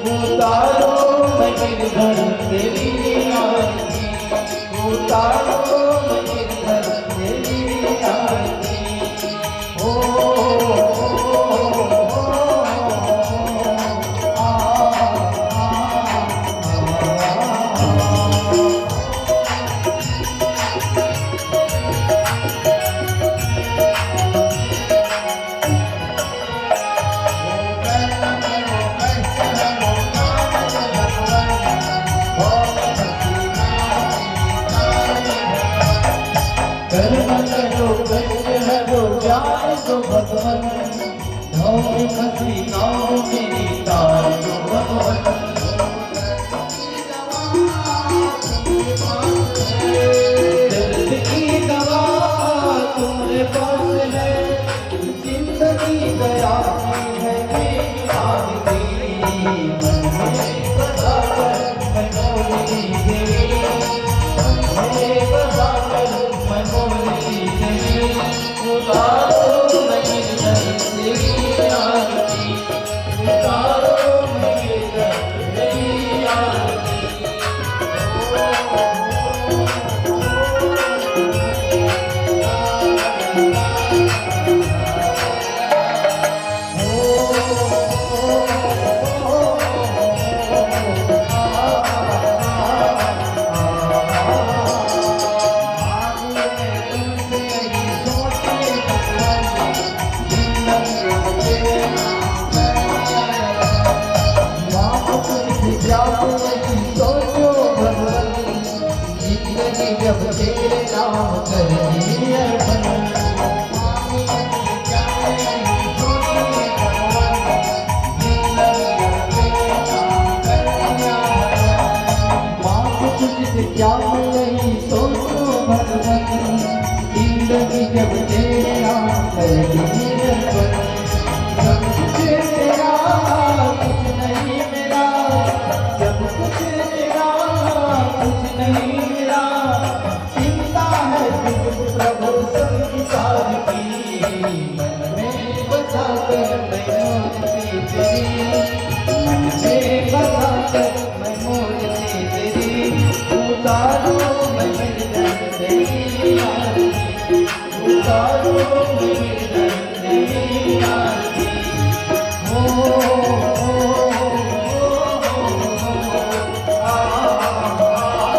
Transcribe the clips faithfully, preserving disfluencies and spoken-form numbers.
उतारो मैं गिरधर तेरी आरती, उतारो मैं गिरधर तेरी आरती। ओ, ओ, ओ, ओ, ओ, आ, आ, आ, आ। कर्म करो कष्ट हरो जाय दो भगवन, भव में फंसी नाव मेरी तार दो भगवन। दर्द की दवा तुम्हारे पास है, जिंदगी दया की है मेरी आरती। मन में बसा कर मैं मोरनी तेरी, मन में बसा कर मैं मोरनी तेरी, उतारो मैं गिरधर तेरी आरती, उतारो मैं गिरधर तेरी आरती। जिंदगी जब तेरे नाम कर दी अर्पण, माफ तुझसे क्या नहीं सोचो भगवन, जिंदगी जब तेरे नाम कर दी अर्पण। सब कुछ तेरा, कुछ नहीं मेरा, सब कुछ तेरा, कुछ नहीं मेरा। चिंता है तुझको प्रभु संसार की, मन में बसा कर मैं मूर्ति तेरी, मन में बसा कर मैं मूर्ति तेरी। उतारो मैं गिरधर तेरी आरती, उतारो मैं गिरधर तेरी आरती। ओ, ओ, ओ, ओ, ओ, ओ, आ, आ, आ, आ, आ।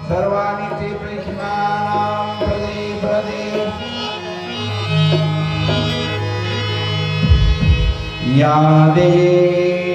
सर्वाणि ते प्रेक्षमाणां प्रदे प्रदे। या देवी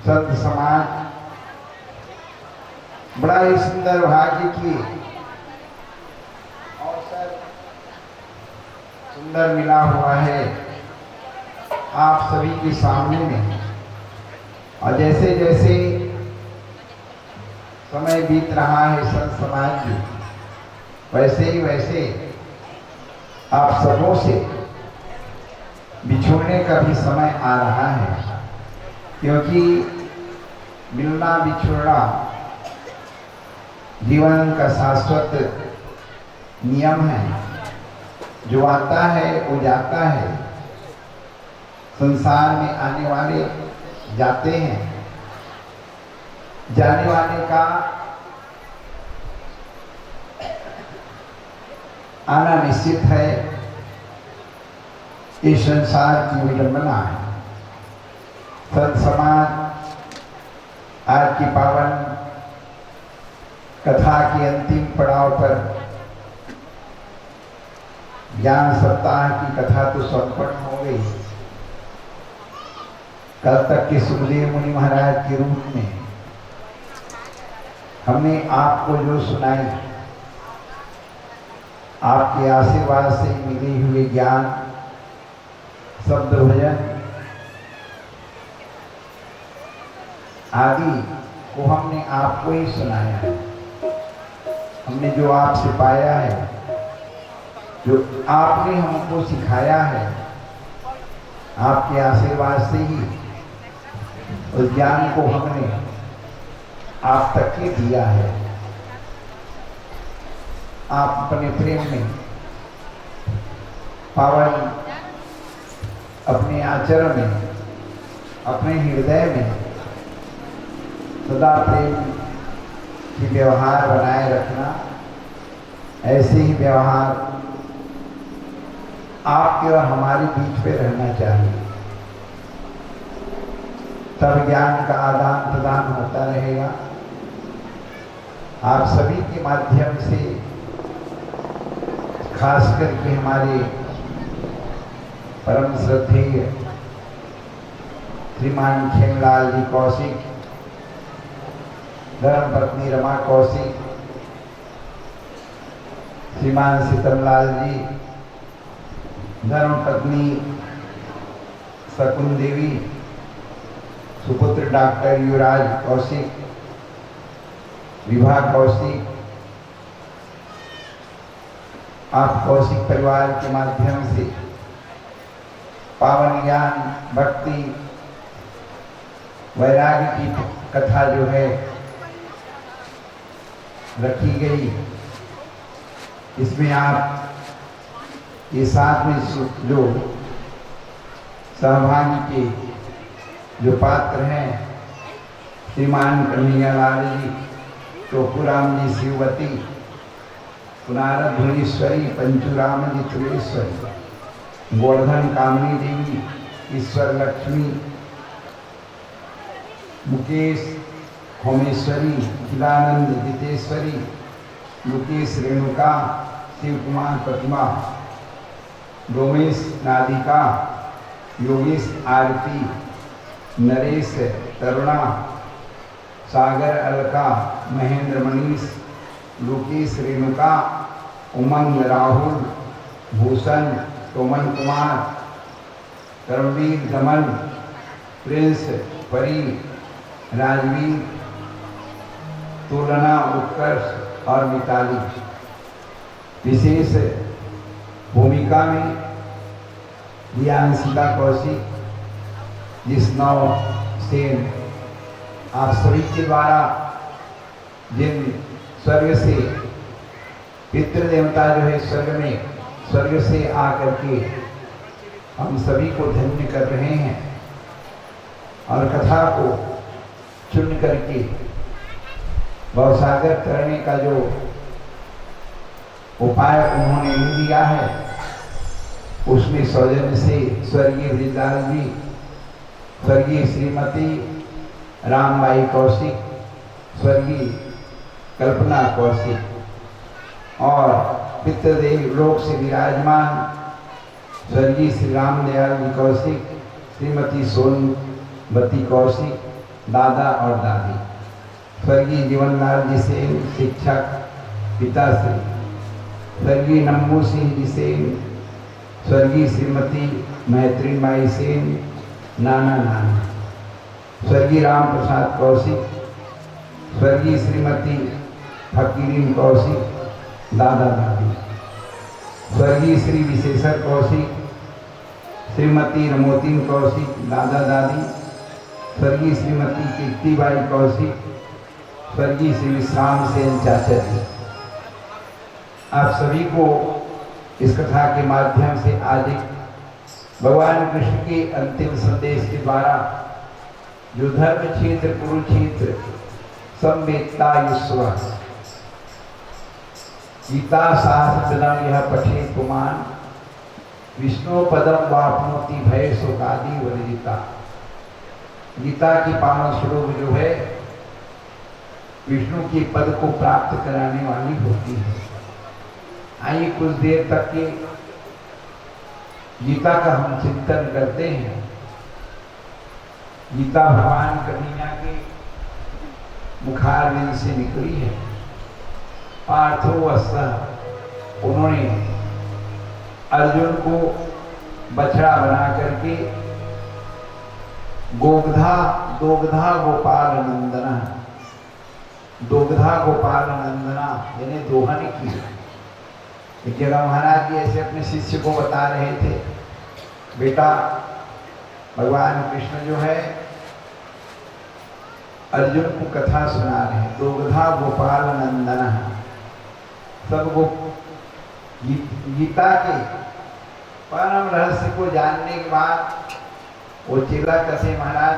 संत समाज, बड़ा ही सुंदर भाग्य की अवसर सुंदर मिला हुआ है आप सभी के सामने में। और जैसे जैसे समय बीत रहा है संत समाज की, वैसे ही वैसे आप सबों से बिछुड़ने का भी समय आ रहा है, क्योंकि मिलना बिछुड़ना जीवन का शाश्वत नियम है। जो आता है वो जाता है। संसार में आने वाले जाते हैं, जाने वाले का आना निश्चित है। इस संसार की विडंबना है। संत समाज आज की पावन कथा के अंतिम पड़ाव पर ज्ञान सप्ताह की कथा तो संपन्न हो गई। कल तक के सुखदेव मुनि महाराज के रूप में हमने आपको जो सुनाई, आपके आशीर्वाद से मिले हुए ज्ञान, शब्द भजन आदि को हमने आपको ही सुनाया है। हमने जो आपसे पाया है, जो आपने हमको सिखाया है, आपके आशीर्वाद से ही उस ज्ञान को हमने आप तक के दिया है। आप अपने प्रेम में पावन, अपने आचरण में, अपने हृदय में सदा प्रेम की व्यवहार बनाए रखना। ऐसे ही व्यवहार आपके और हमारे बीच में रहना चाहिए, तब ज्ञान का आदान प्रदान होता रहेगा। आप सभी के माध्यम से, खास करके हमारे परम श्रद्धेय श्रीमान खेमलाल जी कौशिक, धर्मपत्नी रमा कौशिक, श्रीमान सीतमलाल जी, धर्मपत्नी शकुन देवी, सुपुत्र डॉक्टर युवराज कौशिक, विभा कौशिक, आप कौशिक परिवार के माध्यम से पावन ज्ञान, भक्ति, वैराग्य की कथा जो है रखी गई, इसमें आप ये साथ में सु-, जो सहभागी के जो पात्र हैं, श्रीमान कन्हैया लाल जी, टोकूराम जी शिववती, पुनारथ भुवनेश्वरी, पंचूराम जी तुलेश्वरी, गोवर्धन कामिनी देवी, ईश्वर लक्ष्मी, मुकेश होमेश्वरी, खिलानंद जितेश्वरी, मुकेश रेणुका, शिव कुमार प्रतिमा, डोमेश नादिका, योगेश आरती, नरेश तरुणा, सागर अलका, महेंद्र मनीष, लोकेश रेणुका, उमंग राहुल, भूषण, टोमन कुमार, कर्मवीर दमन, प्रिंस, परी, राजवीर, तुलना, उत्कर्ष और मिताली। विशेष भूमिका में दियांशिका कौशिक, जिस नाव से आप सभी के द्वारा जिन स्वर्ग से पितृ देवता जो है स्वर्ग में, स्वर्ग से आकर के हम सभी को धन्य कर रहे हैं और कथा को चुन करके भवसागर तरने का जो उपाय उन्होंने ले लिया है, उसमें सौजन्य से स्वर्गीय ब्रजलाल जी, स्वर्गीय श्रीमती रामबाई कौशिक, स्वर्गीय कल्पना कौशिक और पितृदेव लोक से विराजमान स्वर्गीय श्री रामदयाल जी कौशिक, श्रीमती सोनमती कौशिक, दादा और दादी, स्वर्गीय जीवनलाल जी सेन, शिक्षक, पिताश्री, स्वर्गीय नम्मू सिंह जी सेन, स्वर्गीय श्रीमती मैत्रीबाई सेन, नाना नानी, स्वर्गीय राम प्रसाद कौशिक, स्वर्गीय श्रीमती फकीरीन कौशिक, दादा दादी, स्वर्गीय श्री विशेश्वर कौशिक, श्रीमती रमोतिन कौशिक, दादा दादी, स्वर्गीय श्रीमती कीर्तिबाई कौशिक, स्वर्गीय श्री विश्राम सेन चाचा जी। आप सभी को इस कथा के माध्यम से आज एक भगवान कृष्ण के अंतिम संदेश के द्वारा जो धर्म क्षेत्र कुरुक्षेत्र संवेत्तायुष्व गीता शास्त्र जन्म यह पठे पुमान विष्णु पदम वापनोति भय शोकादि वर्जिता। गीता की पावन श्लोक जो है विष्णु के पद को प्राप्त कराने वाली होती है। आइए कुछ देर तक के गीता का हम चिंतन करते हैं। गीता भगवान कन्हैया के मुखारविंद से निकली है। पार्थो वत्स, उन्होंने अर्जुन को बछड़ा बना करके गोगधा दोगधा गोपाल नंदना, दोगधा गोपाल नंदना यानी दोहन की। एक जगह महाराज जी ऐसे अपने शिष्य को बता रहे थे, बेटा, भगवान कृष्ण जो है अर्जुन को कथा सुना रहे हैं, दोगधा गोपाल नंदन। सब गो-, गीत-, गीता के परम रहस्य को जानने के बाद वो चेला कथे, महाराज,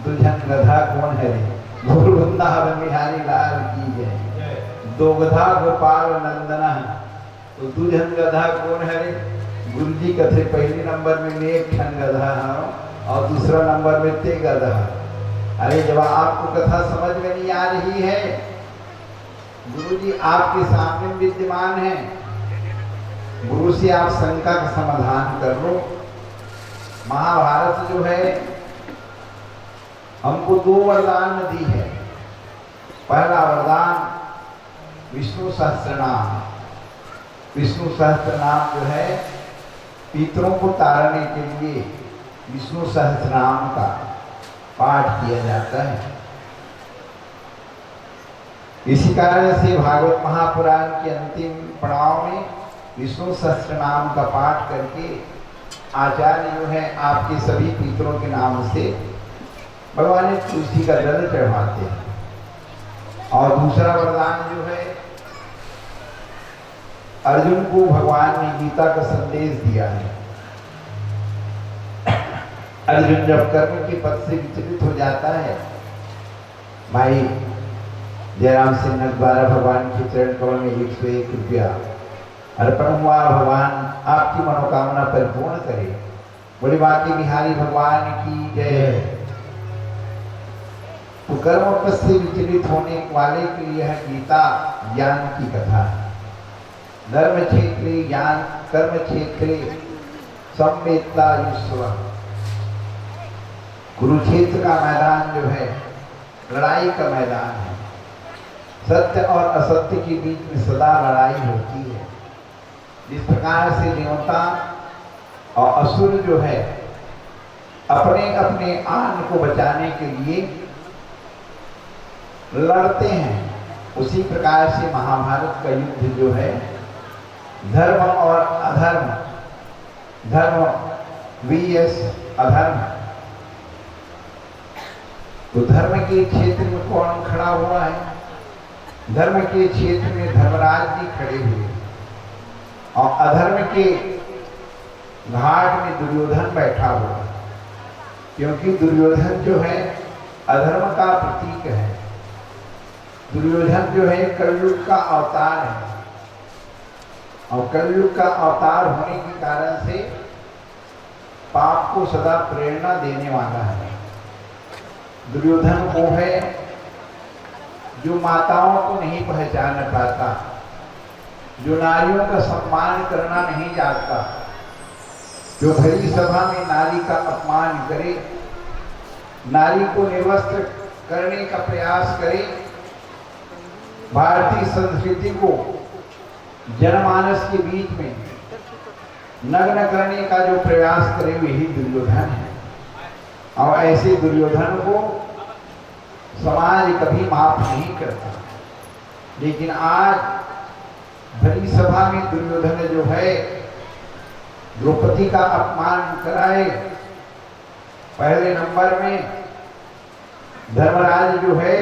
दुझन गधा कौन है रे? बोल वृंदावन बिहारी लाल की जय। दोगधा गोपाल नंदन। तो दुझन गधा कौन है रे? गुरुजी कथे, पहले नंबर में मैं एक ठन गधा हूँ और दूसरा नंबर में ते गधा। अरे, जब आपको कथा समझ में नहीं आ रही है, गुरुजी आपके सामने विद्यमान है, गुरु से आप शंका का समाधान कर लो। महाभारत जो है, हमको दो वरदान दी है। पहला वरदान विष्णु सहस्त्रनाम। विष्णु सहस्त्रनाम जो है, पितरों को तारने के लिए विष्णु सहस्त्रनाम का पाठ किया जाता है। इसी कारण से भागवत महापुराण के अंतिम पड़ाव में विष्णु सहस्त्रनाम का पाठ करके आचार्य जो है, आपके सभी पितरों के नाम से भगवान तुलसी का जल चढ़ाते हैं। और दूसरा वरदान जो है, अर्जुन को भगवान ने गीता का संदेश दिया है। अर्जुन जब कर्म के पथ से विचलित हो जाता है, भाई जयराम सिन्हा द्वारा भगवान के चरण कमल में एक सौ एक रुपया अर्पण हुआ। भगवान आपकी मनोकामना परिपूर्ण करे। बोले बांके बिहारी भगवान की जय। तो कर्म पथ से विचलित होने वाले के लिए यह गीता ज्ञान की कथा है। धर्म क्षेत्रे ज्ञान, कर्म क्षेत्रे संवेत्तायुष्व। कुरुक्षेत्र का मैदान जो है, लड़ाई का मैदान है। सत्य और असत्य के बीच में सदा लड़ाई होती है। जिस प्रकार से देवता और असुर जो है, अपने अपने आन को बचाने के लिए लड़ते हैं, उसी प्रकार से महाभारत का युद्ध जो है, धर्म और अधर्म, धर्म वीएस अधर्म। तो धर्म के क्षेत्र में कौन खड़ा हुआ है? धर्म के क्षेत्र में धर्मराज जी खड़े हुए हैं और अधर्म के घाट में दुर्योधन बैठा हुआ है, क्योंकि दुर्योधन जो है, अधर्म का प्रतीक है। दुर्योधन जो है, कलयुग का अवतार है और कलयुग का अवतार होने के कारण से पाप को सदा प्रेरणा देने वाला है। दुर्योधन वो है जो माताओं को नहीं पहचान पाता, जो नारियों का सम्मान करना नहीं जानता, जो भरी सभा में नारी का अपमान करे, नारी को निर्वस्त्र करने का प्रयास करे, भारतीय संस्कृति को जनमानस के बीच में नग्न करने का जो प्रयास करे, वही दुर्योधन है। और ऐसे दुर्योधन को समाज कभी माफ नहीं करता। लेकिन आज भरी सभा में दुर्योधन जो है, द्रौपदी का अपमान कराए, पहले नंबर में धर्मराज जो है,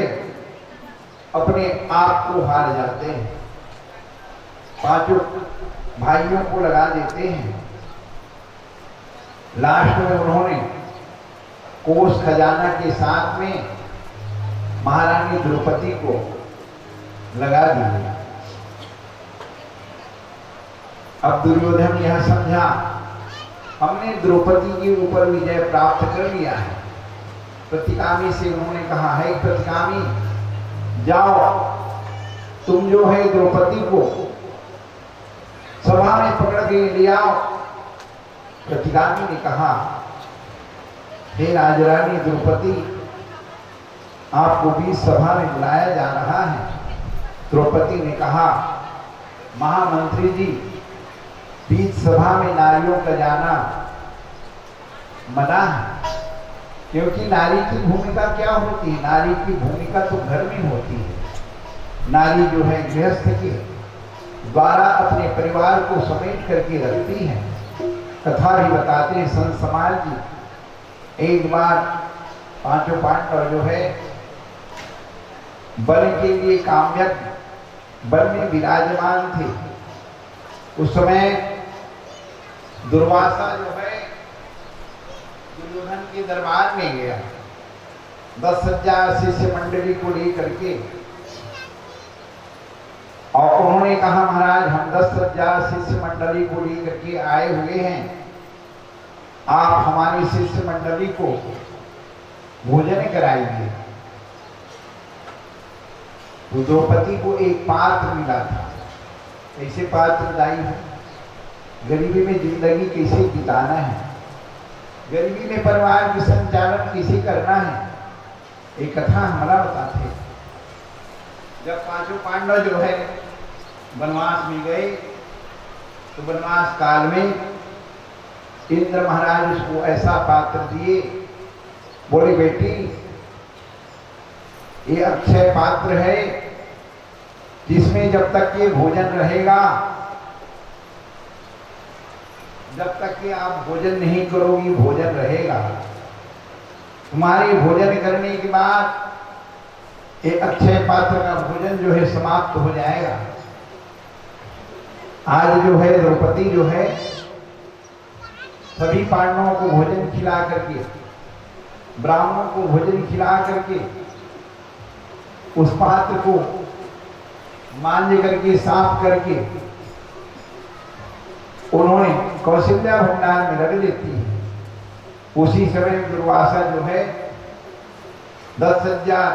अपने आप को हार जाते हैं, पांचों भाइयों को लगा देते हैं। लास्ट में उन्होंने कोष खजाना के साथ में महारानी द्रौपदी को लगा दिया। अब दुर्योधन यह समझा, हमने द्रौपदी के ऊपर विजय प्राप्त कर लिया है। प्रतिगामी से उन्होंने कहा है, प्रतिगामी, जाओ, तुम जो है द्रौपदी को सभा में पकड़ के ले आओ। प्रतिगामी ने कहा, हे राजरानी द्रौपदी, आपको बीच सभा में बुलाया जा रहा है। द्रौपदी ने कहा, महामंत्री जी, बीच सभा में नारियों का जाना मना है, क्योंकि नारी की भूमिका क्या होती है? नारी की भूमिका तो घर में होती है। नारी जो है गृहस्थ के द्वारा अपने परिवार को समेट करके रखती है। कथा भी बताते हैं संत समाज की, एक बार पांचों पांडव जो है वन के लिए काम्यक वन में विराजमान थे। उस समय दुर्वासा जो है दुर्योधन के दरबार में गया, दस हजार शिष्य मंडली को लेकर के, और उन्होंने कहा, महाराज, हम दस हजार शिष्य मंडली को लेकर के आए हुए हैं, आप हमारी शिष्य मंडली को भोजन कराइए। तो द्रौपदी को एक पात्र मिला था। कैसे पात्र दाई हो? गरीबी में जिंदगी कैसे बिताना है, गरीबी में परिवार की संचालन कैसे करना है, ये कथा हमारा बताते हैं। जब पांचों पांडव जो है वनवास में गए, तो वनवास काल में इंद्र महाराज उसको ऐसा पात्र दिए, बोले, बेटी, ये अक्षय पात्र है, जिसमें जब तक ये भोजन रहेगा, जब तक कि आप भोजन नहीं करोगी, भोजन रहेगा। तुम्हारे भोजन करने के बाद ये अक्षय पात्र का भोजन जो है समाप्त हो जाएगा। आज जो है द्रौपदी जो है सभी पांडवों को भोजन खिला करके, ब्राह्मणों को भोजन खिला करके, उस पात्र को मांज करके, साफ करके उन्होंने कौशल्या भंडार में रख देती है। उसी समय दुर्वासा जो है दस हजार,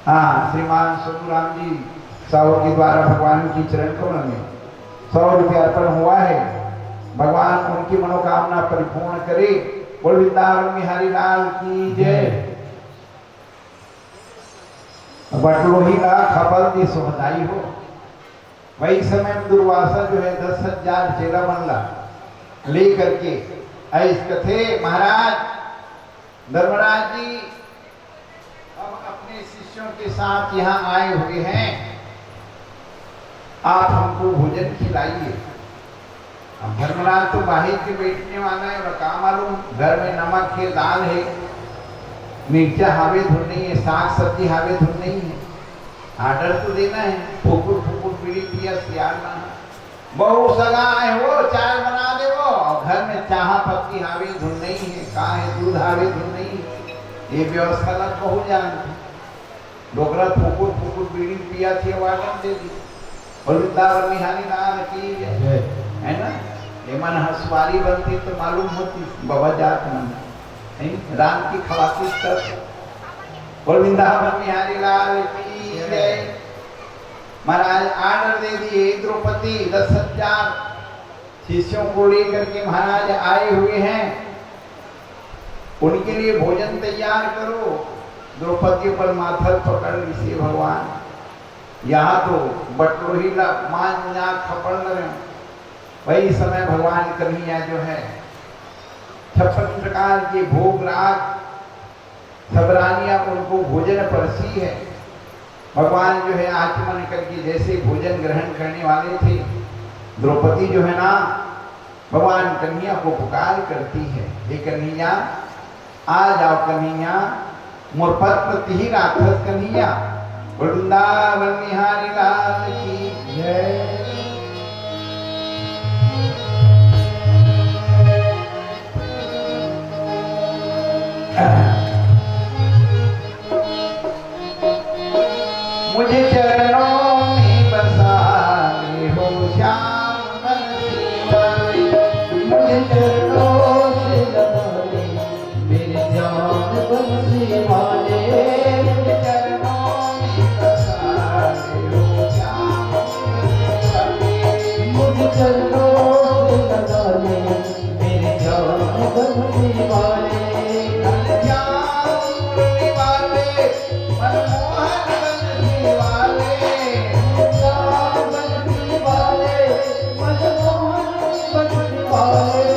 हाँ, श्रीमान सोनू राम जी साहू के द्वारा भगवान की चरण कमल में सौ रुपया अर्पण हुआ है। भगवान उनकी मनोकामना परिपूर्ण करे। बोल वृंदावन बिहारी लाल की जय। बटलोही का खपल दी सुखदाई हो। वही समय में दुर्वासा जो है दस हजार चेला मन ला ले करके ऐस कथे, महाराज, धर्मराज जी, हम अपने शिष्यों के साथ यहाँ आए हुए हैं, आप हमको भोजन खिलाइए। अब धर्मराज तो बाहर के बैठने वाला है, और का मालूम घर में नमक है, दाल है, मिर्चा हावे धुन नहीं है, साग सब्जी हावे धुन नहीं है। ऑर्डर तो देना है, फुकुर फुकुर बीड़ी पिया सियार ना। बहू सगा है वो, चाय बना दे वो, और घर में चाहा पत्ती हावे धुन नहीं है, का है दूध हावे धुन नहीं है। ये व्यवस्था ला बहू जानती। डोकरा फुकुर फुकुर बीड़ी पिया थी, वो ऑर्डर दे दी। और वृंदावन बिहारी लाल की जय। जय। है ना? ये मन हंसवारी बनती तो मालूम होती, बाबा जात मन। नहीं? राम की खवाती तब। और वृंदावन बिहारी लाल की जय। जय। महाराज ऑर्डर दे दिए, द्रौपदी दस हजार शिष्यों को लेकर के महाराज आए हुए हैं। उनके लिए भोजन तैयार करो। द्रौपदी अपन माथा ल पकड़ लिस, हे भगवान, यहाँ तो बटलोही ला मांज ना खपड़ न रहे। वही समय भगवान कन्हैया जो है छप्पन प्रकार के भोग राग, सब रानियां उनको भोजन परसी है। भगवान जो है आचमन करके जैसे भोजन ग्रहण करने वाले थे, द्रौपदी जो है ना, भगवान कन्हैया को पुकार करती है, हे कन्हैया, आ जाओ कन्हैया, मोर पद ल तिही राखस कन्हैया। वृंदावन बिहारी लाल की जय। मुझे चरणों में बसा ले हो श्याम बंसी वाले, मुझे चरणों से लगा ले मेरे श्याम बंसी वाले, मुझे चरणों में बसा ले हो श्याम बंसी वाले, मुझे चरणों से लगा ले मेरे श्याम बंसी वाले, श्याम बंसी वाले। मनमोहन बंसी वाले, श्याम बंसी वाले, मनमोहन बंसी वाले,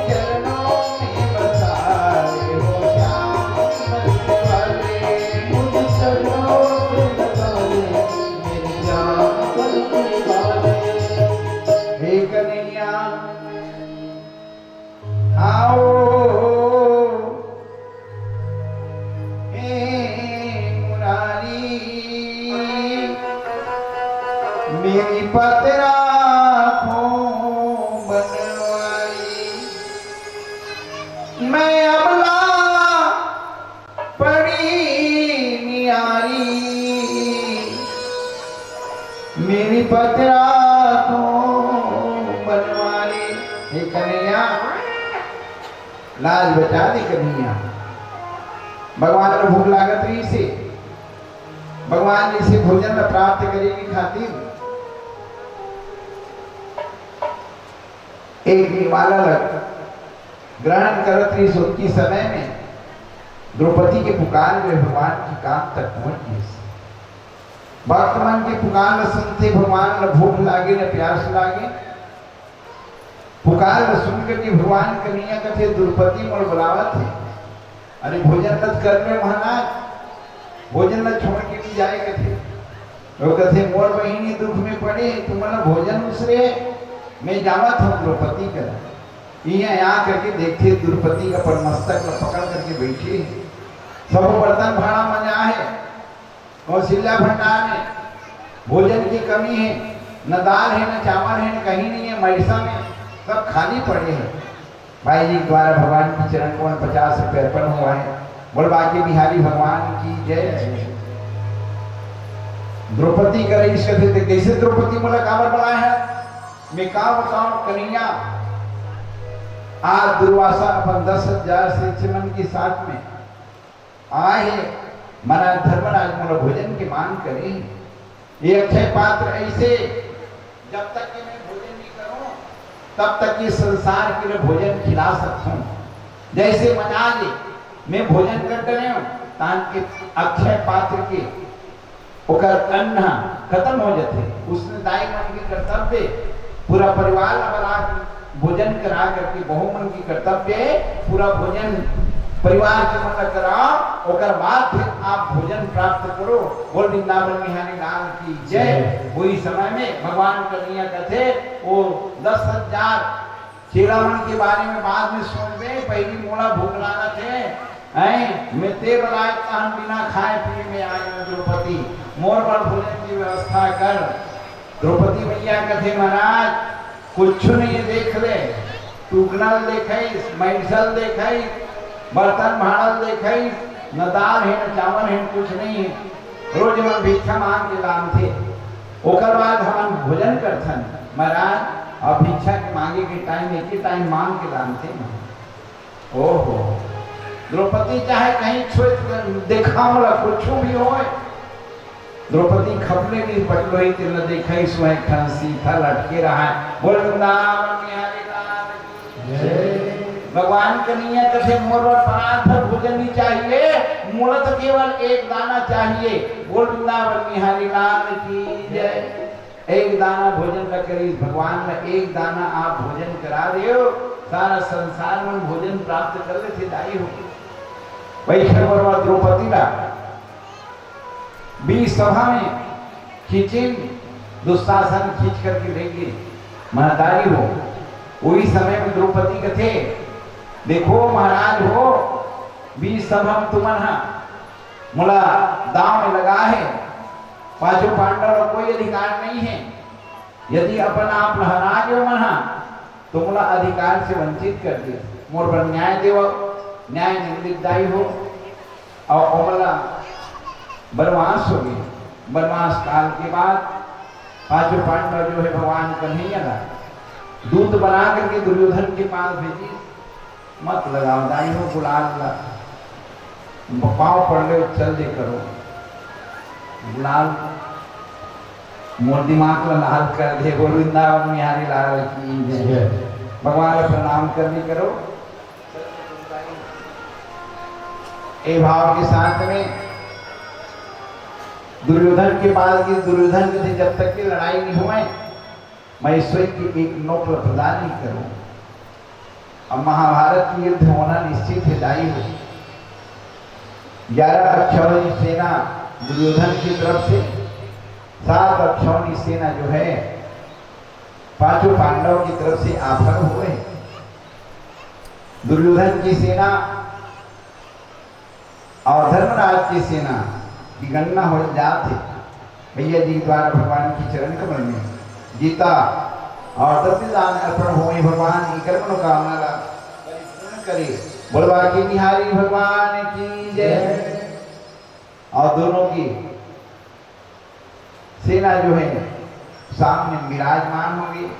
चरणों में बसा ले श्याम बंसी वाले, मुझे चरणों से लगा ले मेरे श्याम बंसी वाले। लाज बचा दे कन्हैया। भगवान ल भूख लागत रहिसे, भगवान जइसे भोजन ल प्राप्त करे के खातिर एक निवाला ल ग्रहण करत रहिस, ओतकी समय में द्रौपदी के पुकार में भगवान के कान तक पहुंच गिस। भक्त मन के पुकार ल सुनथे, भगवान ल भूख लागे न प्यास लागे। पुकार ल सुन करके भगवान कन्हैया कथे, "द्रौपदी मोर बुलावत हे।" "अरे भोजन ल कर ले महाराज, भोजन ल छोड़ के नहीं जाए," कथे। वो कथे, "मोर बहिनी दुख में पड़े, तुमन भोजन उसरे, मैं जावत हूँ द्रौपदी करा।" इहाँ आ करके देखथे द्रौपदी अपन मस्तक ल पकड़ करके बैठे हे, सब बर्तन भाड़ा मजा हे, कौशल्या भंडार में भोजन की कमी है, न दाल है, न चावल है, न कहीं नहीं है, मइरसा में सब खाली पड़े हैं। भाई जी के द्वारा भगवान के चरण कमल पचास रुपये अर्पण हुआ है। बोल बांके बिहारी भगवान की जय। द्रौपदी का रईस कथे थे, "कैसे द्रौपदी मोला काबर बलाए है?" मैं का बताऊं कन्हैया, आज दुर्वासा अपन दस हजार शिष्य मन के साथ में आए हे, महाराज धर्मराज मोला भोजन के मांग करे। ये अक्षय पात्र ऐसे, जब तक कि मैं भोजन नहीं करूं, तब तक ये संसार के लिए भोजन खिला सकता हूं। जैसे मनाज मैं भोजन कर डरे हूं, तान के अक्षय पात्र के ओकर अन्न ह खतम हो जथे। उसने दाई मन के कर्तव्य, पूरा परिवार ला बला के भोजन करा करके बहू मन के कर्तव्य, पूरा भोजन परिवार के मन ला कराओ, ओकर बाद फिर आप भोजन प्राप्त करो। बोल वृंदावन बिहारी लाल की जय। जय। वही समय में भगवान कन्हैया कथे, वो दस हजार चेला मन के बारे में बाद में सोचबे, पहिली मोला भूख लागत हे, हैं? मैं ते बलाए तहन बिना खाए पिए में आए हूं द्रौपदी, मोर बर भोजन की व्यवस्था कर। द्रौपदी मैया कथे, "महाराज, कुछ नहीं देख ले, टूकना ल देखइस, मैसा ल देखइस, बर्तन भांड़ा ल देखइस, न दाल हे, न चावल हे, कुछ नहीं हे। रोज हमन भिक्षा मांग के लानथे, ओकर बाद हमन भोजन करथन महाराज, और भिक्षा के मांगे के टाइम एक ही टाइम मांग के लानथे महाराज।" ओहो, द्रौपदी चाहे कहीं छुए देखा मोला कुछ भी होए, द्रौपदी खपले नहीं पटलोई तिल देखई सुए ठन सीता लटके रहा है। बोल वृंदावन बिहारी लाल की जय। भगवान कन्हैया कथे, "मोर बर परात भर भोजन नहीं चाहिए, मोला तो केवल एक दाना चाहिए।" बोल वृंदावन बिहारी लाल की जय। एक दाना भोजन ला करीस, भगवान ला एक दाना आप भोजन करा देव, सारा संसार मन भोजन प्राप्त कर लेथे दाई हो। वही खबर द्रौपदी ला बीच सभा में खींचिन, दुशासन खींच करके ले गे महतारी हो। वही समय में द्रौपदी कथे, "देखो महाराज हो, बीच सभा में तुमन हा मोला दांव में लगा है, पांचों पांडव ला कोई अधिकार नहीं है। यदि अपन आप लहरा गयो मन हा, तो मोला अधिकार से वंचित कर दिया। मोर बर न्याय देवो, न्याय निंदित दाई हो।" और ओमला वनवास हो गया। वनवास काल के बाद पांचों पांडव जो है भगवान कन्हैया ला दूत बना करके दुर्योधन के पास भेजी। "मत लगाओ दाई हो गुलाल ला, पाँव पड़ ले, चल दे करो गुलाल, मोर दिमाग ला लाल कर दे।" बोल वृंदावन बिहारी लाल की जय। भगवान ला प्रणाम कर दे करो। ए भाव के साथ में दुर्योधन के पास की, दुर्योधन के, "जब तक की लड़ाई नहीं हुए, मैं स्वयं की एक नोक ला प्रदान नहीं करूं।" अब महाभारत की युद्ध होना निश्चित है दाई हो। ग्यारह अक्षौहिणी सेना दुर्योधन की तरफ से, सात अक्षौहिणी सेना जो है पांचों पांडव की तरफ से आफर हुए। दुर्योधन की सेना और धर्मराज की सेना की गणना हो जात हे। भैया जी के द्वारा भगवान के चरण कमल में गीता और द्रव्य दान अर्पण होए। भगवान इकर मनोकामना ला परिपूर्ण करे। बोल बांके बिहारी भगवान की जय। और दोनों की सेना जो है सामने विराजमान होगी।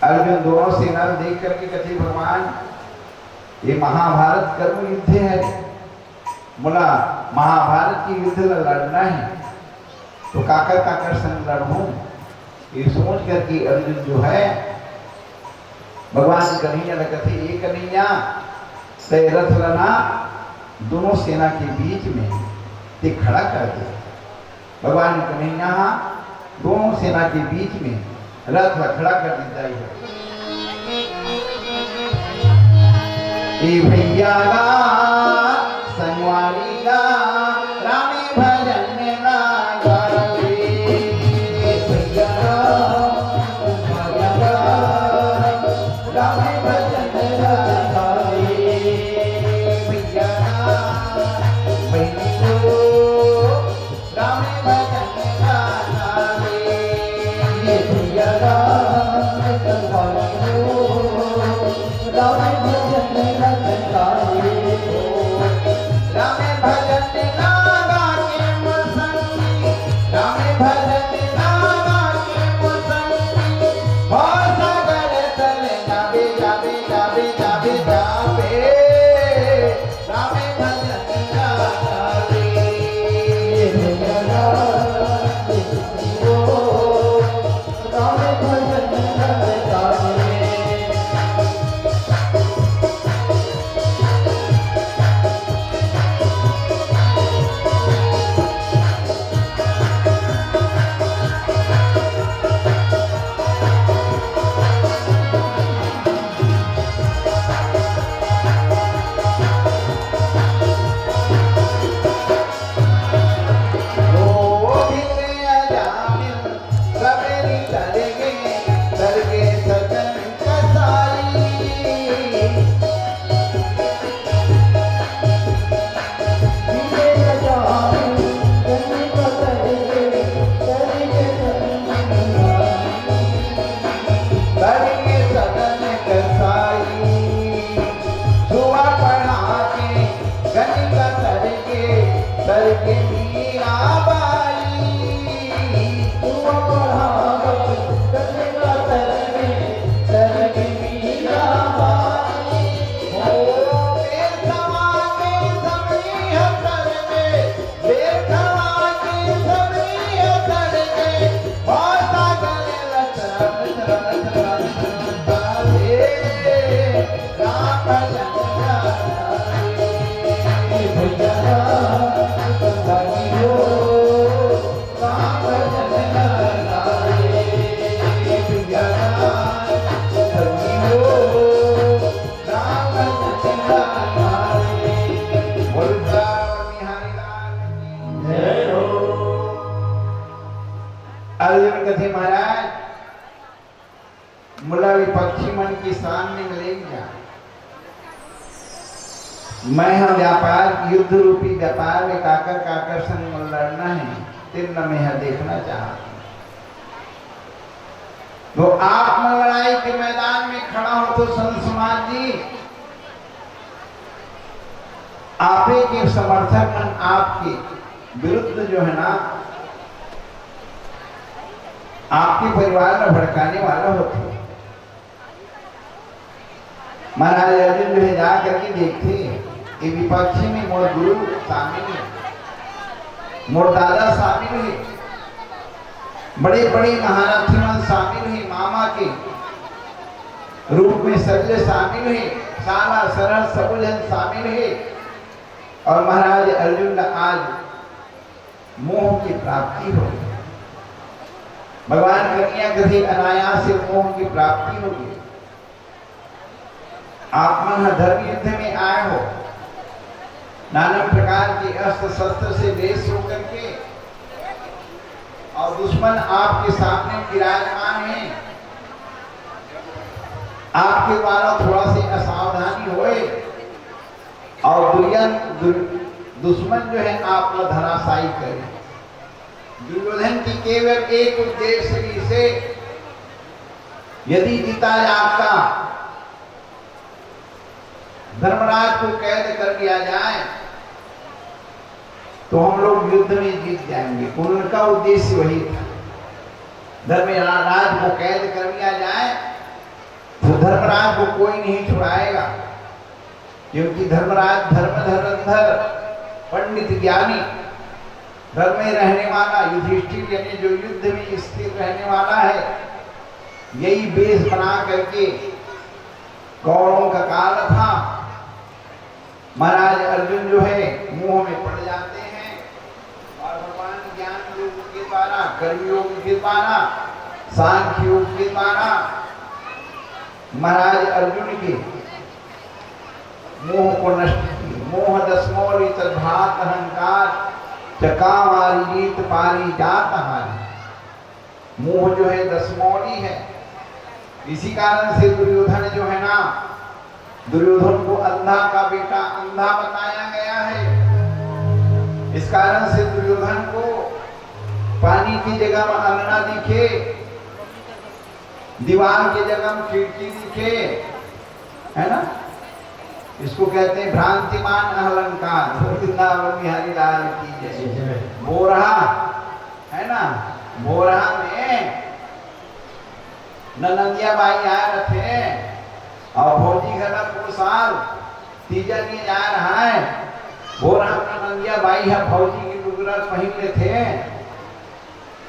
अर्जुन दोनों सेना देख करके कथे, "भगवान, ये महाभारत कर्म युद्ध है, मोला महाभारत की युद्ध ला लड़ना है, तो काकर काकर संग लड़हूं?" ये सोच करके अर्जुन जो है भगवान कन्हैया ला कथे, "ए कन्हैया, तय रथ ला ना दोनों सेना के बीच में ते खड़ा कर दे।" भगवान कन्हैया दोनों सेना के बीच में रथ ला खड़ा कर देता है। ए भैया ला, संगवारी ला, रामे भजन ला गावे। ए भैया ला, संगवारी ला, रामे भजन ला गावे। भैया ला, बहिनी लो, राम भजन गाना रे, ये सिया राम संभालो। मैं ह व्यापार, युद्ध रूपी व्यापार में काकर काकर संग मोला लड़ना हे, तेन ल मैं ह देखना चाहत हूं। तो आप मन लड़ाई के मैदान में खड़ा हो तो संत समाज जी, आपे के समर्थक मन आपके विरुद्ध जो है ना, आपके परिवार में भड़काने वाला होते। महाराज अर्जुन जो है जा करके देखते, ये विपक्षी में मोर गुरु शामिल है, मोर दादा शामिल है, बड़े बड़े महारथी मन शामिल है, मामा के रूप में शल्य शामिल है, साला सरह सब जन शामिल है। और महाराज अर्जुन ला आज मोह की प्राप्ति हो गई। भगवान कन्हैया कथे अनायास से मोह की प्राप्ति हो गई। आप मन ह धर्म युद्ध में आए हो, नाना प्रकार के अस्त्र शस्त्र से लैस होकर के, और दुश्मन आपके सामने विराजमान है। आपके द्वारा थोड़ा सी असावधानी होए और दुर्यन-, दुर-, दुश्मन जो है आप ला धराशायी करे। दुर्योधन की केवल एक उद्देश्य से, यदि जीता जागता धर्मराज को कैद कर लिया जाए तो हम लोग युद्ध में जीत जाएंगे। उनका उद्देश्य वही था, धर्मराज को कैद कर लिया जाए तो धर्मराज को कोई नहीं छुड़ाएगा, क्योंकि धर्मराज धर्म धरंधर, पंडित ज्ञानी, धर्म में रहने वाला युधिष्ठिर यानी जो युद्ध में स्थिर रहने वाला है, यही वेश बना करके कौरवों का काल था। महाराज अर्जुन जो है मोह में पड़ जाते हैं और भगवान ज्ञान योग के द्वारा, कर्म योग के द्वारा, सांख्य योग के द्वारा महाराज अर्जुन के मोह को नष्ट किए। मोह दसमौली तद्भात अहंकार, चकावारी जीत पारी जात हारी। मोह जो है दसमौली है, इसी कारण से दुर्योधन जो है ना, दुर्योधन को अंधा का बेटा अंधा बताया गया है। इस कारण से दुर्योधन को पानी की जगह में अंगना दिखे, दीवार की जगह में खिड़की दिखे, है ना? इसको कहते हैं भ्रांतिमान अहलंकार। वृंदावन बिहारी लाल की जय। बोरहा, है ना, बोरहा में ननंदिया बाई आए रथे और भौजी घर ला पूरा साल तीजा नहीं आए रहा है। बोरहा में ननंदिया बाई है, भौजी की लुगरा पहन लेथे।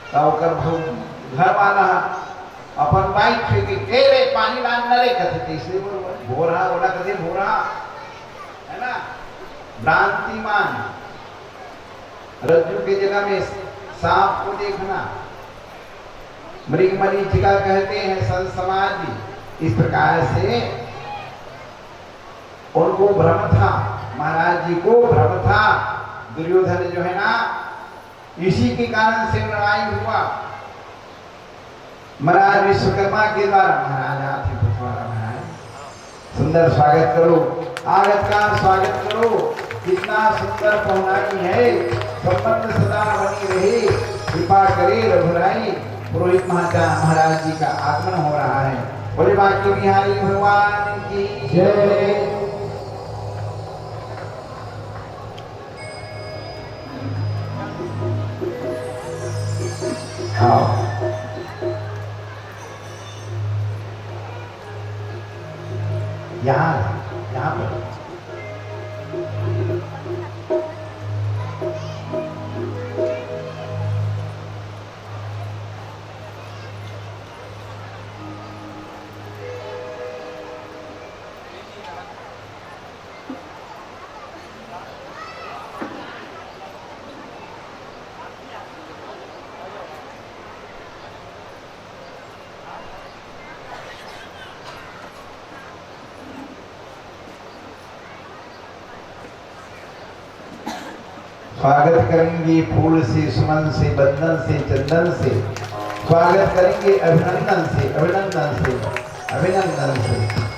त ओकर भौ-, घर वाला ह अपन बाई छेके, "ए रे, पानी लान न रे," कथे, तइसने बोल, बोरहा, ओला कथे बोरहा, है ना? भ्रांतिमान, रज्जु के जगह में सांप को देखना, मृग मरीचिका कहते हैं संत समाज जी। इस प्रकार से उनको भ्रम था, महाराज जी को भ्रम था। दुर्योधन जो है ना, इसी के कारण से लड़ाई हुआ। महाराज विश्वकर्मा के द्वारा, महाराज आते पटवारा महाराज, सुंदर स्वागत करो, आगत का स्वागत करो। कितना सुंदर पहुनाई है। संपन्न सदा बनी रहे, कृपा करे रघुराई। पुरोहित महाचा-, महाराज जी का आगमन हो रहा है। बोले बांके बिहारी भगवान की जय। हाँ। यहाँ, यहाँ पर। स्वागत करेंगे फूल से, सुमन से, बंदन से, चंदन से। स्वागत करेंगे अभिनंदन से, अभिनंदन से, अभिनंदन से।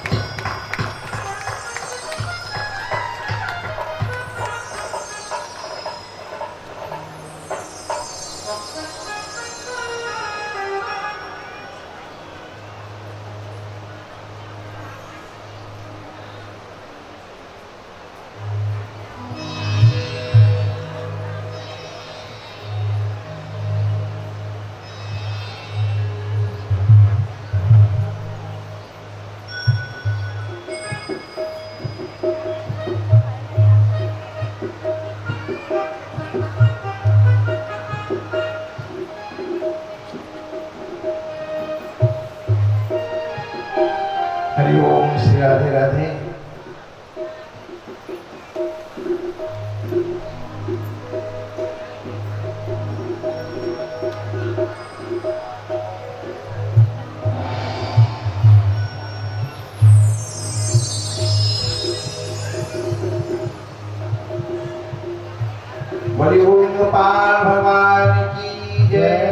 बोलिए गोविंद गोपाल भगवान की जय।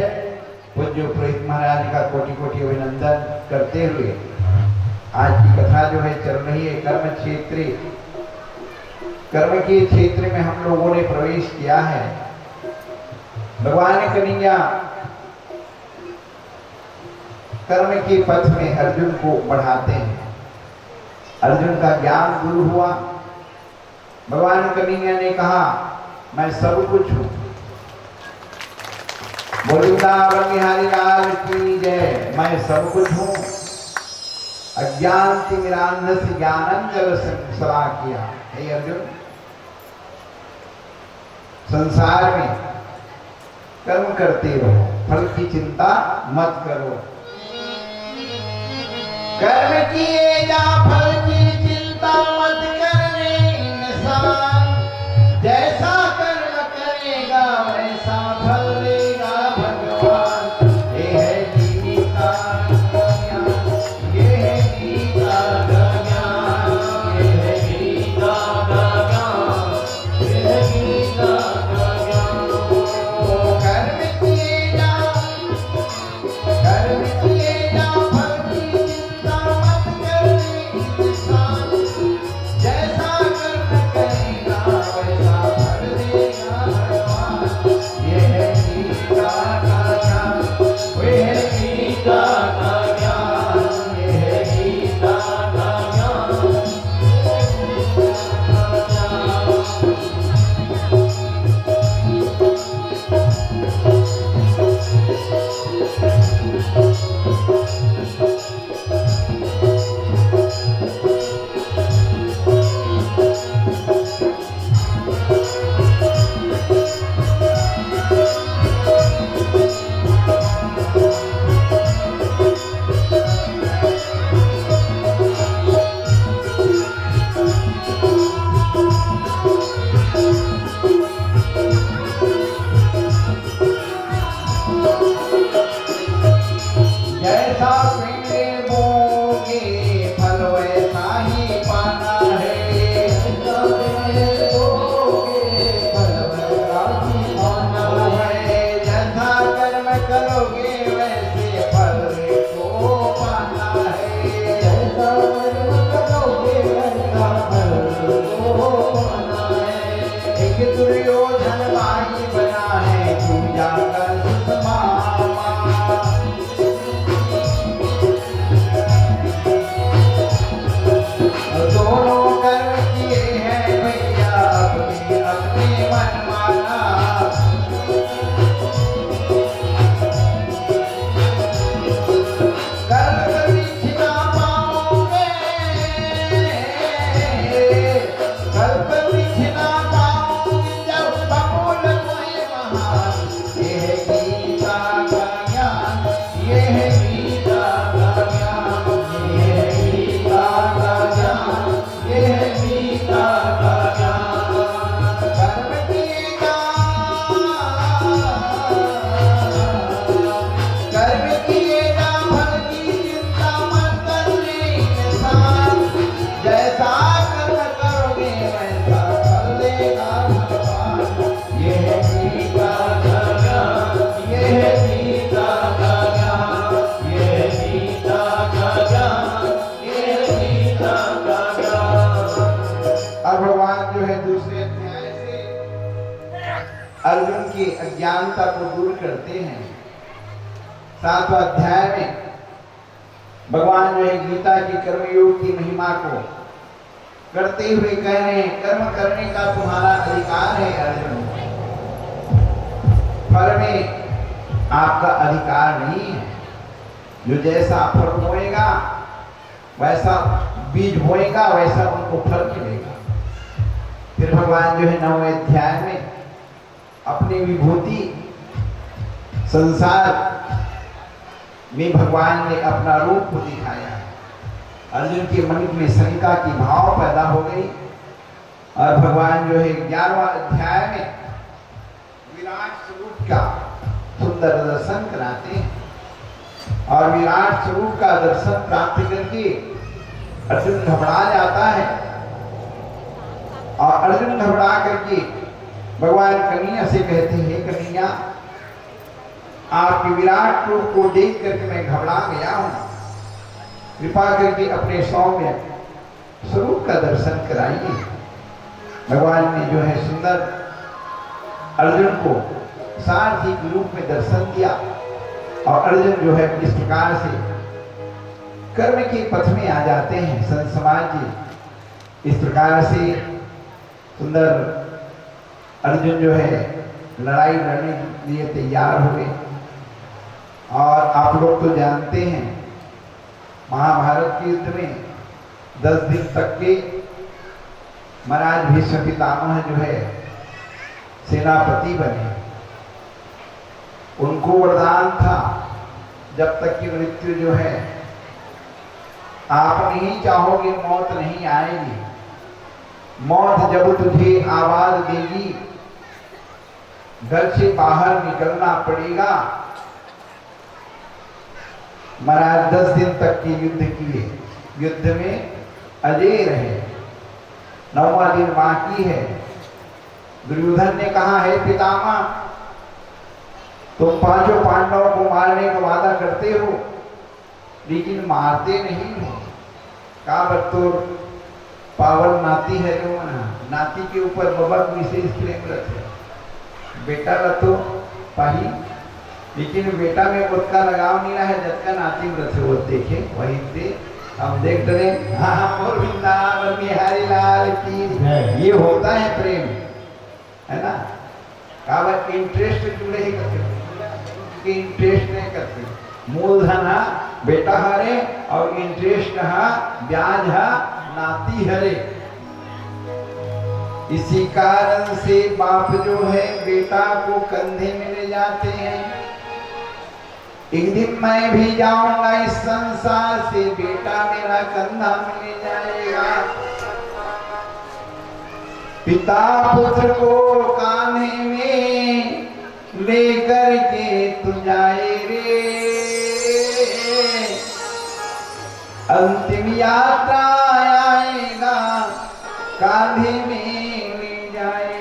पूज्य पुरोहित महाराज का कोटि कोटि अभिनंदन करते हुए आज की कथा जो है चल रही है कर्म क्षेत्र। कर्म के क्षेत्र में हम लोगों ने प्रवेश किया है। भगवान कन्हैया कर्म के पथ में अर्जुन को बढ़ाते हैं। अर्जुन का ज्ञान गुरु हुआ। भगवान कन्हैया ने कहा, "मैं सब कुछ हूँ।" बोल वृंदावन बिहारी लाल की जय। "मैं सब कुछ हूँ।" "अज्ञान तिमिरांधस्य ज्ञानंजन शलाकया।" हे अर्जुन, संसार में कर्म करते रहो, फल की चिंता मत करो। कर्म किए जा, फल की चिंता मत कर रे इंसान। जैसा कर्म करेगा, वैसा फल देगा भगवान। ये है गीता का ज्ञान, ये है गीता का ज्ञान, ये है गीता का ज्ञान। जैसा पेड़ बोगे, फल वैसा ही पाना है। जैसा पेड़ बोगे, फल वैसा ही पाना है। जैसा कर्म करोगे, वैसे फल को पाना है। जैसा कर्म करोगे, वैसा फल को पाना है। एक दुर्योधन भाई बना है, तू जाकर सुदामा। दोनों कर्म किए हैं भैया अपने अपने मनमाना। कल्प वृक्ष ना पाओगे, कल्प वृक्ष ना पाओगे जब बबूल कोई महान। ये है गीता का ज्ञान, ये है गीता का ज्ञान, ये है गीता का ज्ञान, ये है गीता का ज्ञान। कर्म किए जा, कर्म किए जा, फल की चिंता मत कर रे इंसान। जैसा कर्म करोगे, वैसा फल देगा भगवान। ये है गीता का ज्ञान, ये है गीता का ज्ञान, ये है गीता का ज्ञान, ये है गीता का ज्ञान। अब भगवान जो है दूसरे अध्याय से अर्जुन की अज्ञानता को दूर करते हैं। सातवां अध्याय में भगवान जो है गीता की कर्मयोग की महिमा को करते हुए कह रहे हैं, कर्म करने का तुम्हारा अधिकार है अर्जुन, फल में आपका अधिकार नहीं है। जो जैसा फल बोएगा, वैसा बीज बोएगा, वैसा उनको फल मिलेगा। फिर भगवान जो है नौवें अध्याय में अपनी विभूति संसार में भगवान ने अपना रूप को दिखाया। अर्जुन के मन में शंका की भाव पैदा हो गई और भगवान जो है ग्यारहवाँ अध्याय में विराट स्वरूप का सुंदर दर्शन कराते हैं। और विराट स्वरूप का दर्शन प्राप्त करके अर्जुन घबरा जाता है और अर्जुन घबरा करके भगवान कन्हैया से कहते हैं, "कन्हैया, आपके विराट रूप को देख करके मैं घबरा गया हूँ, कृपा करके अपने सौम्य स्वरूप का दर्शन कराइए।" भगवान ने जो है सुंदर अर्जुन को सारथी के रूप में दर्शन दिया और अर्जुन जो है इस प्रकार से कर्म के पथ में आ जाते हैं। संत समाज जी, इस प्रकार से सुंदर अर्जुन जो है लड़ाई लड़ने के लिए तैयार हुए। और आप लोग तो जानते हैं, महाभारत के युद्ध में दस दिन तक के महाराज भीष्म पितामह जो है सेनापति बने। उनको वरदान था, जब तक कि मृत्यु जो है, आप नहीं चाहोगे, मौत नहीं आएगी। मौत जब तुझे आवाज देगी, घर से बाहर निकलना पड़ेगा। महाराज दस दिन तक के युद्ध किए, युद्ध में अजय रहे। नौवां दिन बाकी है। दुर्योधन ने कहा, "हे पितामह, तुम पांचों पांडवों को मारने का वादा करते हो, लेकिन मारते नहीं हो।" काबर तोर पावन नाती हरे वो ना, नाती के ऊपर बबा के विशेष प्रेम रथे। बेटा ला तो पाही, लेकिन बेटा में ओतका लगाव नहीं रहे, जतका नाती में रथे। वो देखे, वही से हम देख डरे। हाँ, हाँ, बोल वृंदावन बिहारी लाल की। जय। ये होता है प्रेम, है ना? काबर interest जुड़े ही करथे, कि interest नहीं करथे। मूलधन हा बेटा हरे और interest हा, ब्याज हा नाती हरे। इसी कारण से बाप जो है बेटा को कंधे में ले जाते हैं। एक दिन मैं भी जाऊंगा इस संसार से, बेटा मेरा कंधा में ले जाएगा। पिता पुत्र को कान्हे में लेकर के तू जाए रे, अंतिम यात्रा आएगा, कांधे में ले जाएगा।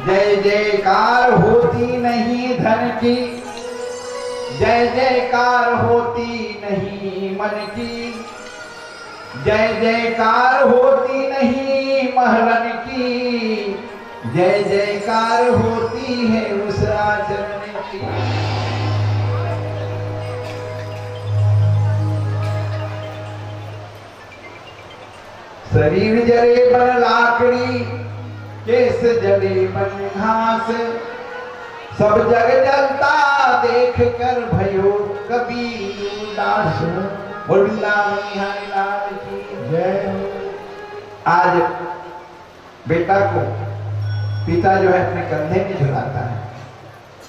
जय जयकार होती नहीं धन की, जय जयकार होती नहीं मन की, जय जयकार होती नहीं महलन की, जय जयकार होती है उस आचरण की। शरीर जले बन लाकड़ी, केस जले बन घास, सब जग जलता देख कर भयो कबीर उदास। बोल वृंदावन बिहारी लाल की जय। आज बेटा को पिता जो है अपने कंधे में झुलाता है,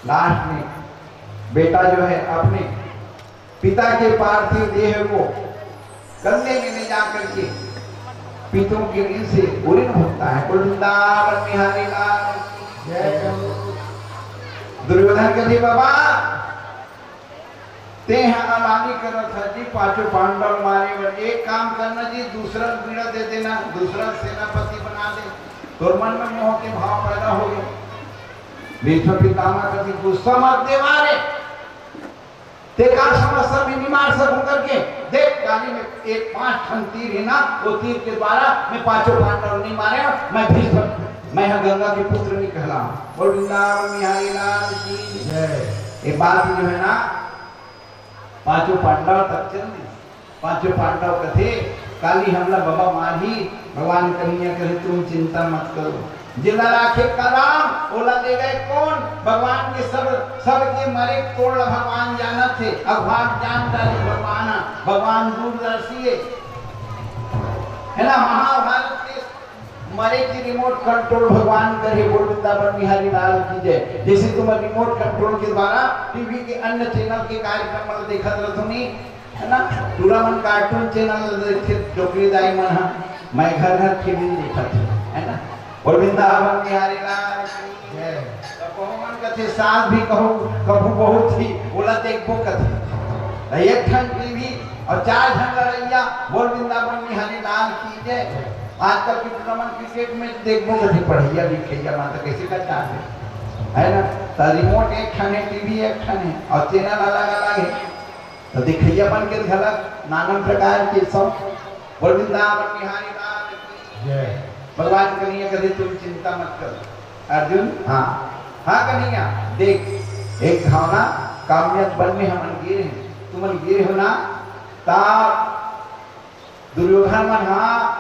लास्ट में बेटा जो है अपने पिता के पार्थिव देह को कंधे में ले जा करके पितरों के ऋण से ऋण भुगता है। बोल वृंदावन बिहारी लाल की जय। दुर्योधन कथे, "बाबा, तें ह अलानी करत ह जी, पांचों पांडव मारे बर, एक काम करना जी, दूसरा बीड़ा दे देना, दूसरा सेनापति बना दे।" तोर मन में मोह के भाव पैदा हो गए। भीष्म पितामह कथे, "गुस्सा मत देवा रे, तें का समझथस मैं नहीं मार सकूं करके? देख, काली में एक पांच ठन तीर है ना, वो तीर के द्वारा मैं पांचों पांडव नहीं मारे, मैं भीष्म, मैं ह गंगा के पुत्र नहीं कहलाऊं।" बोल वृंदावन बिहारी लाल की जय। ये बात जो है ना, पांचों पांडव तक चल दी। पांचों पांडव कथे, "काली हमला बबा मारही।" भगवान कन्हैया कहे, "तुम चिंता मत करो, जेला राखे का राम, ओला देवे कौन?" भगवान के सब, सबके मरे तोड़ ला भगवान जानत हे, अघवाग जान डारे भगवान, भगवान दूरदर्शी हे, है ना? महाभारत के मरे की remote control भगवान करे। बोल वृंदावन बिहारी लाल की जय। जैसे तुम remote control के द्वारा टीवी के अन्य चैनल के कार्यक्रम मन देखत रहत हो नी, है ना? टूरा मन cartoon channel देखथे, डोकरी दाई मन ह, मैं घर घर फिल्म देखत हूँ, है ना? बोल वृंदावन बिहारी लाल की जय। तो कहो मन कथे, सास भी कहो, कभू बहुत ही ओला देखबो कथे। तो एक ठन टीवी और चार झन लड़ैया, बोल वृंदावन बिहारी लाल की जय। आजकल के टूर्नामेंट क्रिकेट में देखबो कथे पढ़इया लिखइया मन त कइसे कर डारथे, है ना? त रिमोट एक ठन हे, टीवी एक ठन हे अउ चैनल अलग-अलग हे। त देखइया मन के घलक नाना प्रकार के शौक। बोल वृंदावन बिहारी लाल की जय। भगवान कन्हैया कथे, "तुम चिंता मत करो अर्जुन।" हाँ, हाँ कन्हैया, देख, एक घाव ना कामयाब बन में हमन गे हन, तुमन गे हो ना, ता दुर्योधन मन हा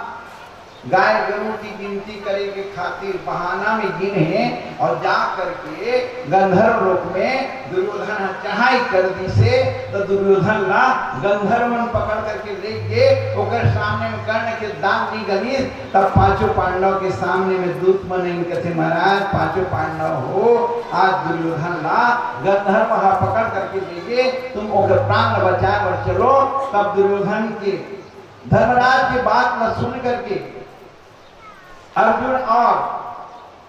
गाय गरु की गिनती करे के खातिर बहाना में गिन हे अउ जा करके गंधर्व लोक में दुर्योधन हा चढ़ाई कर दिसे। त दुर्योधन ला गंधर्व मन पकड़ करके ले गे, ओकर सामने में कर्ण के दांत निकलिस। तब पांचों पांडव के सामने में दूत मन आइन कथे, "महाराज, पांचों पांडव हो, आज दुर्योधन ला गंधर्व हा पकड़ करके ले गे, तुम ओकर प्राण ला बचाए बर चलो।" तब दुर्योधन के धर्मराज के बात ला सुन करके अर्जुन और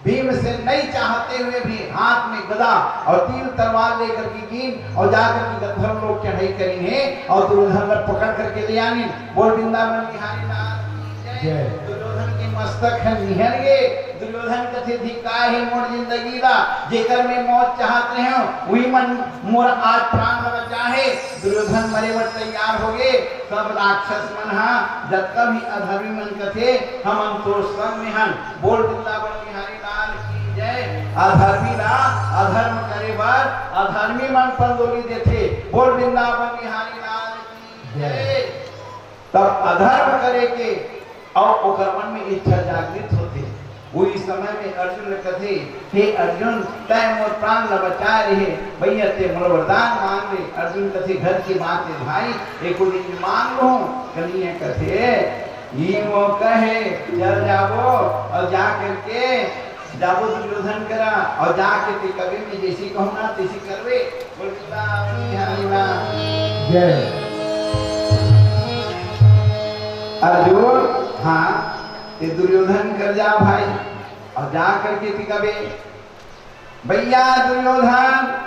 भीमसेन नहीं चाहते हुए भी हाथ में गदा और तीर तलवार लेकर के गिन और जाकर के गंधर्व लोग चढ़ाई करिन हे और दुर्योधन ला पकड़ करके ले आनिन। बोल वृंदावन बिहारी लाल की जय। जय। दुर्योधन के मस्तक ह निहर गे। दुर्योधन कथे, "धिक्कार हे मोर जिंदगी ला, जेकर में मौत चाहत रहेंव, उही मन मोर आज प्राण ला बचाहे।" दुर्योधन मरे बर तैयार हो गे। सब राक्षस मन हा, जतका भी अधर्मी मन कथे, "हमन तोर संग में हन।" बोल वृंदावन बिहारी लाल की जय। अधर्मी ला अधर्म करे बर अधर्मी मन पंदोली देथे। बोल वृंदावन बिहारी लाल की जय। जय। तब अधर्म करे के अउ ओकर मन में इच्छा जागृत होथे। उही समय में अर्जुन ल कथे, "हे अर्जुन, तैं मोर प्राण ल बचाए रहे, भैया तैं मोला वरदान मांग ले।" अर्जुन कथे, "घर की बात हे भाई, एको दिन में मांग लूं।" कन्हैया कथे, "ई मौका हे, चल जाबो अउ जा करके जाबो दुर्योधन करा अउ जाके तैं कबे में जैसी कहूं ना तैसी करबे।" बोल वृंदावन बिहारी लाल जय। अर्जुन, हाँ, तैं दुर्योधन कर जा भाई, अउ जा करके तैं कबे, "भैया दुर्योधन,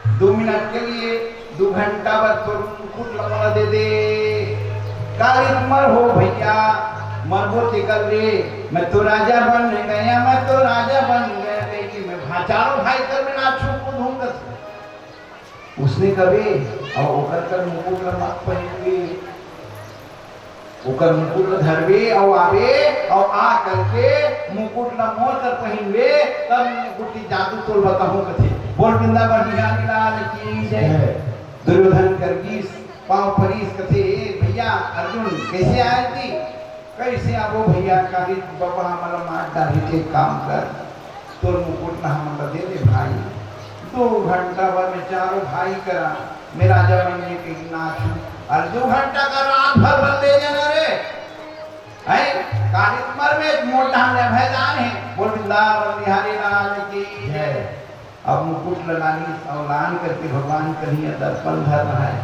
दो मिनट के लिए, दो घंटा बर तोर मुकुट ला मोला दे दे।" "काली मर हो भैया, मरबो तेकर रे, मैं तो राजा बन गया, मैं तो राजा बन गया," कहिके मैं भा-, चारों भाई कर में नाचहूं कूदहूं कथे। उसने कबे, अउ ओकर कर मुकुट ला मत पहिनबे। ओकर मुकुट ल धरबे अउ आबे अउ आ करके मुकुट ल मोर कर पहिनबे, तब मुकुट के जादू तोर बताहूं कथे। बोल वृंदावन बिहारी लाल की जय। जय। दुर्योधन कर गीस पांव परीस कथे, "ए भैया अर्जुन, कइसे आए जी? कइसे आबो भैया? काली बबा हमला मार डारही, एक काम कर, तोर मुकुट ला हमन ला दे दे भाई। दो घंटा बर में चारों भाई करा में राजा बनने के नाच हूँ। अउ दो घंटा का रात भर बन ले जाना रे। हैं? काली उम्र में मोटा हमने भैदान है।" बोल वृंदावन बिहारी लाल की जय। अब मुकुट ला लानिस अउ लान करके भगवान कन्हैया दर्पण धर रहा है।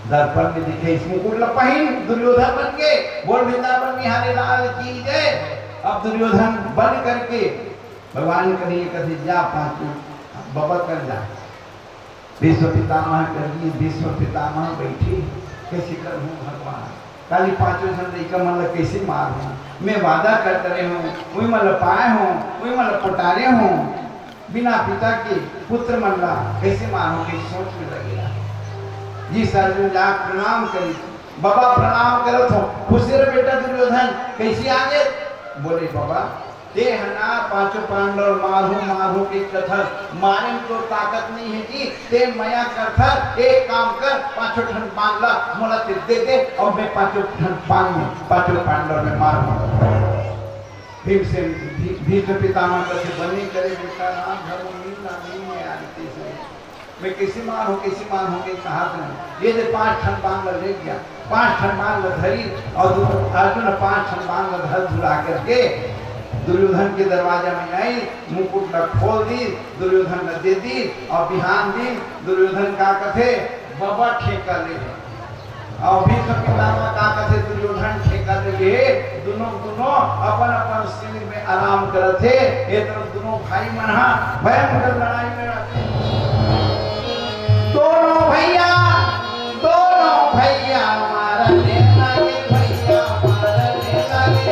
दर्पण में दिखे इस मुकुट ला पहिन दुर्योधन बन के। बोल वृंदावन बिहारी लाल की जय। अब दुर्योधन बन करके भगवान कन्हैया कथे, "जा पांचू, बबा कर जा।" भीष्म पितामह कर दी, भीष्म पितामह बैठे, "कइसे करहूं भगवान? काली पांचों झन लइका मन ला कइसे मारहूं? मैं वादा कर डरे हूं, उही मन ला पाए हूं, उही मन ला पटारे हूं। बिना पिता के पुत्र मन ला कइसे मारहूं?" कइसे सोच में लगे रहा। जी अर्जुन जा प्रणाम करी, "बबा प्रणाम करत हो, खुशी रह बेटा दुर्योधन, कइसे आगे?" बोले, "बबा, ते ह ना पांचों पांडव मारहूं, मारहूं के कथस, मारे में तो ताकत नहीं है जी, ते मया करथस, एक काम कर, पांचों ठन बाण ला मोला ते दे दे, अउ मैं पांचों ठन बाण में, पांचों पांडव में मारहूं।" भीमसेन भी-, भीष्म पितामह कथे, "बने करे बेटा राम धर्म मीन ना मीन में आदि तेज है।" मैं कइसे मारहूं, कइसे मारहूं, कइसे कहात हूं। ये दे पांच ठन बाण ल ले गया, पांच ठन बाण ल धरी अउ दु-, अर्जुन पांच ठन बाण ल धर धुरा करके दुर्योधन के दरवाजा में आई, मुकुट ल खोल दी, दुर्योधन ल दे दी अउ बिहान दिन दुर्योधन का कथे, बबा ठेका ले। अउ भीष्म पितामह का कथे, दुर्योधन ठेका ले ले, दुनों, दुनों अपन अपन सीट में आराम करत हे। ए तरफ दुनों भाई मन हा भयंकर लड़ाई में रहते। दोनों भैया, दोनों भैया मारने लागे, भैया मारने लागे।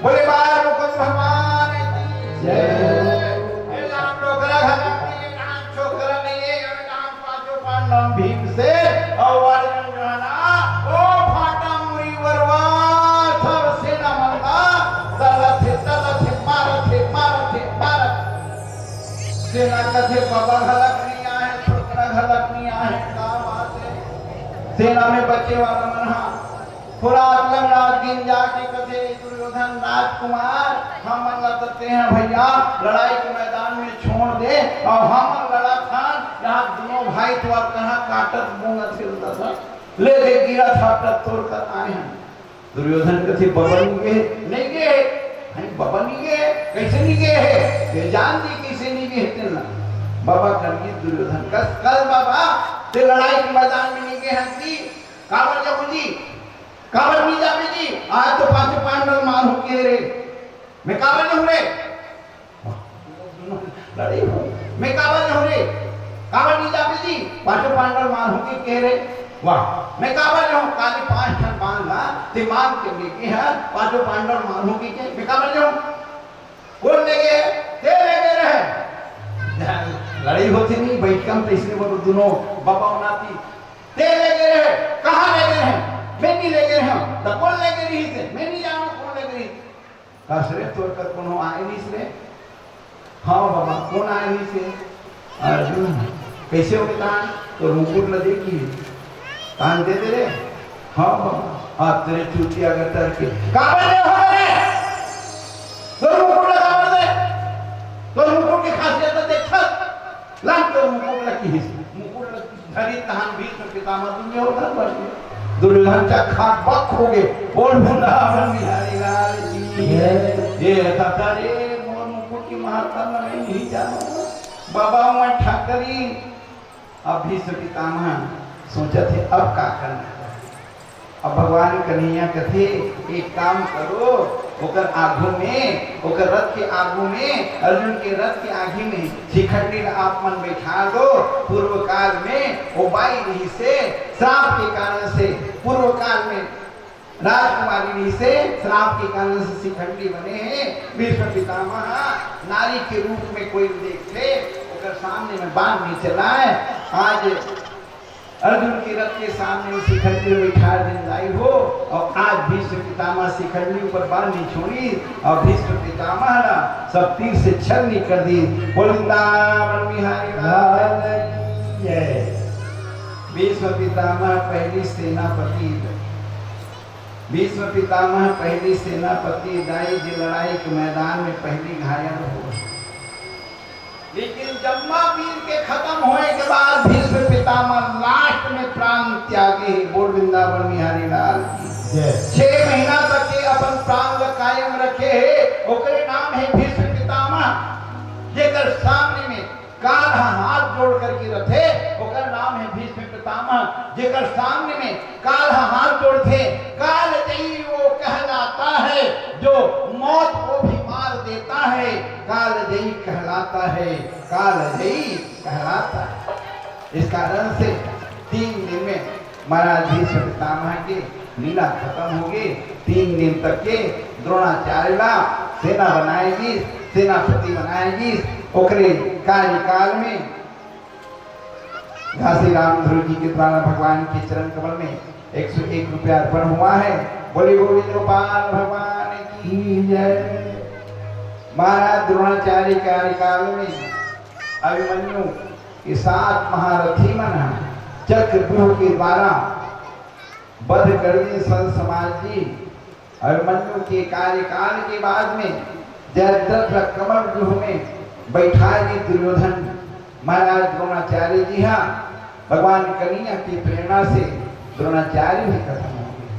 बोले बाल मुकुंद भगवान की जय। ये राम डोकरा घर अपनी, ये राम छोकरा नहीं है, ये राम पांचों पांडव भीम से और अर्जुन जो है ना, ओ फाटा मुरी वरवा, सब सेना मंदा, दलत है, दलत है, मारत है, मारत है, मारत। सेना कथे बाबा घलक नहीं आए, छोकरा घलक नहीं आए, का बात है? सेना में बचे वाला मन हा, फुरात लंगड़ा दिन जाके कथे, दुर्योधन राजकुमार, हमन ला तो तेहा भैया लड़ाई के मैदान में छोड़ दे, और हमन लड़त हन, यहाँ दोनों भाई तो अब कहाँ काटत बोंगत हिलता था, ले दे गिरा था, तोड़ कर आए हैं। दुर्योधन कथे, "बबा नहीं गे, नहीं गे, हैं, बबा नहीं गे, कैसे नहीं गे है? ये जान दी कैसे नहीं गे है तेला।" बबा कर गे दुर्योधन कस, "कल बबा, ते लड़ाई के मैदान में नहीं गे हन की? काबर जबू जी? काबर नहीं जाबे जी? आज तो पांचों पांडव मार हो के रे। मैं काबर जबू रे?" लड़ई हो। मैं काबर जहूं रे? काबर नहीं जाबे जी? पांचों पांडव मानहूं के कहे रे। वाह, मैं काबर जहूं? काली पांच ठन बांध ला, ते मांग के लेके है, पांचों पांडव मानहूं के कहे, मैं काबर जहूं? कौन लेगे? ते लेगे रहे। लड़ई होती नहीं, बैठकम तो इसने बोलो दोनों बाबा नाती। ते लेगे रहे, कहाँ लेगे रहे? मैं नहीं लेगे रहे हूँ। तो कौन लेगे रही थे? मैं नहीं जानू कौन लेगे रही थे। कस रे, तोर कर कोनो आए नहीं रे? हाँ बाबा, कौन आए नहीं से? अर्जुन, कैसे हो तान? तो मुकुट ल देखी, तान दे दे रे। हाँ बाबा, आप तेरे चूतिया का डर के। काबर दे हो रे? तो मुकुट लगा दे। तो मुकुट की खासियत तो देख। लंग तो मुकुट लगी, मुकुट लगी। धरी तहान भीष्म पितामह दुर्योधन बन गए। दुर्योधन चक्खा बक हो गए। बोल वृंदावन बिहारी लाल की जय। ये दादा रे, मोर मुकुट की महात्मा मैं नहीं जानो। बाबा मैं ठकरी। अब भीष्म पितामह सोचत हे, अब का करना चाहिए? अब भगवान कन्हैया कथे, "एक काम करो, ओकर आगू में, ओकर रथ के आगू में, अर्जुन के रथ के आगू में शिखंडी ला आप मन बैठा दो।" पूर्व काल में वो बाई रहिसे, श्राप के कारण से पूर्व काल में राजकुमारी रहिसे, श्राप के कारण से शिखंडी बने हैं। भीष्म पितामह नारी के रूप में कोई देखथे, ओकर सामने में बाण नहीं चलाए। आज अर्जुन के रथ के सामने शिखंडी में बैठा दिन लाई हो, और आज भीष्म पितामह शिखंडी ऊपर बाण नहीं छोड़ी, और भीष्म पितामह ना सब तीर से छल नहीं कर दी। बोल वृंदावन बिहारी लाल की जय। भीष्म पितामह पहली सेनापति, भीष्म पितामह पहली सेनापति दाई जी लड़ाई के मैदान में पहली घायल हो। लेकिन जम्मा वीर के खत्म होए के बाद भीष्म पितामह लास्ट में प्राण त्यागे हे। बोल वृंदावन बिहारी लाल की जय। छह महीना तक के अपन प्राण ल कायम रखे हे, ओकरे नाम हे भीष्म पितामह। जेकर सामने में काल ह हाथ जोड़ करके रथे, ओकर नाम हे भीष्म पितामह। जेकर सामने में काल ह हाथ जोड़थे, काल जयी वो कहलाता है, जो मौत को भी मार देता है, काल जयी कहलाता है, काल जयी कहलाता है। इस कारण से तीन दिन में महाराज भीष्म पितामह के लीला खत्म हो गई। तीन दिन तक के द्रोणाचार्य ला सेना बनाए गिस, सेनापति बनाए गिस। ओकरे कार्यकाल में घासीराम ध्रुव जी के द्वारा भगवान के चरण कमल में एक सौ एक रुपया अर्पण हुआ है। बोले गोविंद गोपाल भगवान की जय। महाराज द्रोणाचार्य के कार्यकाल में अभिमन्यु के सात महारथी मन ह चक्रव्यूह के द्वारा वध कर दिन। संत समाज जी, अभिमन्यु के कार्यकाल के बाद में जयद्रथ ल कमल व्यूह में बैठाए गिस दुर्योधन। महाराज द्रोणाचार्य जी हा भगवान कन्हैया की प्रेरणा से द्रोणाचार्य भी खत्म हो गए।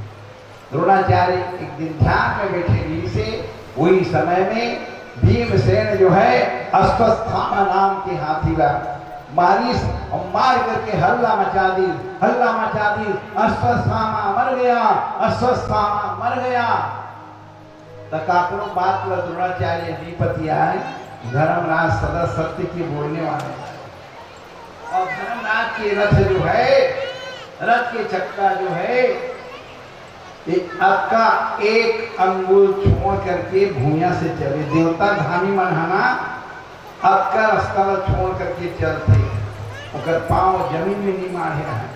द्रोणाचार्य एक दिन ध्यान में बैठे रहिसे, वही समय में भीमसेन जो है अश्वत्थामा नाम के हाथी ला मारिस और मार करके हल्ला मचा दी, हल्ला मचा दी, "अश्वत्थामा मर गया, अश्वत्थामा मर गया।" त काकरो बात ला द्रोणाचार्य नइ पतियाय, धर्मराज सदा सत्य के बोलने वाले। और धर्मराज के रथ जो है, रथ के चक्का जो है, ये अतका एक अंगुल छोड़ करके भुइयां से चले। देवता धामी मन ह ना अतका रास्ता ला छोड़ करके चलथे, ओकर पाँव जमीन में नहीं माढ़े रहय।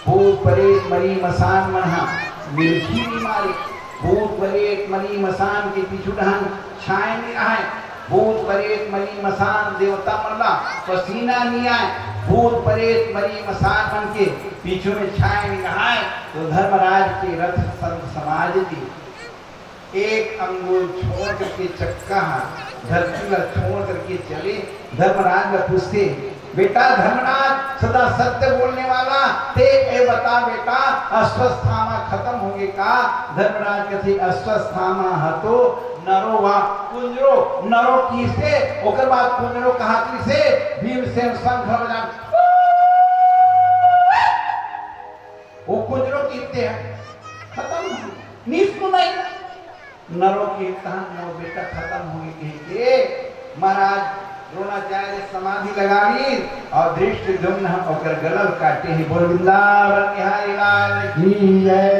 भूत प्रेत मरी मसान मन ह मिलखी नहीं मारे। भूत प्रेत मरी मसान के पीछू डहन छांय नहीं रहय। भूत प्रेत मरी मसान देवता मन ला पसीना नहीं आय। भूत प्रेत मरी मसान मन के पीछू में छांय नहीं रहय। तो धर्मराज के रथ संत समाज के एक अंगुल छोड़ करके चक्का ह धरती ला छोड़ करके चले। धर्मराज ला पूछथे, "बेटा धर्मराज, सदा सत्य बोलने वाला, ते ए बता बेटा, अश्वत्थामा खत्म होगे का?" धर्मराज कथे, "अश्वत्थामा ह तो नरो वा कुंजरो, नरो किहिसे, ओकर बाद कुंजरो कहात रिहिसे, भीमसेन शंख बजा, वो कुंजरो किहिसे ह, खत्म हो, निस नहीं।" नरो के तहन मोर बेटा खत्म होगे कहिके महाराज द्रोणाचार्य समाधि लगा लीन और धृष्टद्युम्न ह ओकर गला ल काटे हे। बोल वृंदावन बिहारी लाल की जय।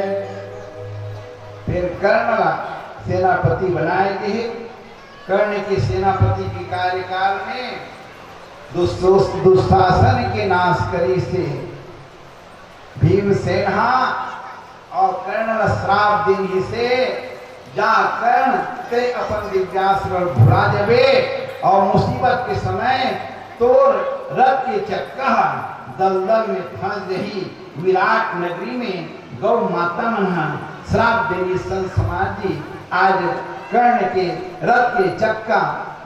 फिर कर्ण ला सेनापति बनाए गे हे। कर्ण के सेनापति के कार्यकाल में दुष्टो-, दुशासन के नाश करिसे भीमसेन ह। और कर्ण ला श्राप दे रिहिसे, "जा कर्ण, ते अपन दिव्यास्त्र भुला जबे और मुसीबत के समय तोर रथ के चक्का ह दलदल में फंस जही।" विराट नगरी में गौ माता मन ह श्राप दे रिहिस। संत समाज जी, आज कर्ण के रथ के चक्का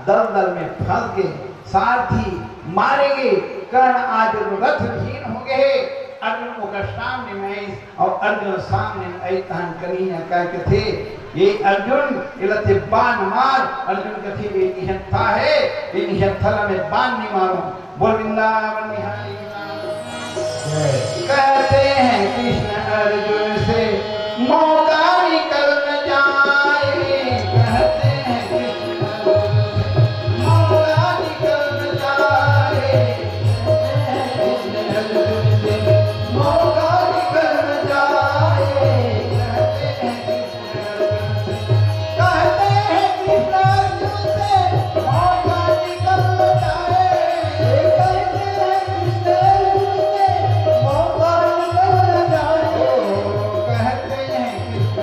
दलदल में फंस गे, सारथी मारे गे, कर्ण आज रथ विहीन हो गे हे। अर्जुन ओकर सामने में आइस और अर्जुन सामने में आइस तहन कन्हैया कह कथे, "ये अर्जुन, एला ते बाण मार।" अर्जुन कथे, "ये निहत्था हे, ये निहत्था ला मैं बाण नहीं मारूं।" बोल वृंदावन बिहारी लाल। कहते हैं कृष्ण अर्जुन से, "मौका निकल न जाए।" कहते हैं कृष्ण अर्जुन से, "मौका निकल न जाए।" कहते हैं कृष्ण अर्जुन से, "मौका निकल न जाए।" कहते हैं कृष्ण अर्जुन से, कहते हैं कृष्ण अर्जुन से, "मौका निकल न जाए।" कहते हैं कृष्ण अर्जुन से, "मौका निकल न जाए।" कहते हैं कृष्ण अर्जुन से, "मौका निकल न जाए।" कहते हैं कृष्ण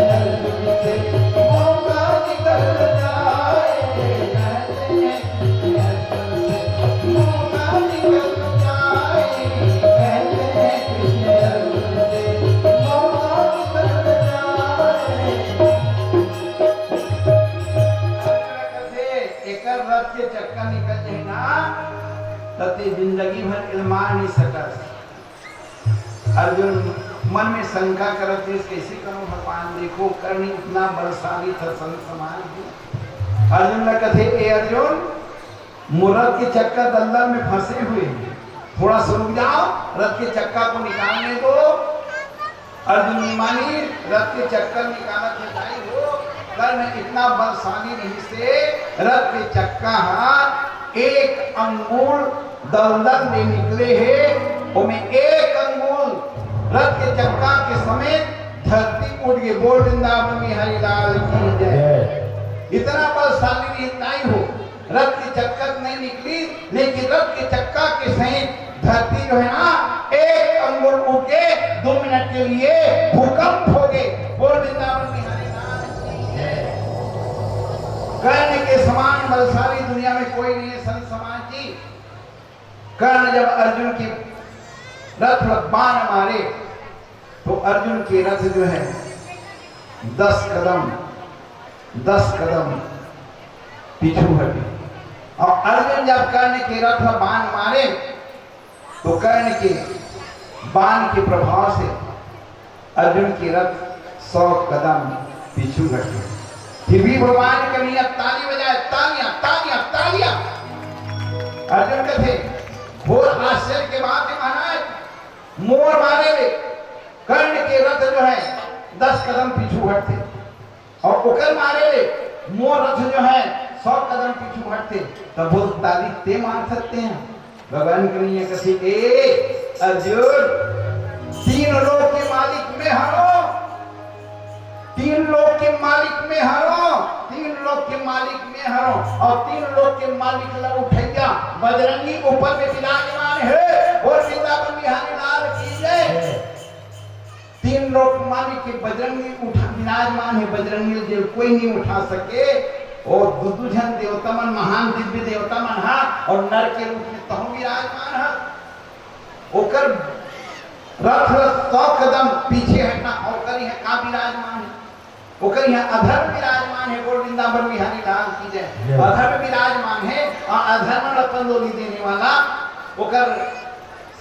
अर्जुन से, "मौका निकल न जाए।" कहते हैं कृष्ण अर्जुन से, "मौका निकल न जाए।" कहते हैं कृष्ण अर्जुन से, "मौका निकल न जाए।" अर्जुन कथे, "एकर रथ के चक्का निकल जाए ना, त ते जिंदगी भर एला मार नहीं सकस।" अर्जुन मन में शंका करत रहिस, "कैसे करूं भगवान, देखो कर्ण इतना बलशाली था, संत समाज भी।" अर्जुन ला कथे, "ए अर्जुन, मोर रथ के चक्का दलदल में फंसे हुए हैं, थोड़ा सा रुक जाओ, रथ के चक्का को निकालने दो।" अर्जुन नहीं मानिस, रथ के चक्का निकालत हे, "भाई हो, कर्ण इतना बलशाली रहिसे, रथ के चक्का ह एक अंगुल दलदल ले निकले हे, ओमे एक अंगुल रथ के चक्का के समेत धरती उठ गे।" बोल वृंदावन बिहारी लाल की जय। इतना बलशाली नहीं हो, रथ के चक्का नहीं निकलिस, लेकिन रथ के चक्का के सहित धरती जो है ना, एक अंगुल उठ के दो मिनट के लिए भूकंप हो गे। बोल वृंदावन बिहारी लाल की जय। कर्ण के समान बलशाली दुनिया में कोई नहीं है, संत समाज जी। कर्ण जब अर्जुन के रथ में बाण मारे, तो अर्जुन के रथ जो है, दस कदम, दस कदम पीछू हटे। और अर्जुन जब कर्ण के रथ में बाण मारे, तो कर्ण के बाण के प्रभाव से अर्जुन के रथ सौ कदम पीछू हटे। फिर भी भगवान कन्हैया ताली बजाए, "तालियां, तालियां, तालियां।" अर्जुन कथे, "घोर आश्चर्य के बात है महाराज, मोर मारे ले कर्ण के रथ जो है, दस कदम पीछू हटथे, अउ ओकर मारे ले मोर रथ जो है सौ कदम पीछू हटथे, तब वो ताली ते मार सकते हैं। भगवान कन्हैया कथे, "ए अर्जुन, तीन लोक के मालिक मैं हरों, तीन लोक के मालिक मैं हरों, तीन लोक के मालिक मैं हरों, अउ तीन लोक के मालिक ला उठैया बजरंगी ऊपर में विराजमान हे।" बोल वृंदावन बिहारी लाल की जय। तीन लोक मालिक के बजरंगी उठा, विराजमान हे, बजरंगी ला कोई नहीं उठा सके। अउ दू दू झन देवता मन, महान दिव्य देवता मन हा, अउ नर के रूप में तहूँ विराजमान हा। ओकर रथ ला सौ कदम पीछे हटना, अउ ओकर इहाँ का विराजमान हे? ओकर इहाँ अधर्म विराजमान हे। बोल वृंदावन बिहारी लाल की जय। जय। अधर्म विराजमान हे, अउ अधर्म ला कंदोली देने वाला ओकर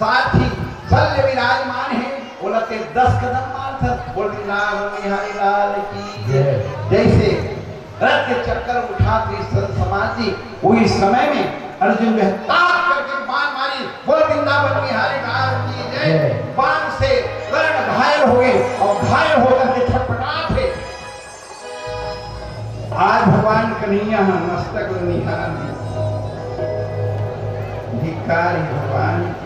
सारथी शल्य विराजमान हे, ओला ते दस कदम मारथस। बोल वृंदावन बिहारी लाल की जय। जैसे रथ के चक्कर उठात रहिस संत समाज जी, उही समय में अर्जुन वह ताक करके बाण मारिस। बोल वृंदावन बिहारी लाल की जय। जय। बाण से कर्ण घायल हो गए अउ घायल होकर के छटपटात हे। आज भगवान कन्हैया ह मस्तक ल निहार दिस। धिक्कार हे भगवान,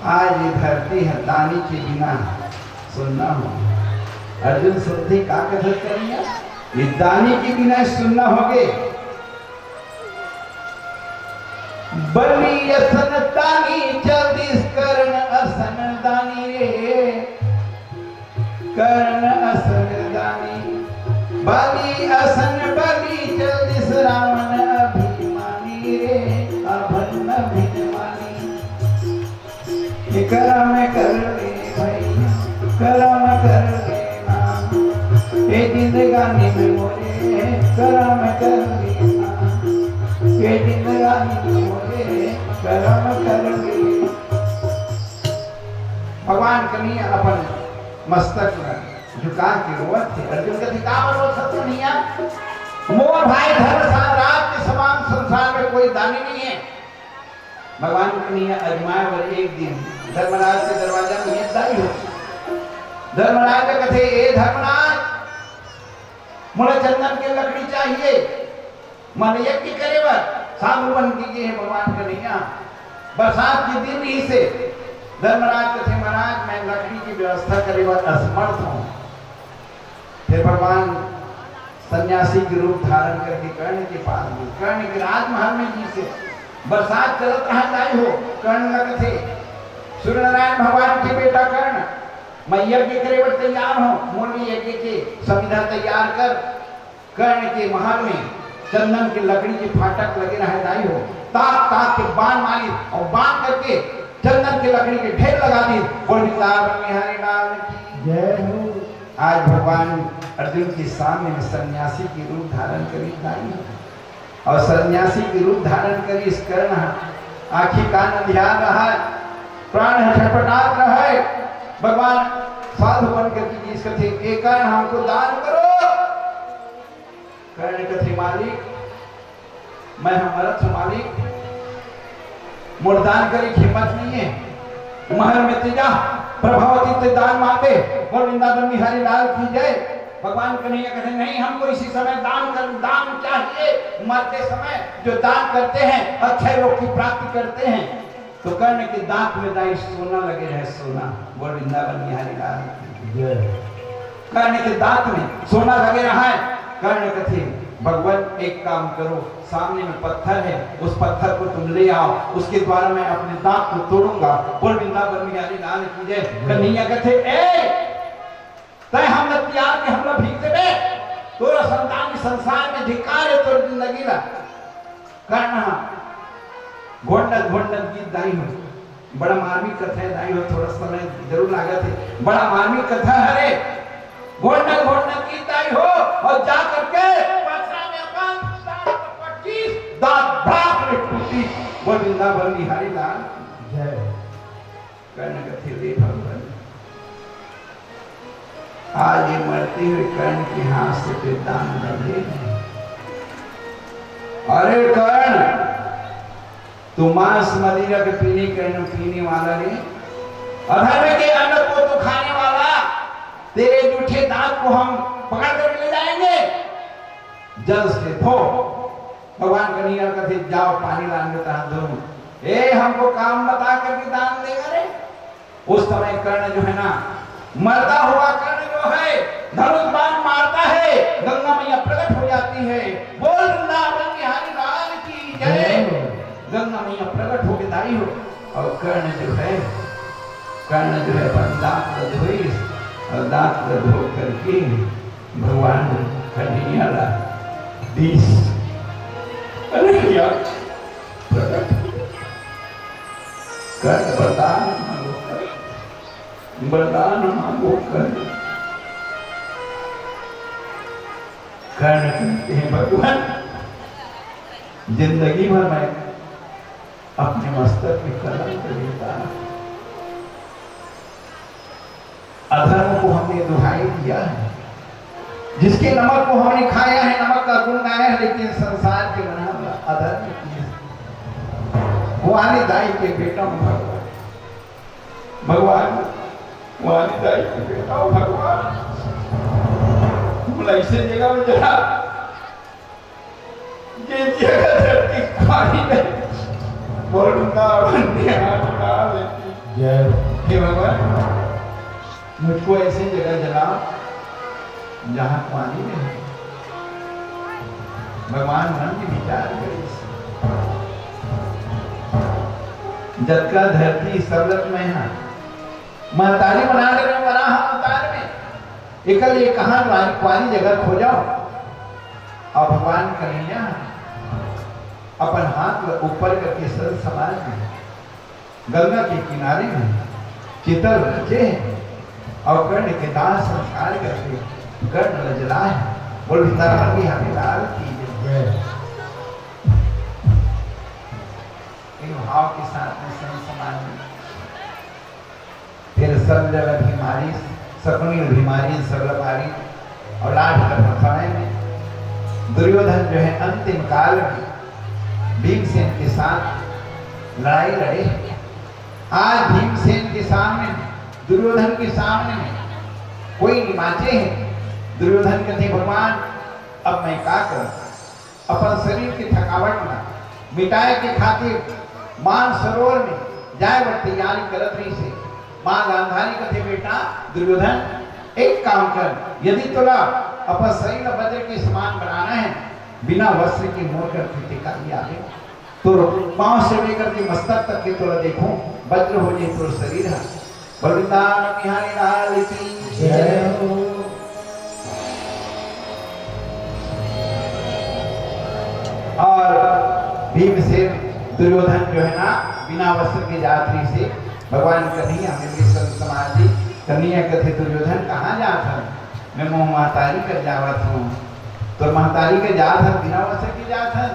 आज ये धरती ह दानी के बिना सुन्ना हो। अर्जुन सुनथे का कथस कन्हैया, ये दानी के बिना सुन्ना होगे। बलि असन दानी चल दिस कर्ण असन दानी रे। कर्ण असन दानी, बलि असन बलि चल दिस रावण अभिमानी रे, अभन अभिमानी। हे करम कर ले भैया, करम कर ले ना, ये जिंदगानी में मोरे करम कर ले ना, ये जिंदगानी में मोरे करम कर ले। भगवान कन्हैया अपन मस्तक में झुका के रोवत हे। अर्जुन कथे, "का बर रोवत हस कन्हैया? मोर भाई धर्म साम्राज्य के समान संसार में कोई दानी नहीं है।" भगवान कन्हैया अजमाए बर एक दिन धर्मराज के दरवाजा में गीत दाई हो। धर्मराज कथे, "ए धर्मराज, मोला चंदन के लकड़ी चाहिए।" मन यज्ञ करे बर साधु बन के गे हे भगवान कन्हैया। बरसात के दिन ही से धर्मराज कथे, "महाराज, मैं लकड़ी की व्यवस्था करे बर असमर्थ हूँ।" फिर भगवान सन्यासी के रूप धारण करके कर्ण के पास में, कर्ण के राजमहल में जी से बरसात चलत रहा दाई हो। कर्ण ल कथे, "सूर्यनारायण भगवान के बेटा कर्ण, मैं यज्ञ करे बर तैयार हूँ, मोर लिए यज्ञ के संविधा तैयार कर।" कर्ण के महल में चंदन के लकड़ी के फाटक लगे रहे दाई हो, ताक ताक के बाण मारी अउ बाण करके चंदन के लकड़ी के ढेर लगा दी। बोल वृंदावन बिहारी लाल की जय हो। आज भगवान अर्जुन के सामने में सन्यासी के रूप धारण करी दाई हो, अउ सन्यासी के रूप धारण करी इस कर्ण ह। आँखी कान अंधियार रहा, प्राण ह छटपटात रहा। भगवान साधु बन करके जिस कथे, "ए कर्ण, हमको दान करो।" कर्ण कथे, "मालिक, मैं ह मरत हूँ मालिक, मोर दान करे के हिम्मत नहीं है। महल में ते जा, प्रभावती ते दान मांगे।" बोल वृंदावन बिहारी लाल की जय। भगवान कन्हैया कथे, "नहीं, हमको इसी समय दान कर, दान चाहिए। मरते समय जो दान करते हैं, अक्षय लोक की प्राप्ति करते हैं।" तो कर्ण के दांत में दाई सोना लगे रहे, सोना। बोल वृंदावन बिहारी लाल की जय। कर्ण के दांत में सोना लगे रहा है। कर्ण कथे, "भगवान, एक काम करो, सामने में पत्थर है, उस पत्थर को तुम ले आओ, उसके द्वारा मैं अपने दांत को तोड़ूंगा।" बोल वृंदावन बिहारी लाल की जय। कन्हैया कथे, "ए, तय हमला त्यार के हमला भीख देबे? तोर असन दानी संसार में धिक्कार हे तोर जिंदगी ला।" कर्ण ह गोंडत गोंडत गीत दाई हो। बड़ा मार्मिक कथा हे दाई हो, थोड़ा समय जरूर लागत हे। बड़ा मार्मिक कथा हरे। गोंडत गोंडत गीत दाई हो अउ जा करके पथरा में अपन दांत पच्चीस दांत भाग में टूटी। बोल वृंदावन बिहारी लाल जय। कर्ण कथे, "ले भगवान, आज ये मरते हुए कर्ण के हाथ से तो दान बने नहीं। अरे कर्ण, तू मांस मदिरा के पीने के, पीने वाला रे, अधर्म के अन्न को तू खाने वाला, तेरे जूठे दांत को हम पकड़ कर ले जाएंगे, जल से धो। भगवान कन्हैया कथे, "जाओ, पानी लान के तहां धो।" "ए, हमको काम बता करके दान देगा रे।" उस समय कर्ण जो है ना, मरता हुआ कर्ण जो है, धनुष बाण मारता है, गंगा मैया प्रकट हो जाती है। बोल वृंदावन बिहारी लाल की जय। गंगा मैया प्रकट होके दाई हो, और कर्ण जो है, कर्ण जो है, अपन दांत ल धोइस, और दांत ल धो करके भगवान कन्हैया ला दीस। अरे यार, प्रकट, कर्ण वरदान मांगो, कर्ण वरदान मांगो, कर्ण। कर्ण कहते हैं, "भगवान, जिंदगी भर मैं अपने मस्तक में कलंक लेता, अधर्म को हमने दुहाई दिया है, जिसके नमक को हमने खाया है, नमक का गुण गाया है, लेकिन संसार के बना हुआ अधर्म किए।" वाली दाई के बेटा हूं भगवान, भगवान, वाली दाई के बेटा हूं भगवान, तुम ऐसे जगह में जरा ये जगह धरती पानी में वरुणा वन्य आत्मा लेती। जय हो। हे भगवान, मुझको ऐसी जगह जला जहां पानी में है। भगवान मन में विचार करे, जतका धरती सबलत में है, महतारी बना ले रहे वराह अवतार में, एकर लिए कहां वाली, वाली जगह खोजो। और भगवान कन्हैया अपन हाथ ल ऊपर करके सर समाज में गंगा के किनारे में चितल रचे हैं और कर्ण के दाह संस्कार करके कर्ण ल जला है। बोल वृंदावन बिहारी लाल की जय। इन भाव के साथ में संत समाज में फिर सब जगह बीमारी, शकुनी बीमारी, सब बीमारी और लाठ कर समय में दुर्योधन जो है अंतिम काल में भीमसेन के साथ लड़ाई लड़े। आज भीमसेन के सामने, दुर्योधन के सामने में कोई नहीं बांचे हैं। दुर्योधन कहते, "भगवान, अब मैं का करूं?" अपन शरीर के थकावट ला मिटाए के खातिर मानसरोवर में जाए बर तैयारी करत रहिस हे। माँ गांधारी कथे, "बेटा दुर्योधन, एक काम कर, यदि तोला अपन शरीर ला वज्र के समान बनाना है, बिना वस्त्र के मोर कर के काली आवे, तो पांव से लेकर के मस्तक तक के तोला देखूं, वज्र हो जाए तोर शरीर हा।" वृंदावन बिहारी लाल की जय हो। और भीमसेन दुर्योधन जो है ना, बिना वस्त्र के जात रहिस हे, भगवान कन्हैया में भी संत समाज जी, कन्हैया कथे, "दुर्योधन कहाँ जात हन?" "मैं मोर महतारी कर जावत हूँ।" "तोर महतारी कर जात हन, बिना वस्त्र के जात हन?"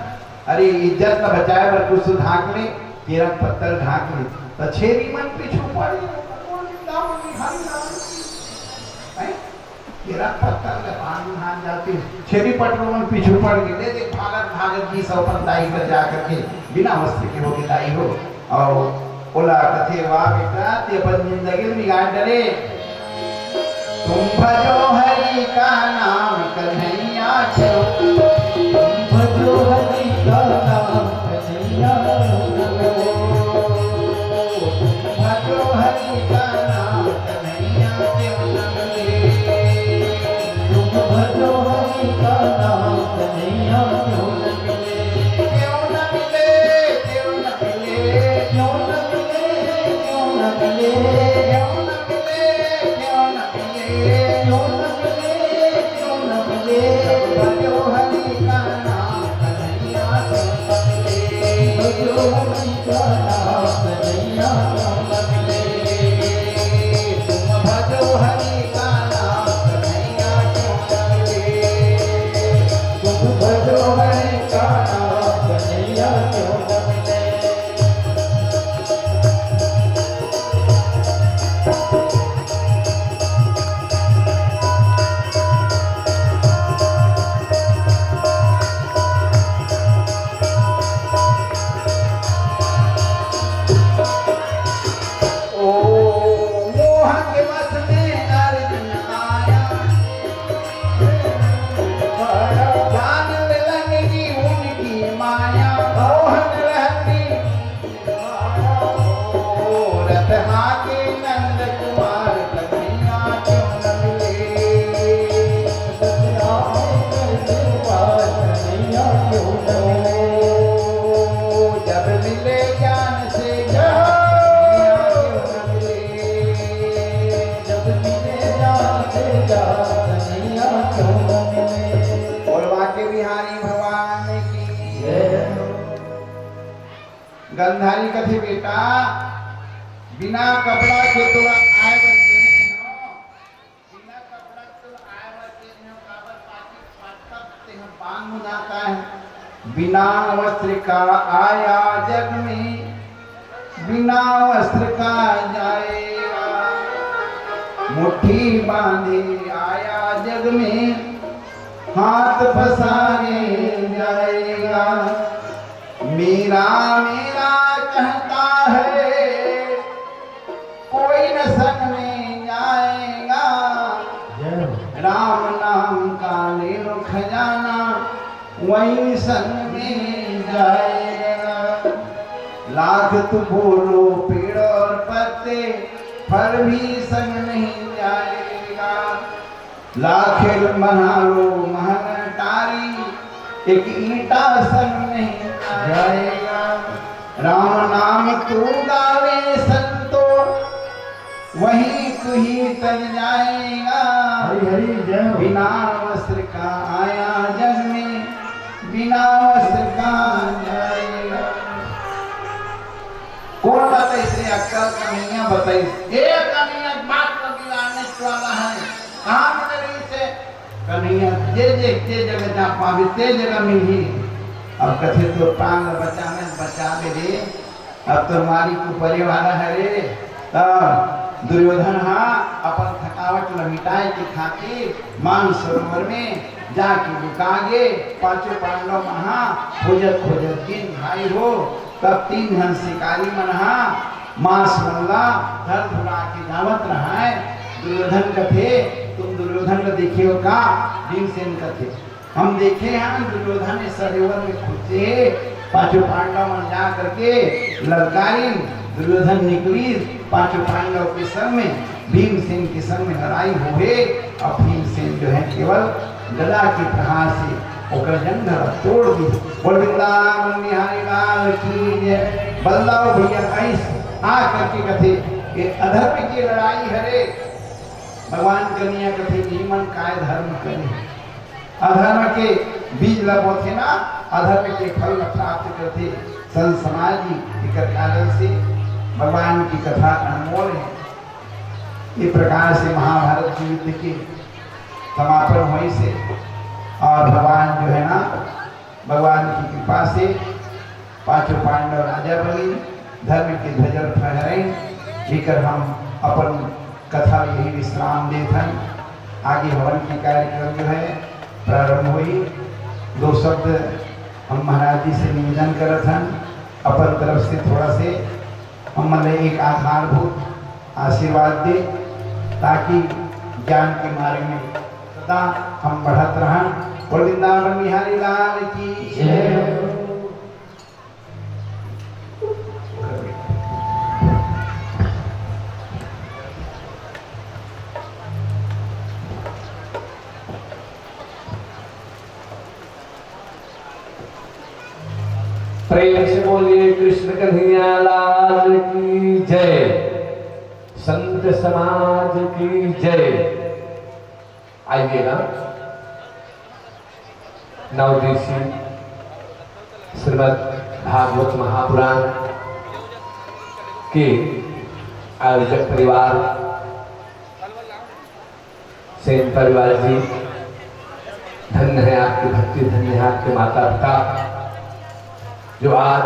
अरे, इज्जत ला बचाए बर कुछ तो ढांक ले, केरा पत्ता ढांक ले। त छेरी मन पीछू पड़ गे, बोल, "वृंदावन बिहारी लाल की।" हैं? केरा पत्ता ले पान ढांक जाते, छेरी पटरू मन पीछू पड़ गे। ले देख, भागत भागत जी सब अपन दाई कर जा करके बिना वस्त्र के होके दाई हो। और ओला कथे, "वाह बेटा, ते अपन जिंदगी ल बिगाड़ डरे। तुम भजो हरि का नाम कन्हैया क्यों, तुम भजो हरि का नाम कन्हैया क्यों न मिले। तुम भजो हरि का नाम कन्हैया क्यों न मिले। तुम भजो हरि का नाम कन्हैया क्यों न मिले। क्यों न मिले, क्यों न मिले, क्यों न मिले, क्यों न मिले, क्यों न मिले, क्यों न मिले, क्यों न मिले, क्यों न मिले, भजो हरि का नाम कन्हैया क्यों न मिले, भजो हरि का नाम कन्हैया क्यों न मिले, तुम भजो हरि का नाम कन्हैया क्यों न मिले, तुम भजो हरि का नाम कन्हैया क्यों न मिले।" गंधारी कथे, "बेटा, बिना कपड़ा के तोला आए बर गे हंव, बिना कपड़ा के तोला आए बर गे हंव, काबर पाछू फाटक तेह बांध मुंदात हे।" बिना वस्त्र का आया जग में, बिना वस्त्र का जाएगा। मुट्ठी बांधे आया जग में, हाथ पसारे जाएगा। मेरा मेरा कहता है, कोई न संग में जाएगा। जय हो। राम नाम का ले लो खजाना, वही संग में जाएगा। लाख तू बोलो पेड़ और पत्ते, फल भी संग नहीं जाएगा। लाख बना लो महल अटारी, एक ईंटा संग नहीं जाएगा। राम नाम तू गावे संतो, वहीं तू ही तर जाएगा। हरि हरि जय हो। बिना वस्त्र का आया जग में, बिना वस्त्र का जाएगा। कोन बताइस रे अक्कल? कन्हैया बताइस। ए कन्हैया, बात तो बिगाड़ने वाला है। कहाँ मिल रही से? कन्हैया, जे जे, जे जगह जा पावे, ते जगह मिलही। अब कथे तो प्राण ल बचावे, बचावे रे। अब तो मालिक ऊपरे वाला है रे। तब दुर्योधन हा अपन थकावट ल मिटाए के खातिर मानसरोवर में जाके लुका गे। पांचों पांडव मन हा खोजत खोजत गिन भाई हो, तब तीन झन शिकारी मन हा मांस मन ला धर धुरा के जावत रहय। दुर्योधन कथे, "तुम दुर्योधन ल देखे हो का?" भीमसेन कथे, "हम देखे हन दुर्योधन इस सरोवर में खोजे हे।" पांचों पांडव मन जा करके ललकारिन, दुर्योधन निकलिस, पांचों पांडव के संग में, भीमसेन के संग में लड़ाई होहे, और भीमसेन जो है केवल गदा के प्रहार से ओकर जंघ ला तोड़ दिस। बोल वृंदावन बिहारी लाल की जय। बलदाऊ भैया आइस, आ करके कथे, "ये अधर्म की लड़ाई हरे।" भगवान कन्हैया कथे, "ये मन काय धर्म करे?" अधर्म के बीज ल बोथे ना, अधर्म के फल ल प्राप्त करथे। संत समाज जी एकर कारण से भगवान की कथा अनमोल है। ये प्रकार से महाभारत के युद्ध के समापन होइस हे और भगवान जो है ना, भगवान की कृपा से पांचों पांडव राजा बनिन, धर्म के ध्वजा फहराइन। एकर हम अपन कथा ल यही विश्राम देत हन। आगे हवन के कार्यक्रम जो है प्रारंभ होही। दो शब्द हम महाराज जी से निवेदन करत हन, अपन तरफ से थोड़ा से हमन ल एक आधारभूत आशीर्वाद दे, ताकि ज्ञान के मार्ग में सदा हम बढ़त रहन। बोल वृंदावन बिहारी लाल की जय। प्रेम से बोलिए कृष्ण कन्हैया लाल की जय, संत समाज की जय। आइएगा, नवदेशी श्रीमद् भागवत महापुराण के आयोजक परिवार, सेन परिवार जी, धन्य है आपकी भक्ति, धन्य है आपके माता पिता, जो आज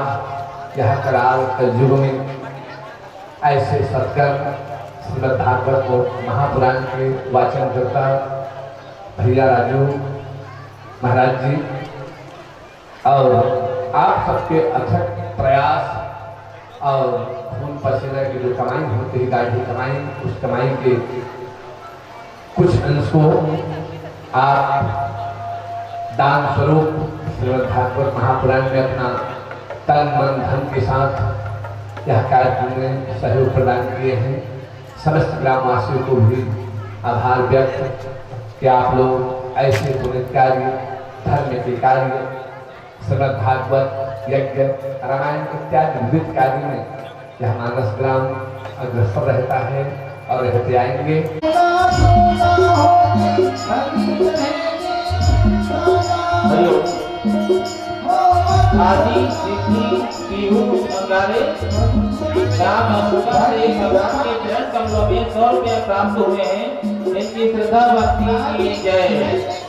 यह कराल कलयुग में ऐसे सत्कर्म श्रीमद् भागवत और महापुराण के वाचन करता भैया राजू महाराज जी और आप सबके अथक प्रयास और खून पसीना की जो कमाई होती है, गाढ़ी कमाई, उस कमाई के कुछ अंश को आप दान स्वरूप श्रीमद् भागवत महापुराण में अपना तन मन धन के साथ यह कार्यक्रम में सहयोग प्रदान किए हैं। समस्त ग्रामवासियों को भी आभार व्यक्त कि आप लोग ऐसे पुण्य कार्य, धर्म के कार्य, श्रीमद् भागवत, यज्ञ, रामायण इत्यादि विविध कार्य में यह मानस ग्राम अग्रसर रहता है और रहते आएंगे। हरिओम। आदि सिद्धि पीहू अंगारे, ग्राम अशोका से भगवान के चरण कमलों में सौ रुपया प्राप्त हुए हैं। इनकी श्रद्धा भक्ति की जय।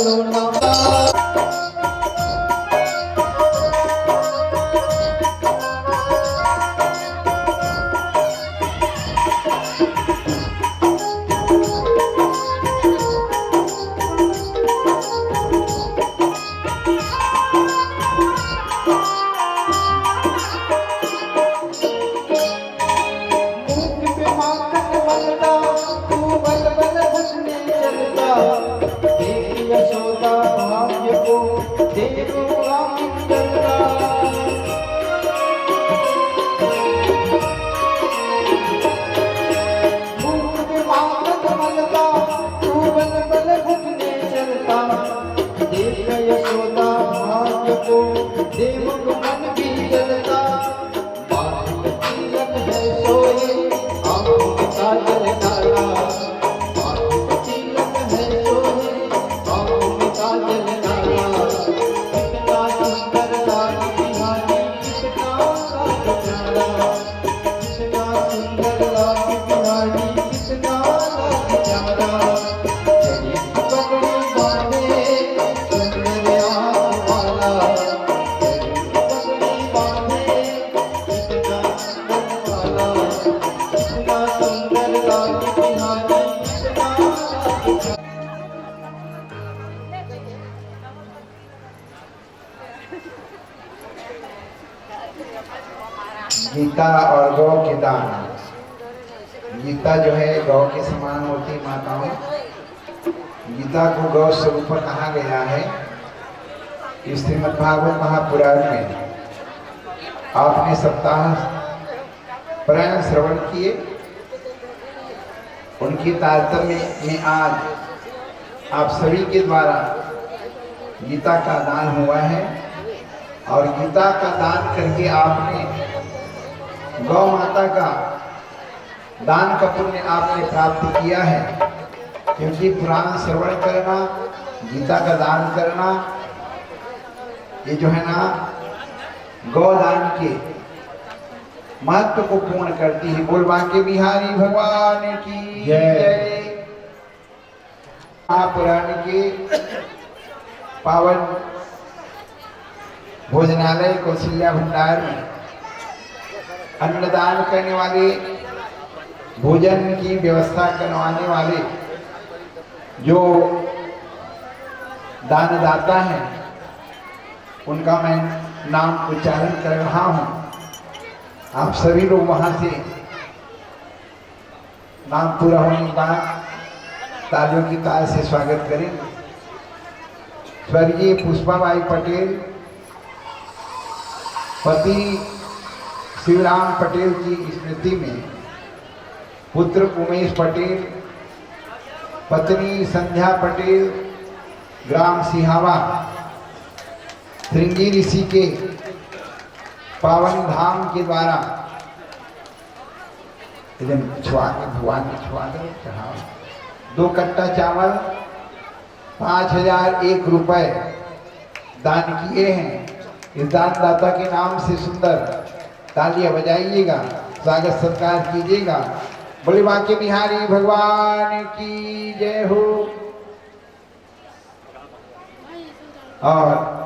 मुख पे माखन मलता, तू बल बल घुटने चलता। देख यशोदा भाग्य को, देख राम चलता। मुख पे माखन मलता, तू बल बल घुटने चलता। देख यशोदा भाग्य को, देख मन भी जलता। माथ पे तिलक है सोए, आँखों में काजल डाला। माथ पे तिलक है सोए, आँखों में काजल डाला। कितना सुंदर लागे बिहारी, कितना लागे प्यारा। कितना सुंदर लागे बिहारी, कितना लागे प्यारा। गरीब पगड़ी बांधे, सुंदर आँख वाला। गरीब पगड़ी बांधे, गीता और गौ के दान। गीता जो है, गौ के समान होती माताओं। गीता को गौ स्वरूप कहा गया है। श्रीमद् भागवत महापुराण में आपने सप्ताह प्राण श्रवण किए, उनके तारतम्य में आज आप सभी के द्वारा गीता का दान हुआ है। और गीता का दान करके आपने गौ माता का दान का पुण्य आपने प्राप्त किया है, क्योंकि पुराण श्रवण करना, गीता का दान करना, ये जो है ना, गौ दान के महत्व को पूर्ण करती है। बोल बांके बिहारी भगवान की जय। जय। महापुराण के पावन भोजनालय कौशल्या भंडार में अन्नदान करने वाले, भोजन की व्यवस्था करवाने वाले जो दानदाता हैं, उनका मैं नाम उच्चारण कर रहा हूँ। आप सभी लोग वहाँ से नाम पूरा होने के बाद तालियों की ताल से स्वागत करें। स्वर्गीय पुष्पाबाई पटेल, पति शिवराम पटेल की स्मृति में पुत्र उमेश पटेल, पत्नी संध्या पटेल, ग्राम सिहावा, श्रृंगी ऋषि के पावन धाम के द्वारा इधर छुआ के, भगवान के छुआ के चढ़ाओ। दो कट्टा चावल, पाँच हजार एक रुपए दान किए हैं। इस दानदाता के नाम से सुंदर तालियां बजाइएगा, स्वागत सत्कार कीजिएगा। बोले बांके बिहारी भगवान की जय हो। और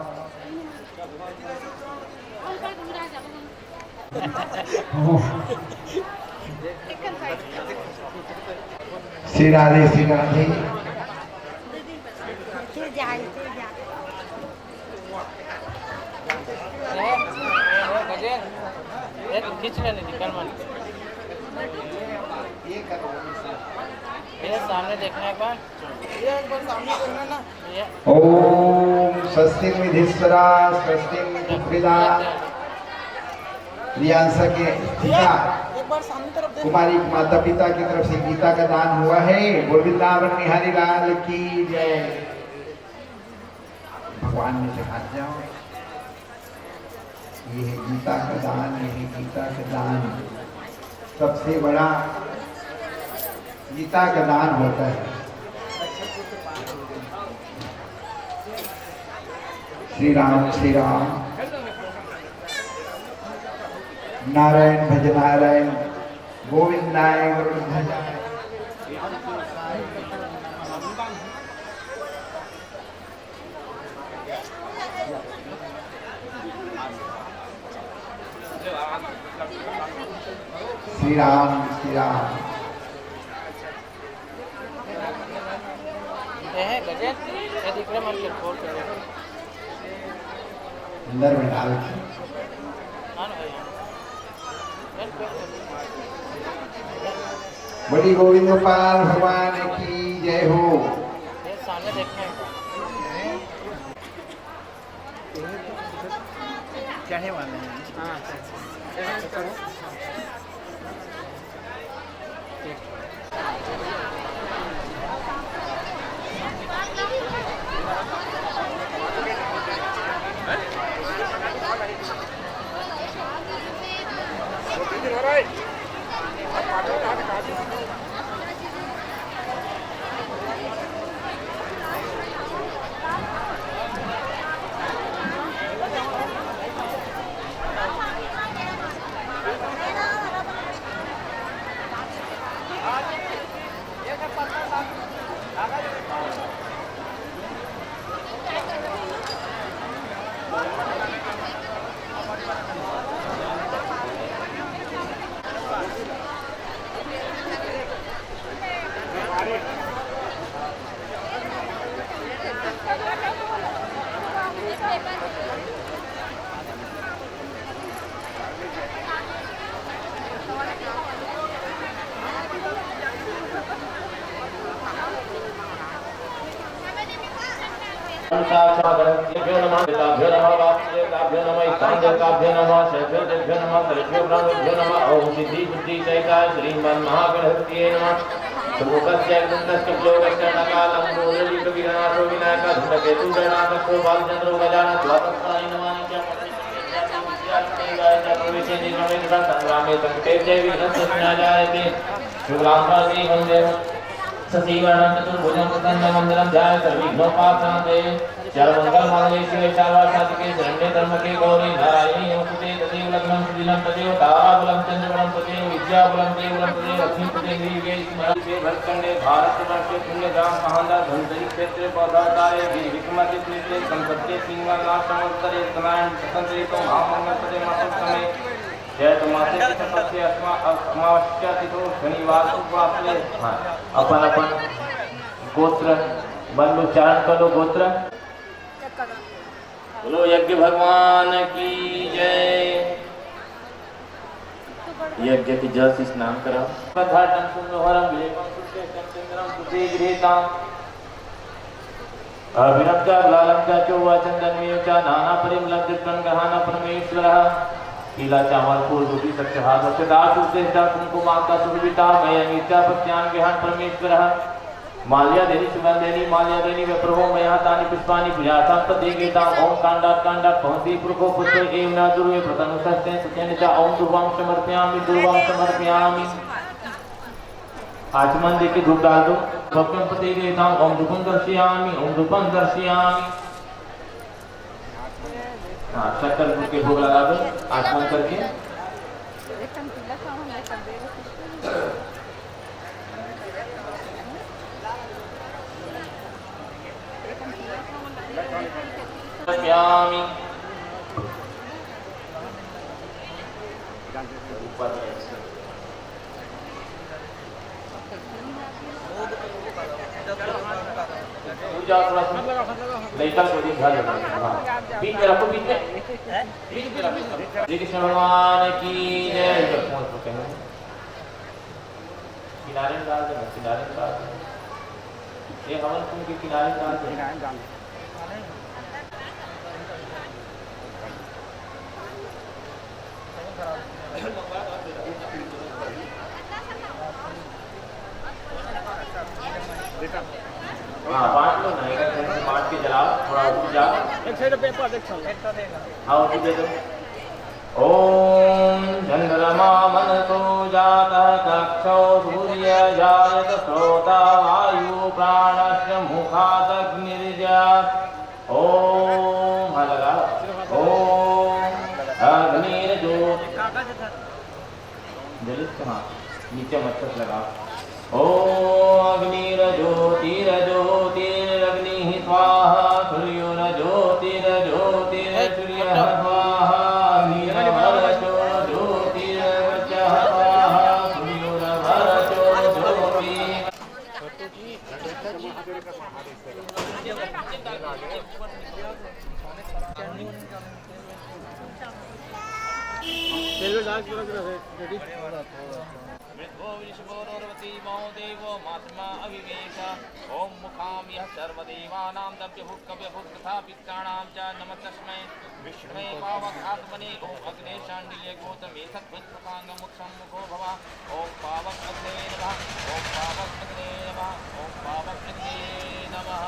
श्री राधे, श्री राधे। गजेंद्र, ये तो खींच लेने दी, कर मन। ये सामने देखना एक बार। ये एक बार सामने देखना ना। ये ओम स्वस्ति विधिस्वरा, स्वस्ति पुरोहिता। रियांसा के भैया, एक बार सामने तरफ देख। कुमारी माता पिता की तरफ से गीता का दान हुआ है। बोल वृंदावन बिहारी लाल की जय। भगवान में से हाथ जाओ। ये है गीता का दान, ये है गीता का दान। सबसे बड़ा गीता का दान होता है। श्री राम, श्री राम। नारायण भज नारायण, गोविंदाय गुरु भजाय। श्री राम, श्री राम। ए, गजेंद्र, ये दिख रहे मन के फोटो। अंदर में डाल के। हाँ ना भाई, हाँ। बोलिए गोविंद गोपाल भगवान की जय हो। ये सामने देखने का। चढ़े वाले हैं। हाँ, अच्छा, अच्छा। साक्षादरभ्यो नमः, पिताभ्यो नमः, वात्सल्यताभ्यो नमः, इष्टांजलिताभ्यो नमः, श्रेष्ठदेभ्यो नमः, सर्वेभ्यो ब्राह्मणेभ्यो नमः। ओम सिद्धि बुद्धि सहिताय श्रीमन्महागणपतये नमः। सुमुखस्य एकदन्तस्य प्लोकस्य नकालम्बोदरीकविघ्ननाशो विनायकः धूमकेतुगणाध्यक्षो बालचन्द्रो गजानन स्वातन्त्राय नमानि च। प्रवेशे निर्गमे तथा संग्रामे संकटे च विघ्नस्य विनाशाय ते शुक्लाम्बरधरं वन्दे। शशिवर्णं चतुर्भुजं प्रसन्नवदनं ध्यायेत् सर्वविघ्नोपशान्तये। सर्वमङ्गलमाङ्गल्ये शिवे सर्वार्थसाधिके शरण्ये त्र्यम्बके गौरी नारायणी नमोस्तुते। तदेव लग्नं सुदिनं तदेव ताराबलं चन्द्रबलं तदेव विद्याबलं देवबलं तदेव लक्ष्मीपते। युगे युगे स्मरन्ते भरतखण्डे भारतवर्षे पुण्यग्राम महानदा धन्वन्तरि क्षेत्रे पौधातारे गिरिविक्रमादित्य संसत्ते सिंहनाथ संवत्सरे उत्तरायण वसन्त ऋतौ महामङ्गलपदे मासोत्तमे चैत्र मासे कृष्णपक्षे अस्मा-, अमावस्या तिथौ शनिवार शुक्रवासरे। हाँ, अपन अपन गोत्र बंद उच्चारण करो, गोत्र। बोलो यज्ञ भगवान की जय। यज्ञ के जल से स्नान कराओ। पदार्थं सुन्दोहरं विलेपं सुश्रेष्ठं चन्दनं सुते गृहीताम्। अभिनं च गुलालं च चोवाचं दन्वयो च नानापरिमलद्युक्तं गृहाण परमेश्वरः। पीला चावल, फूल, धूपी, सच्चहा, स्वच्छता, सुश्रेष्ठा, कुंकुमाक्ष, सुशोभिता, मयमिच्छा पत्यान गृहाण परमेश्वरः। माल्यादीनि सुगन्धीनि माल्यादीनि विप्रभो मया तानि पुष्पाणि पूजार्थं प्रतीगृहीताम्। ॐ काण्डात् काण्डात् भवन्ति पुरुखो पुष्पे एव न दुर्वे प्रसन्नसस्तेन सुतेन च। ॐ धूपं समर्पयामि, धूपं समर्पयामि। आचमन देके धूप डाल दो। भक्तं प्रतीगृहीताम्। ॐ धूपं दर्शयामि, ॐ धूपं दर्शयामि। हाँ, शक्कर के भोग लगा दो, आचमन करके। समर्पयामि। पूजा थोड़ा सा लइका को भी ध्यान रखना। हाँ। बीच में रखो, बीच में। बीच में रखो। श्री कृष्ण भगवान की जय। किनारे में डाल देना, किनारे में डाल देना। ये हवन कुंड के किनारे में डाल देना। हाँ, बांट लो ना, एक एक करके बांट के जलाओ, थोड़ा ऊपर जाओ। एक साइड पे पास, एक साइड। हाँ, उसी दे दो। ॐ चन्द्रमा मनसो जातः कक्षौ सूर्यजायत स्रोता वायु प्राणस्य मुखादग्निर्जात। ॐ, हाँ, लगा। ॐ अग्निर्ज्योति जलित कहाँ? नीचे मच्छर लगा। ॐ अग्निर्ज्योतिर्ज्योतिरग्निः स्वाहा, सूर्योर्ज्योतिर्ज्योतिः मृद्वो वृषभो रोरवती महो देवो मातृमा अभिवेश। ॐ मुखां यः सर्वदेवानां दव्यभुक् कव्यभुक् तथा पितृणां च नमस्तस्मै विष्णवे पावक आत्मने। ॐ अग्ने शाण्डिल्य गोतमे सत्वत्वसाङ्गमुत्सम्मुखो भव। ॐ पावक अग्नये नमः। ॐ पावक अग्नये नमः। ॐ पावक अग्नये नमः।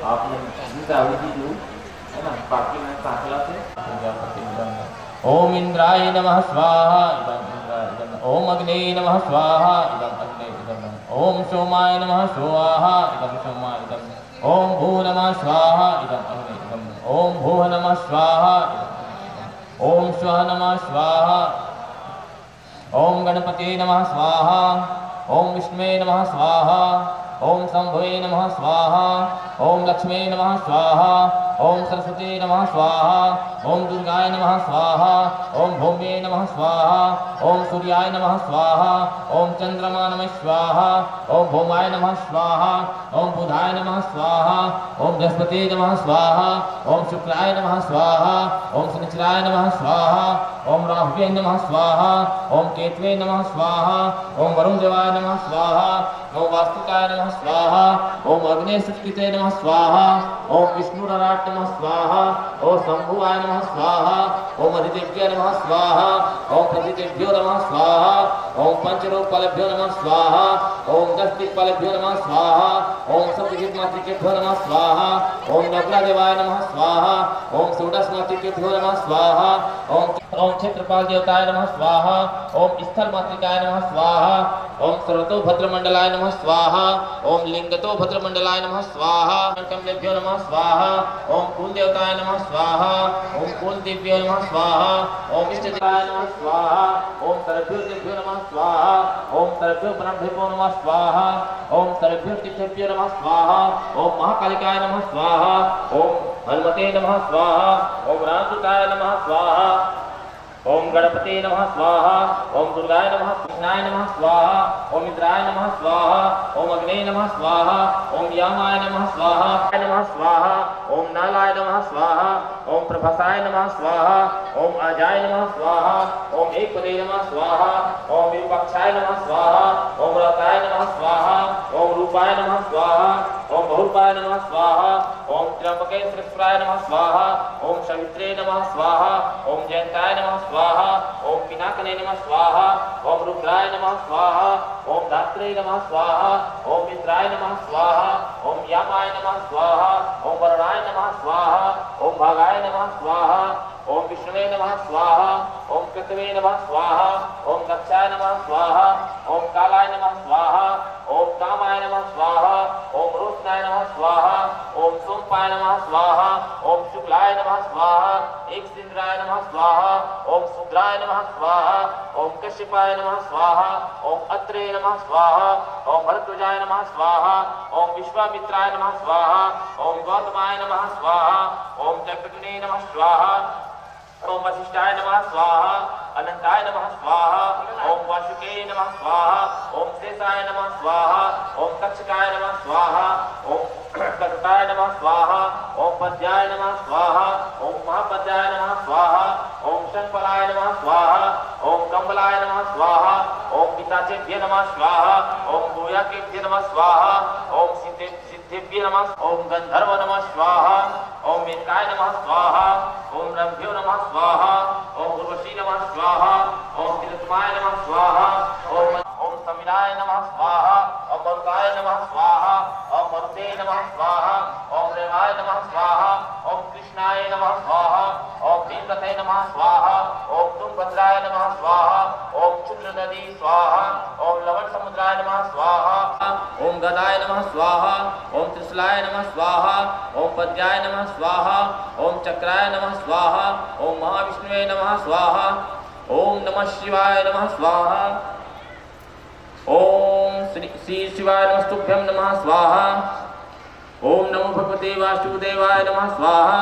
आप लोग गीता अभी जी दो, है ना, बाकी मैं सांकला से। ॐ इन्द्राय नमः स्वाहा, इदम् इन्द्राय, इदम्, ॐ अग्नये नमः स्वाहा, इदम् अग्नये, इदम्, ॐ सोमाय नमः स्वाहा, इदं सोमाय, इदम्, ॐ भू नमः स्वाहा, इदम् अग्नये, इदम्, ॐ भूः नमः स्वाहा, इदम् अग्नये, इदम्, ॐ स्वः नमः स्वाहा। ॐ गणपते नमः स्वाहा। ॐ विष्णवे नमः स्वाहा। ॐ शम्भवे नमः स्वाहा। ॐ लक्ष्मे नमः स्वाहा। ॐ सरस्वते नमः स्वाहा। ॐ दुर्गाय नमः स्वाहा। ॐ भौमे नमः स्वाहा। ॐ सूर्याय नमः स्वाहा। ॐ चन्द्रमा नमः स्वाहा। ॐ भौमाय नमः स्वाहा। ॐ बुधाय नमः स्वाहा। ॐ बृहस्पते नमः स्वाहा। ॐ शुक्राय नमः स्वाहा। ॐ शनिचराय नमः स्वाहा। ॐ राहवे नमः स्वाहा। ॐ केतवे नमः स्वाहा। ॐ वरुण देवाय नमः स्वाहा। ॐ वास्तुकाय नमः स्वाहा। ॐ अग्ने सचकिते नमः स्वाहा। ॐ विष्णुरराट नमः स्वाहा। ॐ शम्भुवाय नमः स्वाहा। ॐ अधिदेव्य नमः स्वाहा। ॐ प्रधिदेव्यो नमः स्वाहा। ॐ पंचरूपफलेभ्यो नमः स्वाहा। ॐ दश दिक्पालेभ्यो नमः स्वाहा। ॐ सप्तदिक्मातृकेभ्यो नमः स्वाहा। ॐ नवग्रहदेवाय नमः स्वाहा। ॐ षोडशमातृकेभ्यो नमः स्वाहा। ॐ, ॐ क्षेत्रपाल देवताय नमः स्वाहा। ॐ स्थल मातृकाय नमः स्वाहा। ॐ सर्वतोभद्रमंडलाय नमः स्वाहा। ॐ लिंगतोभद्रमंडलाय नमः स्वाहा। कमलेभ्यो नमः स्वाहा। ॐ कुल देवताय नमः स्वाहा। ॐ कुल देव्यो नमः स्वाहा। ॐ इष्ट देवाय नमः स्वाहा। ॐ सर्वेभ्यो देव्यो नमः स्वाहा। ॐ सर्वेभ्यो ब्रह्मेभ्यो नमः स्वाहा। ॐ सर्वेभ्यो तीर्थेभ्यो नमः स्वाहा। ॐ महाकालिकाय नमः स्वाहा। ॐ हनुमते नमः स्वाहा। ॐ रामदूताय नमः स्वाहा। ॐ गणपते नमः स्वाहा। ॐ दुर्गाय नमः, कृष्णाय नमः स्वाहा। ॐ इन्द्राय नमः स्वाहा। ॐ अग्ने नमः स्वाहा। ॐ यामाय नमः स्वाहा। नमः स्वाहा। ॐ नालाय नमः स्वाहा। ॐ प्रभासाय नमः स्वाहा। ॐ अजाय नमः स्वाहा। ॐ एकपदे नमः स्वाहा। ॐ विरूपाक्षाय नमः स्वाहा। ॐ रताय नमः स्वाहा। ॐ रूपाय नमः स्वाहा। ॐ बहुरूपाय नमः स्वाहा। ॐ त्र्यंबकेश्वराय नमः स्वाहा। ॐ सवित्रे नमः स्वाहा। ॐ जयंताय नमः स्वाहा। ॐ पिनाकने नमः स्वाहा। ॐ रुद्राय नमः स्वाहा। ॐ धात्रे नमः स्वाहा। ॐ मित्राय नमः स्वाहा। ॐ यामाय नमः स्वाहा। ॐ वरुणाय नमः स्वाहा। ॐ भागाय नमः स्वाहा। ॐ विष्णवे नमः स्वाहा। ॐ क्रतवे नमः स्वाहा। ॐ दक्षाय नमः स्वाहा। ॐ कालाय नमः स्वाहा। ॐ कामाय नमः स्वाहा। ॐ रोशनाय नमः स्वाहा। ॐ सोमपाय नमः स्वाहा। ॐ शुक्लाय नमः स्वाहा। एक सिंद्राय नमः स्वाहा। ॐ शूद्राय नमः स्वाहा। ॐ कश्यपाय नमः स्वाहा। ॐ अत्रे नमः स्वाहा। ॐ भरद्वाजाय नमः स्वाहा। ॐ विश्वामित्राय नमः स्वाहा। ॐ गौतमाय नमः स्वाहा। ॐ जगदग्ने नमः स्वाहा। ॐ वशिष्ठाय नमः स्वाहा। अनंताय नमः स्वाहा। ॐ वासुके नमः स्वाहा। ॐ शेषाय नमः स्वाहा। ॐ तक्षकाय नमः स्वाहा। ॐ कटुकाय नमः स्वाहा। ॐ पद्याय नमः स्वाहा। ॐ महापद्याय नमः स्वाहा। ॐ शंखपालाय नमः स्वाहा। ॐ कंबलाय नमः स्वाहा। ॐ पिशाचेभ्य नमः स्वाहा। ॐ भूयाकेभ्य नमः स्वाहा। ॐ सिद्धे-, सिद्धेभ्य नमः। ॐ गंधर्व नमः स्वाहा। ॐ मेनकाय नमः स्वाहा। ॐ रंभ्यो नमः स्वाहा। ॐ उर्वशी नमः स्वाहा। ॐ तिलोत्तमाय नमः स्वाहा। ॐ, ॐ समिलाय नमः स्वाहा। ॐ मरुताय नमः स्वाहा। ॐ मरुते नमः स्वाहा। ॐ रेवाय नमः स्वाहा। ॐ कृष्णाय नमः स्वाहा। ॐ भीमरथे नमः स्वाहा। ॐ तुंगभद्राय नमः स्वाहा। ॐ क्षुद्र नदी स्वाहा। ॐ लवण समुद्राय नमः स्वाहा। ॐ गदाय नमः स्वाहा। ॐ त्रिशूलाय नमः स्वाहा। ॐ पद्याय नमः स्वाहा। ॐ चक्राय नमः स्वाहा। ॐ महाविष्णवे नमः स्वाहा। ॐ नमः शिवाय नमः स्वाहा। ॐ श्री, श्री शिवाय नमस्तुभ्यं नमः स्वाहा। ॐ नमो भगवते वासुदेवाय नमः स्वाहा।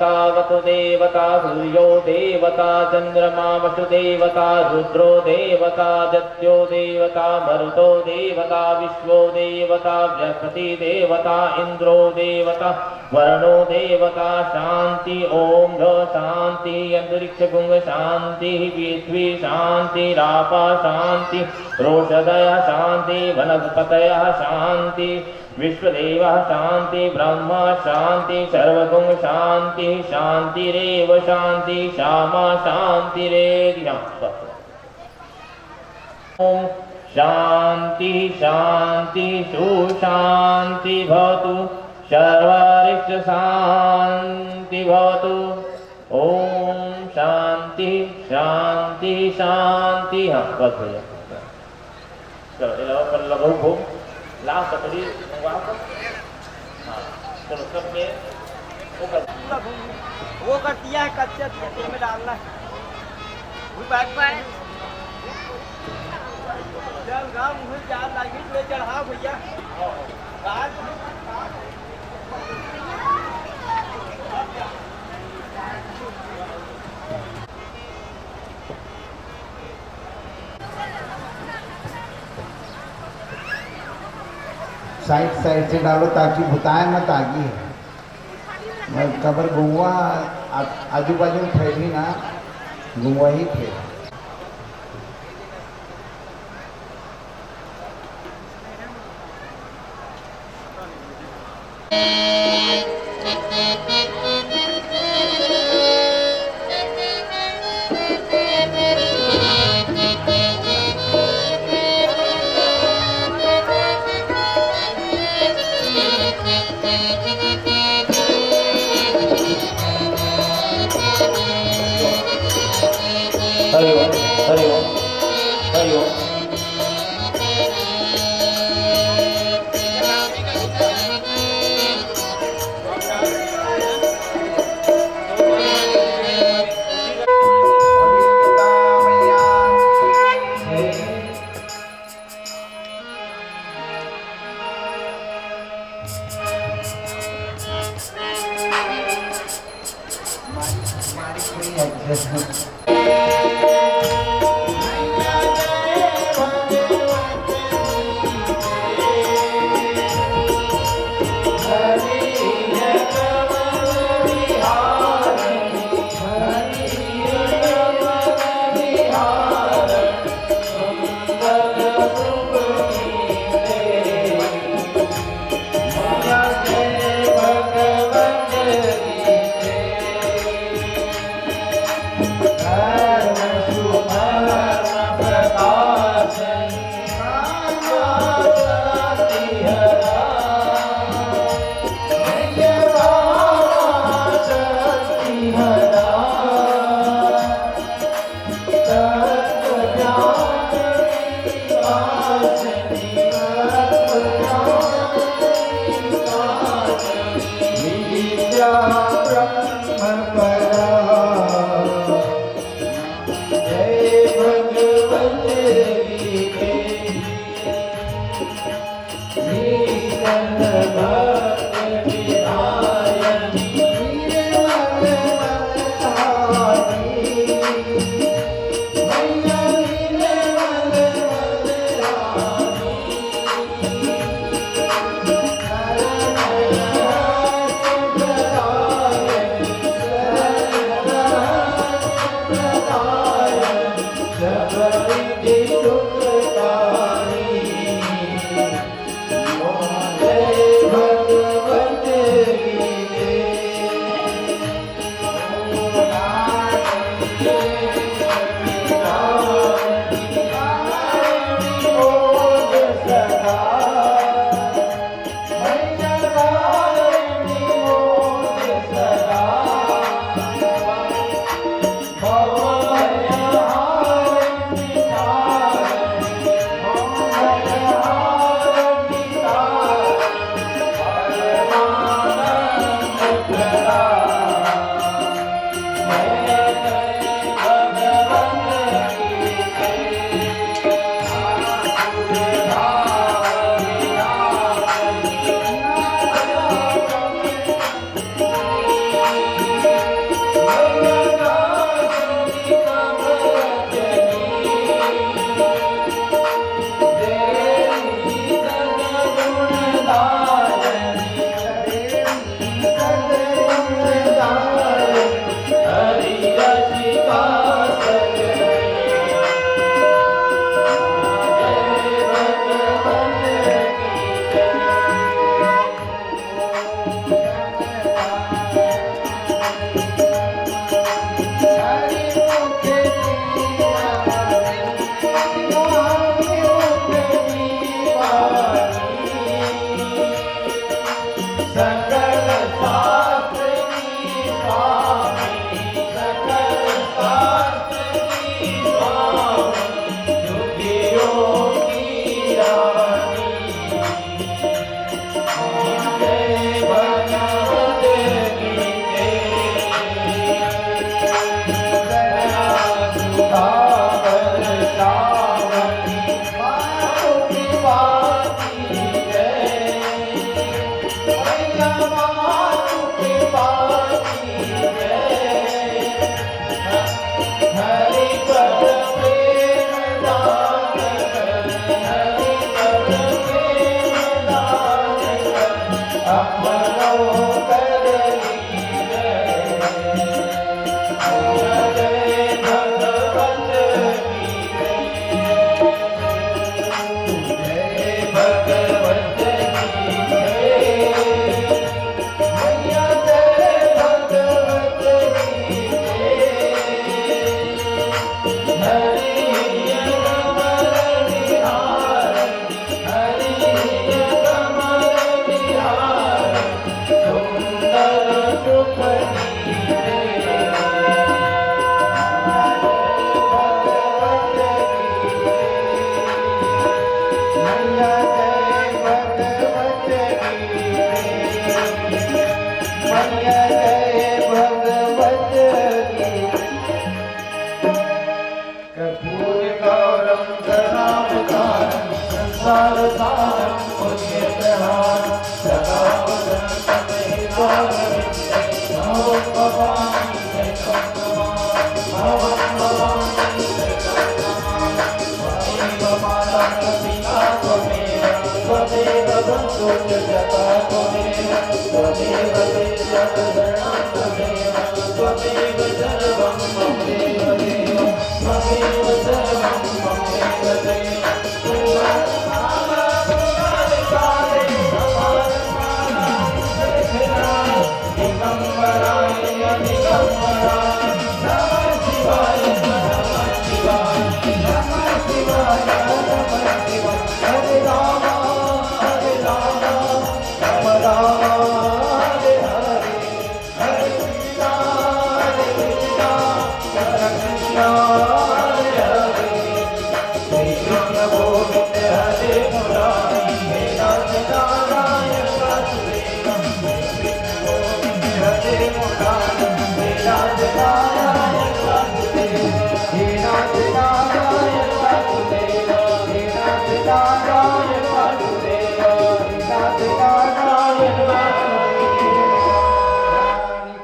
तावतु देवता, सूर्यो देवता, चंद्रमा वसु देवता, रुद्रो देवता, जत्यो देवता, मरुतो देवता, विश्वो देवता, बृहस्पति देवता, इंद्रो देवता, वरुणो देवता। शांति। ओम ध शांति। अंतरिक्ष गुंग शांति। पृथ्वी शांति। रापा शांति। रोषदय शांति। वनस्पतय शांति। विश्वदेवः शांति, ब्रह्मा शांति, सर्वगुण शांति, शांतिरेव शांति, श्यामा शांतिरेति। हाँ, बस। ओम शांति शांति सुशांति भवतु, सर्वारिष्ट शांति भवतु। ओम शांति शांति शांति। हाँ, बस भैया। चलो, ये लो, कर लगाओ भोग। लाओ कटोरी मंगवा कर। हाँ, चलो, सब में वो कर। वो कर दिया है, कच्चा दिया, तेल में डालना है। वो बैठ पाए। जल राम मुझे चार लागी, ले चढ़ाओ भैया। आज साइड साइड से डालो ताकि भुताए मत आगी। मैं कबर गुंगवा आ-, आजू बाजू में फैली ना, गुंगवा ही फैली। हरि ओम, हरि ओम, हरि ओम।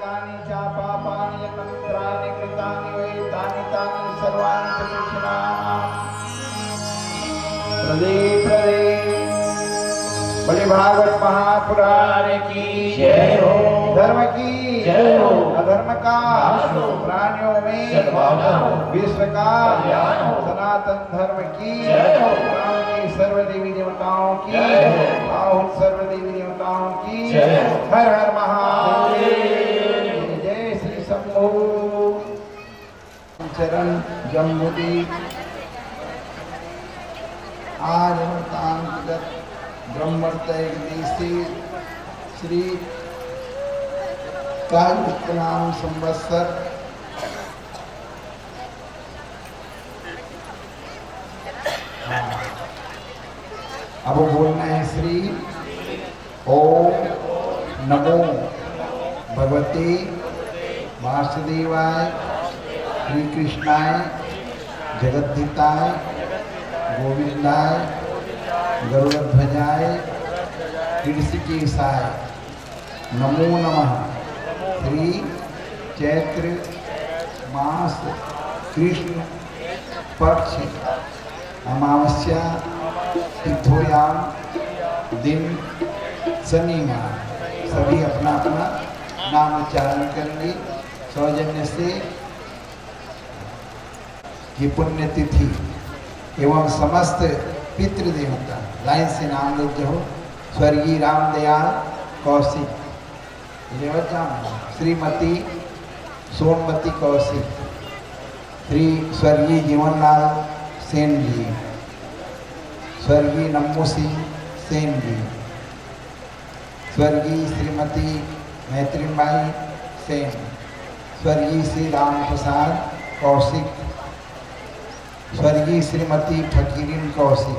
कानि च पापानि यतन्त्राणि कृतानि वै तानि तानि सर्वाणि क्षमामि। प्रदीप, प्रदीप। बोले भागवत महापुराण की जय हो। धर्म की जय हो। अधर्म का नाश हो। प्राणियों में सद्भावना हो। विश्व का कल्याण हो। सनातन धर्म की जय हो। गांव की सर्व देवी देवताओं की जय हो। आहुत सर्व देवी देवताओं की जय हो। हर हर महादेव। जय श्री शंभू। चरण जम्बुदीप। आज व्रतांतगत ब्रह्मवर्त एकदीसी श्री काल नाम संवत्सर। हाँ। अब बोलना है श्री ओम नमो भगवते वासुदेवाय, श्री कृष्णाय, जगद्धिताय, गोविंदाय, गरुड़ध्वजाय, ऋषिकेशाय। नमो नमः। श्री चैत्र मास कृष्ण पक्ष अमावस्या तिथियां दिन शनिवार। सभी अपना अपना नाम उच्चारण करेंगे। सौजन्य से ये पुण्यतिथि एवं समस्त पितृदेवता लाइन से नाम लेते हो। स्वर्गीय रामदयाल कौशिक, लेवत जाम, श्रीमती सोमवती कौशिक, श्री स्वर्गीय जीवनलाल सेन जी, स्वर्गीय नम्मू सिंह सेन जी, स्वर्गीय श्रीमती मैत्रीबाई सेन, स्वर्गीय श्री राम प्रसाद कौशिक, स्वर्गीय श्रीमती फकीरिन कौशिक,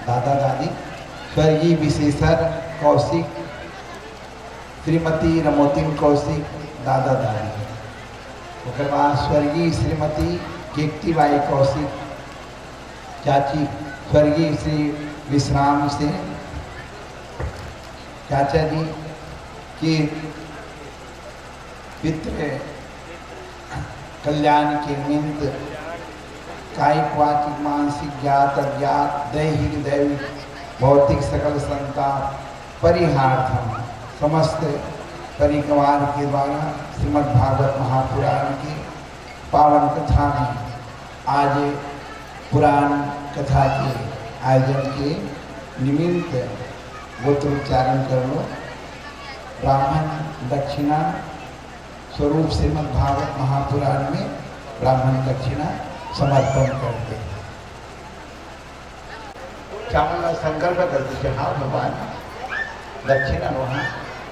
दादा दादी, स्वर्गीय विशेषर कौशिक, श्रीमती रमोतिन कौशिक, दादा दादी। ओकर बाद स्वर्गीय श्रीमती कीर्तिबाई कौशिक, चाची, स्वर्गीय श्री विश्राम सिंह चाचा जी के पितृ कल्याण के निमित्त कायिक, वाचिक, मानसिक, ज्ञात, अज्ञात, दैहिक, दैविक, भौतिक सकल संताप परिहार्थम समस्त परिवार के द्वारा श्रीमद् भागवत महापुराण के पावन कथा में आज पुराण कथा के आयोजन के निमित्त गोत्रोच्चारण कर लो। ब्राह्मण दक्षिणा स्वरूप श्रीमद् भागवत महापुराण में ब्राह्मण दक्षिणा समर्पण करते हैं। चावल ला संकल्प कर दीजिए, हाँ भगवान, दक्षिणा वहाँ,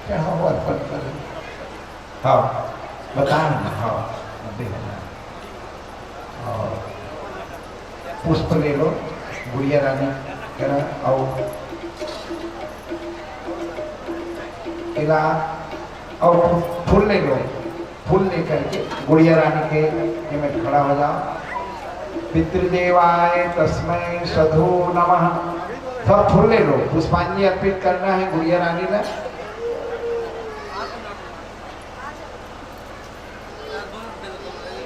चाहे अर्पण कर दीजिए। हाँ, बताओ ना, हाँ, अभी है ना। और पुष्प ले लो, गुड़िया रानी करा, और इला, और फूल ले लो, फूल लेकर के गुड़िया रानी के ये में खड़ा हो जाओ। पितृदेवाय तस्मै सधो नमः। सब फूल ले लो, पुष्पांजलि अर्पित करना है गुड़िया रानी ने।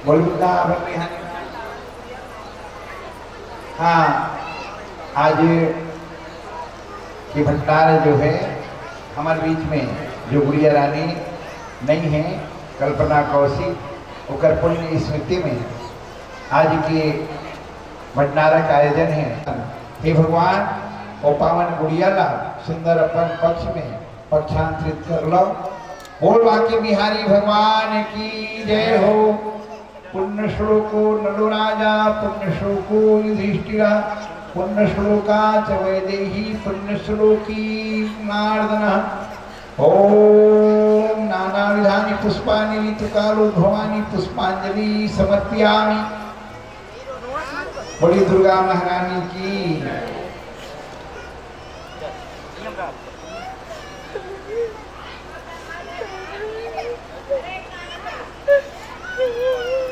बोल वृंदावन बिहारी। हाँ, आज कि भंडारा जो है हमारे बीच में, जो गुड़िया रानी नहीं है, कल्पना कौशिक, ओकर पुण्य स्मृति में आज के भंडारा का आयोजन है। हे भगवान, वो पावन गुड़िया ला सुंदर अपन पक्ष में पक्षांतरित कर लो। बोल बांके बिहारी भगवान की जय हो। पुण्य श्लोको नलो राजा, पुण्य श्लोको युधिष्ठिरा, पुण्य श्लोका च वैदेही, पुण्य श्लोकी जनार्दन। ओम नानाविधानि पुष्पाणि ऋतुकालोद्भवानि पुष्पांजलि समर्पयामि। बोलिए दुर्गा महारानी की।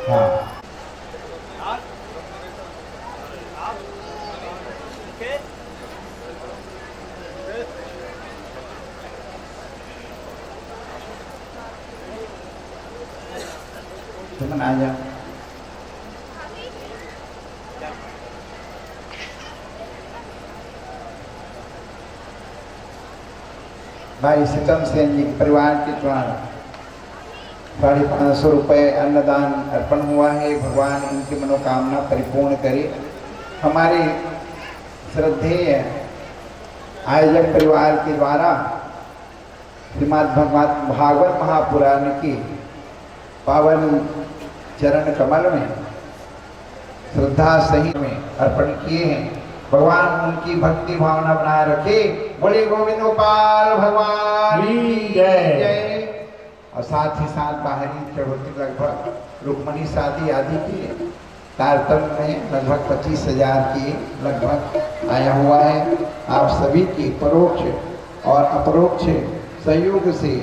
हाँ। तुमन आ जाओ। भाई सीतम सेन जी के परिवार के द्वारा साढ़े पाँच सौ रुपये अन्नदान अर्पण हुआ है। भगवान इनकी मनोकामना परिपूर्ण करे। हमारे श्रद्धेय आयोजक परिवार के द्वारा श्रीमद् भगवत, भागवत महापुराण के पावन चरण कमल में श्रद्धा सहित में अर्पण किए हैं। भगवान उनकी भक्ति भावना बनाए रखे। बोले गोविंद गोपाल भगवान की जय। और साथ ही साथ बाहरी चढ़ौती लगभग रुक्मणी शादी आदि के तारतम्य में लगभग पच्चीस हजार के लगभग आया हुआ है। आप सभी के परोक्ष और अपरोक्ष सहयोग से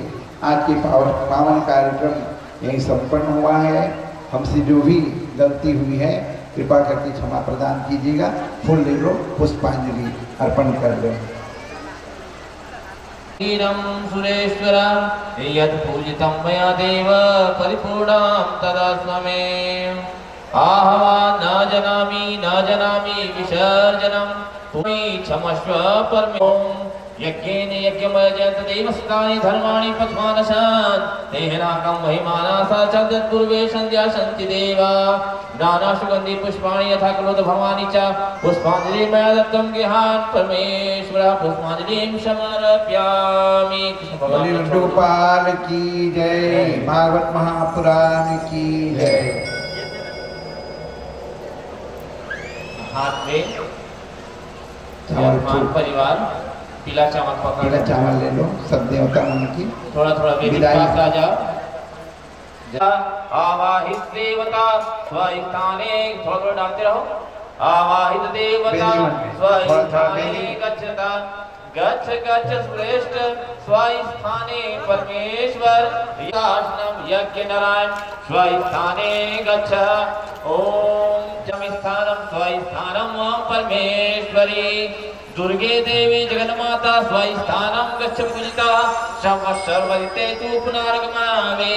आज के पावन, पावन कार्यक्रम यहीं संपन्न हुआ है। हमसे जो भी गलती हुई है, कृपा करके क्षमा प्रदान कीजिएगा। फूल ले लो, पुष्पांजलि अर्पण कर लो। क्षीरं सुरेश्वर यत् पूजितं मया देव परिपूर्णं तदस्व मे। आह्वान न जानामि, न जानामि विसर्जनम्। त्वं क्षमस्व परमे। यज्ञेन यज्ञमयजन्त देवस्तानि धर्माणि पथमानसान्। तेनाहं महिमाना साक्षात् यत्पूर्वे सन्त्यासन्ति देवा। नाना सुगंधि पुष्पाणि यथा कलोद्भवानि च। पुष्पांजलि मया दत्तं गृहाण परमेश्वर। पुष्पांजलिं समर्पयामि। कृष्ण भगवान बोलिए लड्डू गोपाल की जय, भागवत महापुराण की जय। हाथ में चावल यजमान फूल। परिवार पीला चावल पकड़ पीला चावल ले लो, सब देवता मन की थोड़ा थोड़ा बेबी विदाई। पास आ जाओ। आवाहित देवता स्वस्थाने, थोड़ा थोड़ा डालते रहो। आवाहित देवता बेबी मन में थोड़ा थोड़ा स्वस्थाने बेबी। गच्छता, गच्छ गच्छ श्रेष्ठ स्वस्थाने परमेश्वर। यथासनम यज्ञ नारायण स्वस्थाने गच्छ। ओम जम स्थानम स्वस्थानम परमेश्वरी। दुर्गे देवी जगन्माता स्वस्थानं गच्छ पूजिता। संवत्सरवदिते तु पुनरागमनावे।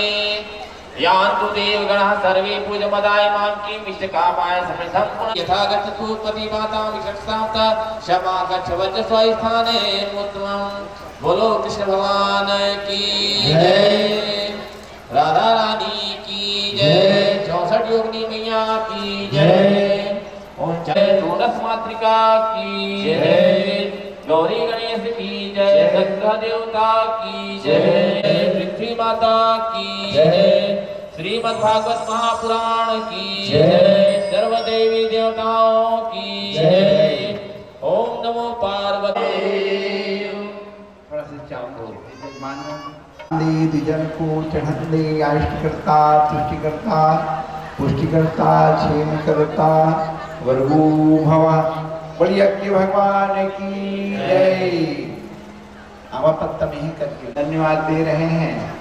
यान्तु देवगणाः सर्वे पूजमदाय मां किम्। इष्टकामाय समृद्धं पुनः यथा गच्छतु पतिमाता विचक्षतां ता। क्षमा गच्छ वज्र स्वस्थाने उत्तमम्। बोलो कृष्ण भगवान की जय। जय। राधा रानी की जय। जय। चौसठ योगिनी मैया की जय। जय। ओम जय सोलस मातृका की जय। जय। गौरी गणेश की जय। जय। गंगा देवता की जय। जय। पृथ्वी माता की जय। जय। श्रीमद् भागवत महापुराण की जय। जय। सर्व देवी देवताओं की जय। जय। ओम नमो पार्वती। थोड़ा सा चाप दो। यजमान दे, द्विजन को चढ़न दे, आयुष्टकर्ता, तुष्टिकर्ता, पुष्टिकर्ता, क्षेमकर्ता, वर्गो भव। बोलिए अग्नि भगवान की जय। आवा पत्ता नहीं करके धन्यवाद दे रहे हैं।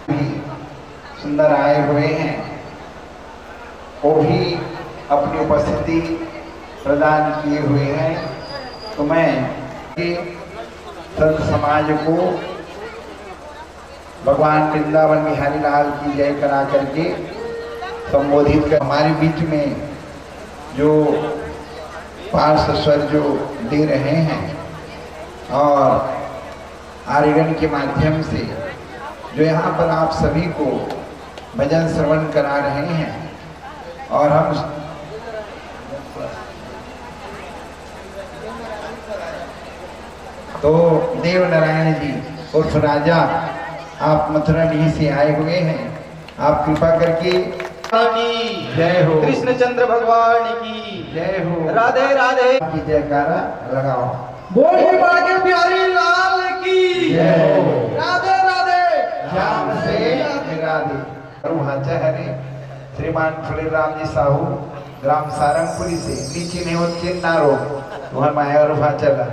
भी सुंदर आए हुए हैं, वो भी अपनी उपस्थिति प्रदान किए हुए हैं। तो मैं ये संत समाज को भगवान वृंदावन बिहारी लाल की जय करा करके संबोधित कर, हमारे बीच में जो पार्श्व स्वर जो दे रहे हैं, और आर्यगण के माध्यम से जो यहाँ पर आप सभी को भजन श्रवण करा रहे हैं, और हम तो देव नारायण जी उर्फ राजा, आप मथुरा डीह से आए हुए हैं, आप कृपा करके की जय हो। कृष्णचंद्र भगवान की जय हो। राधे राधे। की जयकारा लगाओ। बोलिए बांके बिहारी लाल की जय हो। राधे राधे। श्याम से राधे। अरु भांचा हरे श्रीमान फुलेराम जी साहू, ग्राम सारंगपुरी से, नीचे नहीं हो चिन्ह ना रो, तुम्हार माया अरु भांचा ला।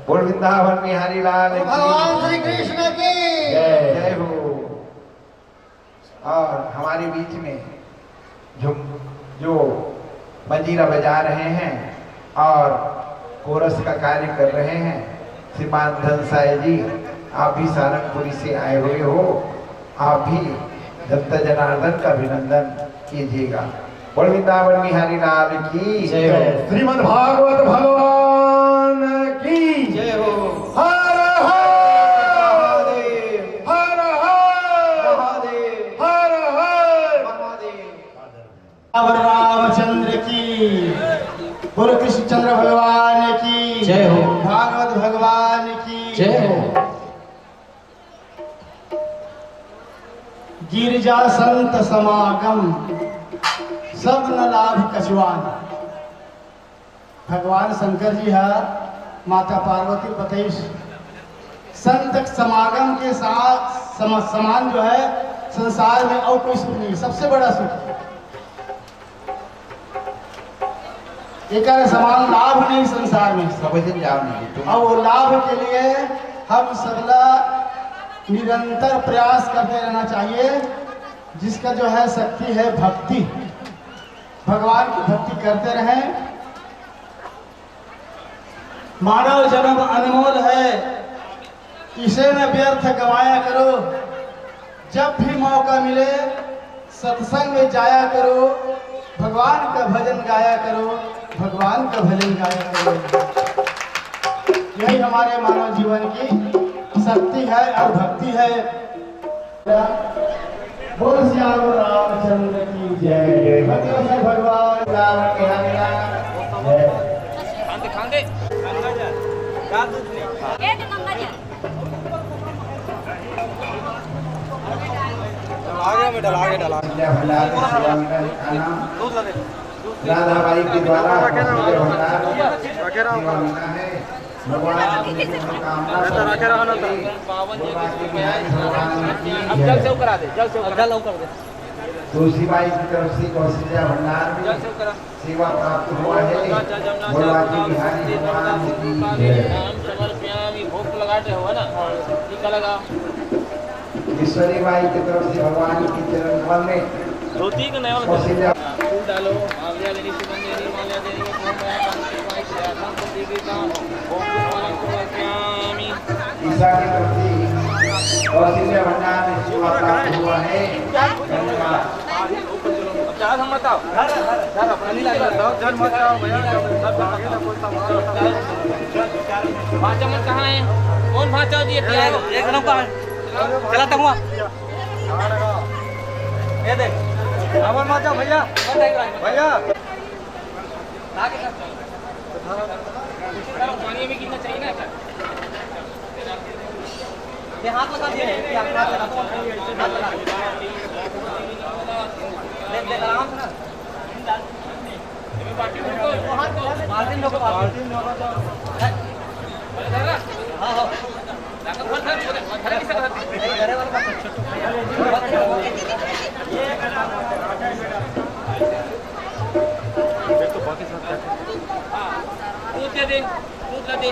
बोल वृंदावन बिहारी लाल की। भगवान श्री कृष्ण की जय। जय हो। और हमारे बीच में जो, जो मंजीरा बजा रहे हैं और कोरस का कार्य कर रहे हैं श्रीमान धनसाय जी, आप भी सारंगपुरी से आए हुए हो, आप भी दत्त जनार्दन का अभिनंदन कीजिएगा। बोल वृंदावन बिहारी लाल की जय हो। श्रीमद् भागवत भगवान की जय हो। हर हर महादेव। हर हर महादेव। हर हर महादेव। अब रामचंद्र की, बोलो कृष्णचंद्र भगवान की जय हो। भागवत भगवान की जय हो। गिरजा संत समागम, सब न लाभ कछुआन। भगवान शंकर जी हा माता पार्वती बतइस, संत समागम के साथ सम-, समान जो है संसार में और कोई सुख नहीं, सबसे बड़ा सुख। एकर समान लाभ नहीं संसार में। समझ जाओ नहीं तुम। और वो लाभ के लिए हम सबला निरंतर प्रयास करते रहना चाहिए, जिसका जो है शक्ति है भक्ति। भगवान की भक्ति करते रहें। मानव जन्म अनमोल है, इसे न व्यर्थ गंवाया करो। जब भी मौका मिले सत्संग में जाया करो, भगवान का भजन गाया करो, भगवान का भजन गाया करो। यही हमारे मानव जीवन की शक्ति है और भक्ति है। बोल सियावर रामचंद्र की जय। भगवान राम के हरिया। जय। खांदे, खांदे। गंगा जल। का दूध नहीं? एक गंगा जल। आगे में डाल, आगे डाल। जय भंडार में सेवा में खाना। दूध ला दे। राधाबाई के द्वारा भंडार सेवा में है। भगवान की मनोकामना पूर्ण करने के लिए बोलवा के बिहारी भगवान की अब जल जय। सेव करा दे, जल सेव करा। जल सेव कर दे। तुलसीबाई की तरफ से कौशल्या भंडार में जल सेव करा। सेवा प्राप्त हुआ है। बोलवा के बिहारी भगवान की जय। नाम समर्पयामि, भोग लगा दे हो ना, टीका लगा। ईश्वरी बाई की तरफ से भगवान की चरण कमल में धोती के नया कौशल्या फूल डालो, माल्या देनी, सुगंध देनी, माल्या देनी, ओम नमः शिवाय, श्रेयासम प्रदीपिका, ओम नमः शिवाय। ईशा की तरफ से कौशल्या भंडार में सेवा प्राप्त हुआ है। धन्यवाद। अब चार हम बताओ। चार अपना नहीं लगा। जल मत जाओ भैया, जल मत जाओ। भांचा मन कहाँ है? कौन भांचा दिए? एक नंबर। चला तंगवा। ये दे। अमर माता भैया। भैया। पानी में गिरना चाहिए ना। ये हाथ लगा दिए। ये हाथ लगा। हाथ लगा। देख, देख, आराम से ना। दूध दे दे, दूध ला दे।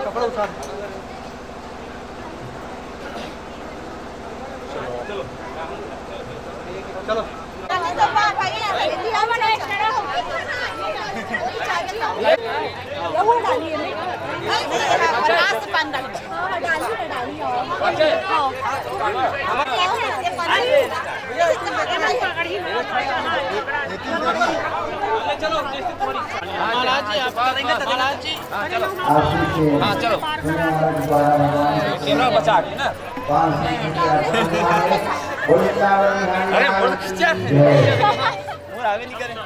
कपड़ा उतार। चलो। महाराज जी, आप, महाराज जी। हाँ, चलो। हाँ, चलो। कैमरा बचा के ना। अरे, फोटो खींचा। और आगे नहीं करें।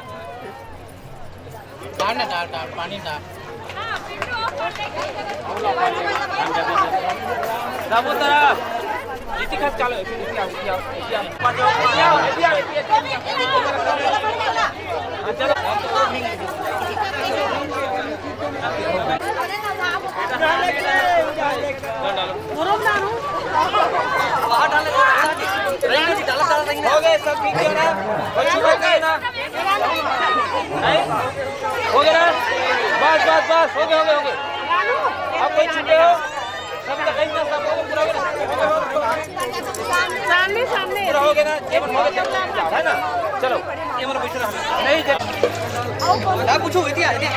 डाल ना, डाल, डाल, पानी डाल। साबुन तरफ। इसी खत चालू है, इसी, इसी आओ, इसी आओ, इसी आओ। इसी आओ, इसी आओ, इसी आओ। हाँ, चलो। हो गए, सब ठीक है ना? बच्चों का क्या है ना? नहीं? हो गया ना? बस, बस, बस, हो गया, हो गया, हो गया। अब कोई छूटे हो? सब तक पूरा हो गया ना? सामने, सामने। पूरा हो गया ना? जेब में हो गया, है ना? चलो, ये मतलब पूछ रहा हूँ। नहीं, जेब क्या पूछो? इतिया, इतिया।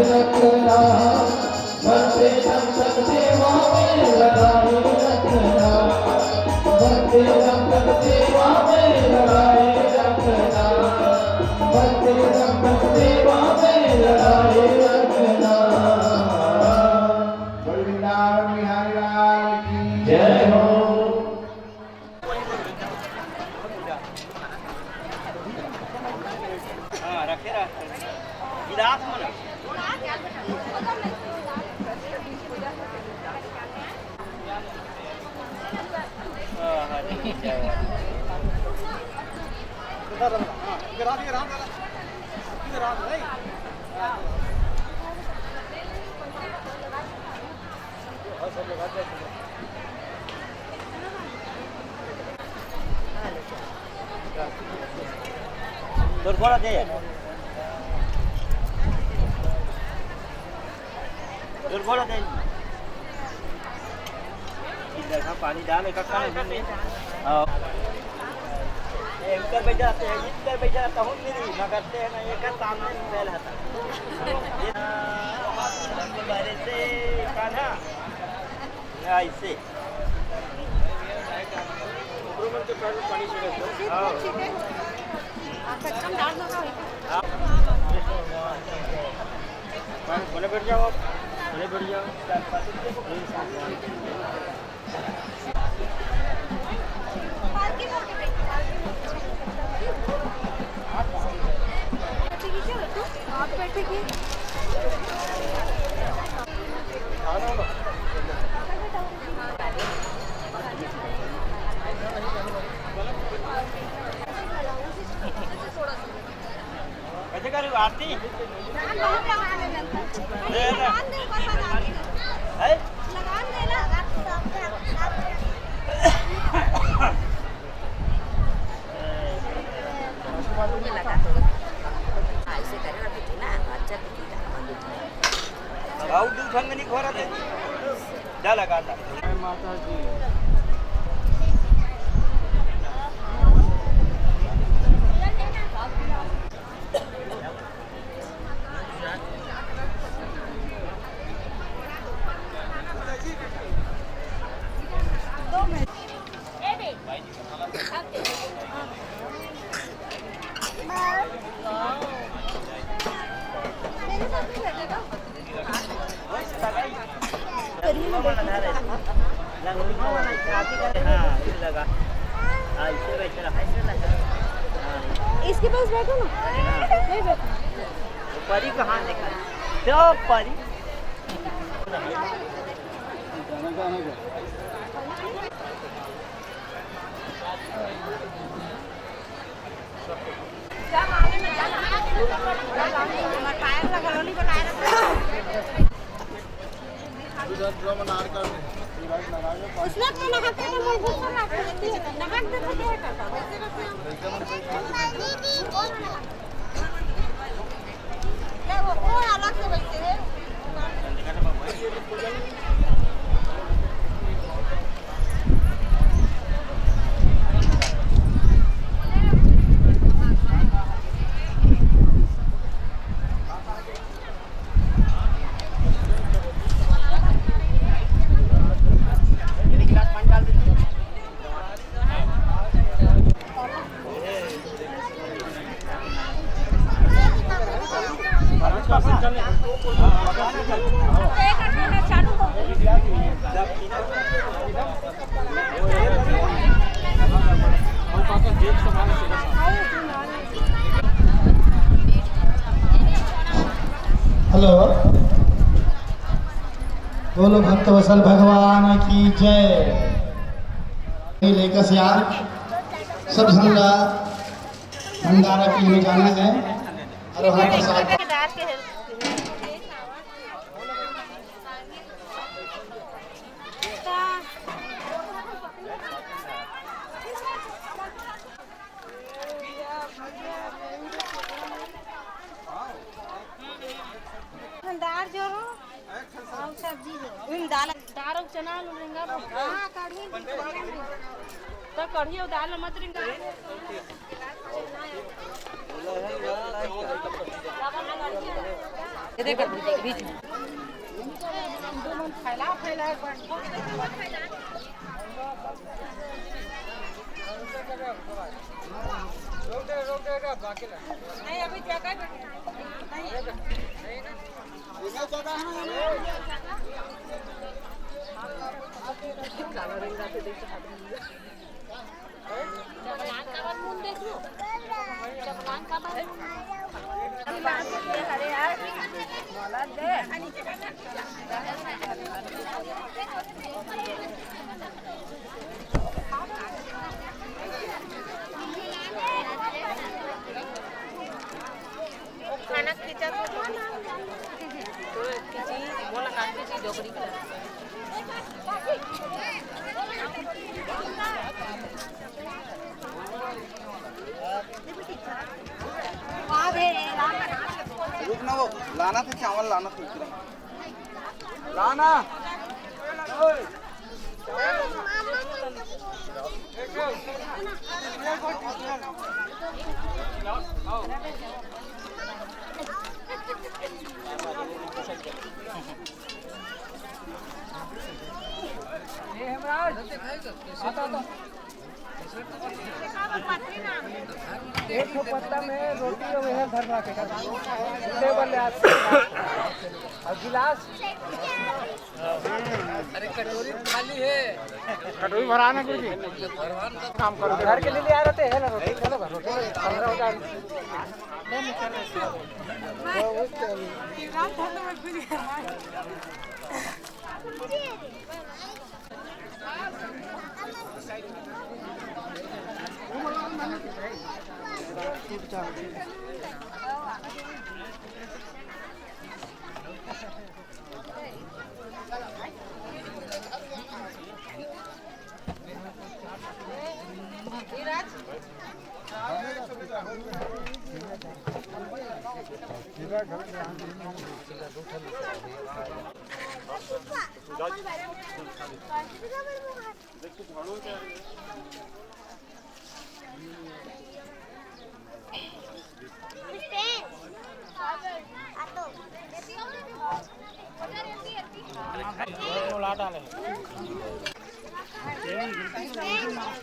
रखना, बनते दम तक सेवा में लगाए रखना, बनते दम तक सेवा में लगाए रखना, बनते दम तक सेवा में लगाए रखना। बोल वृंदावन बिहारी लाल की जय हो। हाँ, रखे रह। गिलास में ना। हाँ, हाँ, ठीक है। इधर रहो, हाँ, इधर आ, इधर आ, इधर आ। इधर आ, नहीं। तोर गोड़ दे। तोर गोड़ दे। इधर का पानी डाल, एक काम है। हाँ। ए, इधर बैठ जाते हैं, इधर बैठ जाता हूँ, मेरी मगर ते हैं ना, ये का सामने मोबाइल आता। ये, बड़े से कान्हा। या ऐसे। ऊपर मन के पैर में पानी छिड़क दो। हाँ। हाँ। कोने बैठ जाओ आप, कोने बैठ जाओ। आप बैठेगी। कैसे करूँ आरती? दे, दे। है? हाँ, ऐसे करे ना, बेटी ना, अच्छा, बेटी ना। अउ दू ठन नहीं घोरा दे। जा लगा ला। जय माता दी। इसके पास बैठो ना। नहीं बैठो। परी कहाँ देखा? क्या परी? उसमें तो नहाते हैं, मुंह घुस कर रखते हैं, नहा के तो क्या करता है? हेलो, बोलो भक्तवत्सल भगवान की जय। लेकर से यार सब झंडा भंडारा के लिए जाना है और वहाँ प्रसाद। दार जोरो अउ सब्जी जोरो। दाल, दार अउ चना आलू रेंगा रो। हाँ, कढ़ी। त कढ़ी अउ दाल मत रेंगा। ये देख, बीच में। नहीं, अभी जगह नहीं। खाना खींचा तो खींची, बोला काट खींची डोकरी का। रुक ना, वो लाना था, चावल लाना था, लाना। एक ठो पत्ता में रोटी और ये भर भर के टेबल ले आते हैं। और गिलास। अरे, कटोरी खाली है। कटोरी भरा ना गुरुजी। काम करो। घर के लिए ले आ रहे थे, है ना, रोटी, चलो, रोटी, पन्द्रह हजार।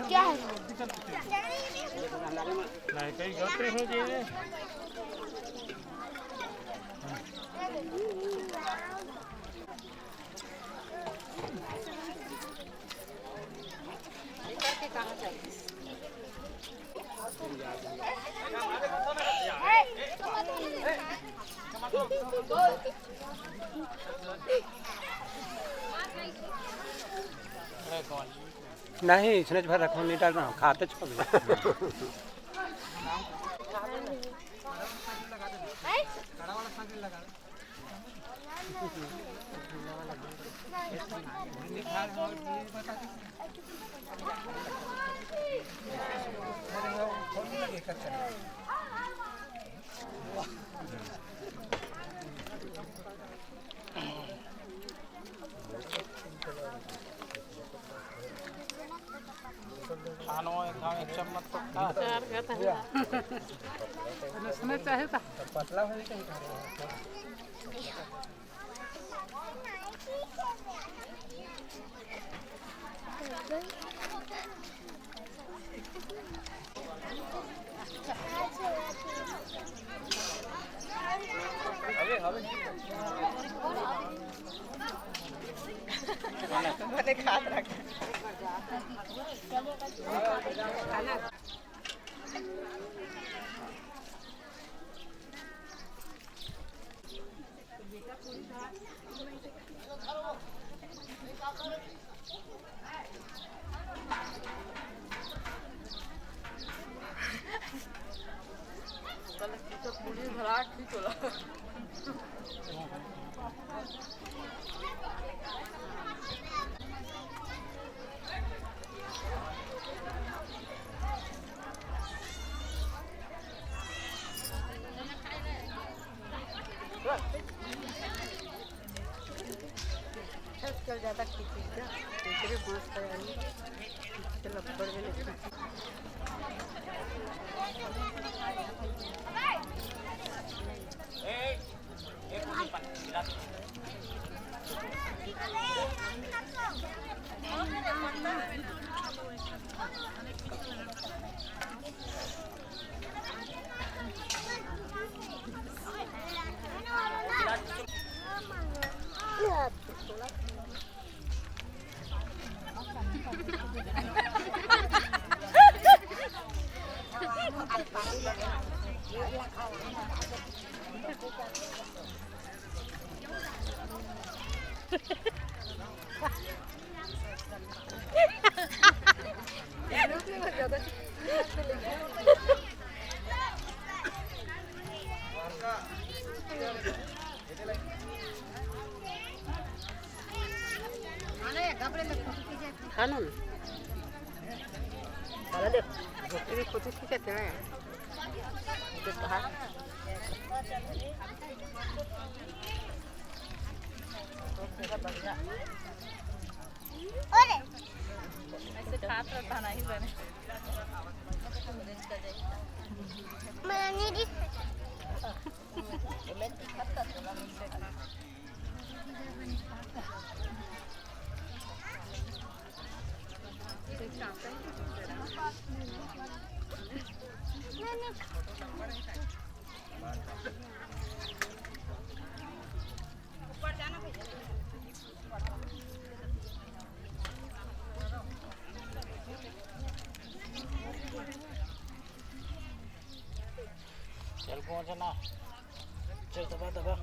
क्या है? नहीं, कहीं गलती हो गई है। नहीं, इसने भर रखो, नहीं डालना, खाते छोड़ दो। खानो एक, एक चम्मच तो खा। चार का था। उसमें चाहे था। पतला होने का ही था। बने खात रख। आजकल ज्यादा खींची का, तेरे मांस का यानी, चल ऊपर में ले खींची। खा लो ना। खा ले, झोपड़ी में कुछ ठीक है तेरा। तो कहा। ऐसे खात रहता नहीं बने। चल पहुंच ना। चल दबा दबा।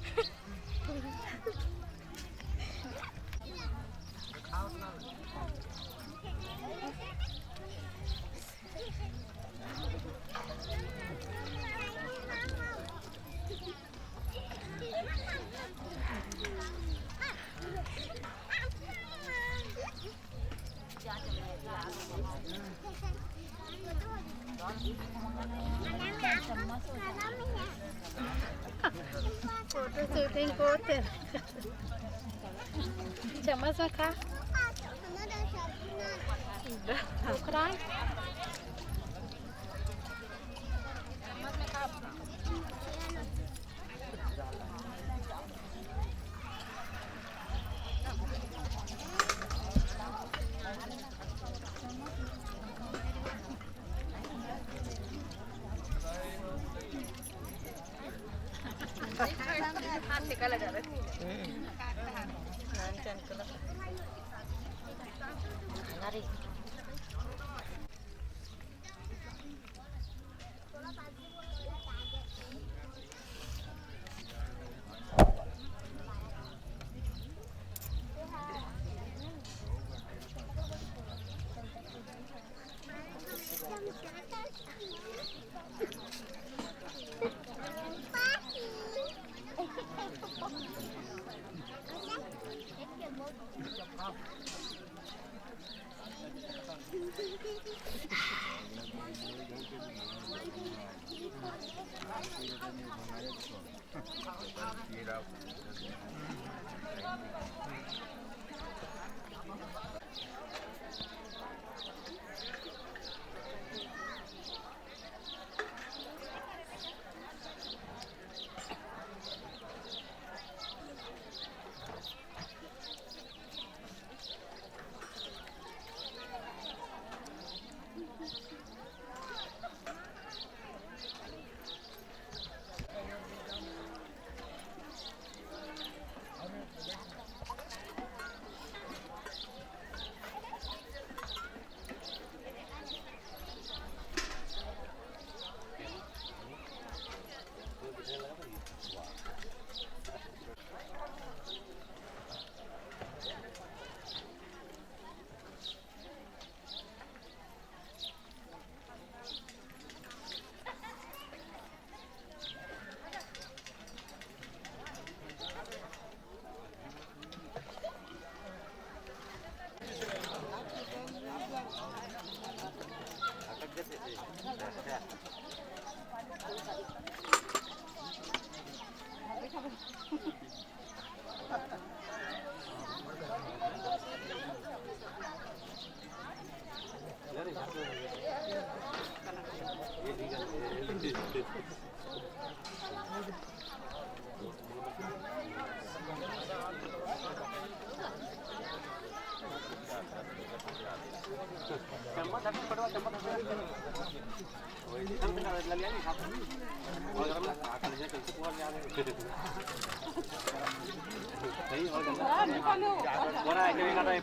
फोटो शूटिंग करते। चम्मच में खा। ओकरा।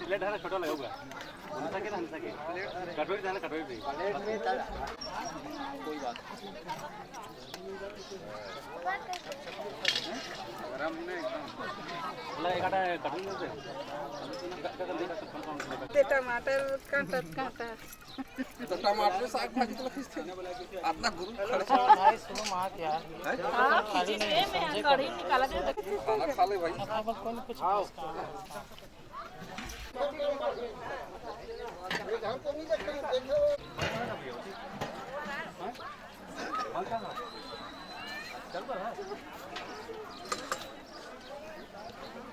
प्लेट है ना, छोटा लगेगा। कटोरी था ना, कटोरी भी। कोई बात। टमाटर काटत काटत। तो टमाटर साग भाजी तो खींचते हैं। अपना गुरु खड़े। भाई, सुनो माँ क्या? हैं? हाँ, खींची दे, मैं कढ़ी निकाला दे। खाना खा ले भाई। आओ।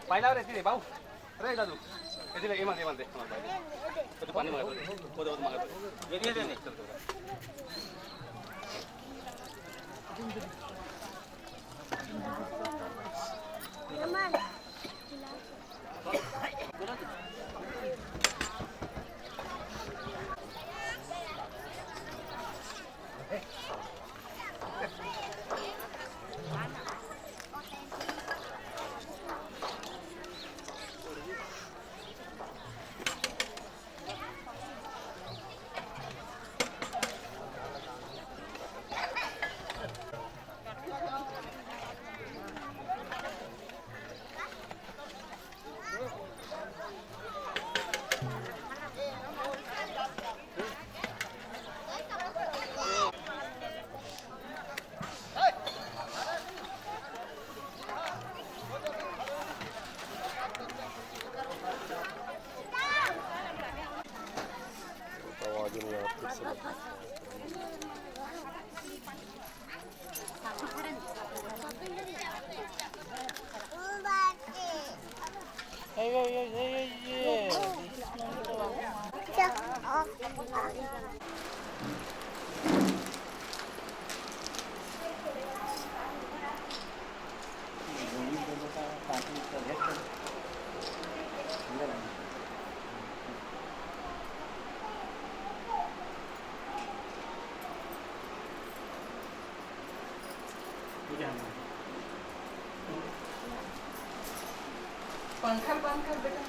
पहिला रे, एती रे बाबू। अरे दादू, एती रे, एमा, एमा दे, एमा दे। तो पानी मांगा, वो दे, वो दे, मांगा। ये, ये दे, नहीं। पंखा बंद कर बेटा।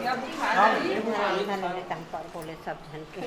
या बुखार हाँ, है। ये बुखार है। इन्होंने तम पर बोले सब झन के।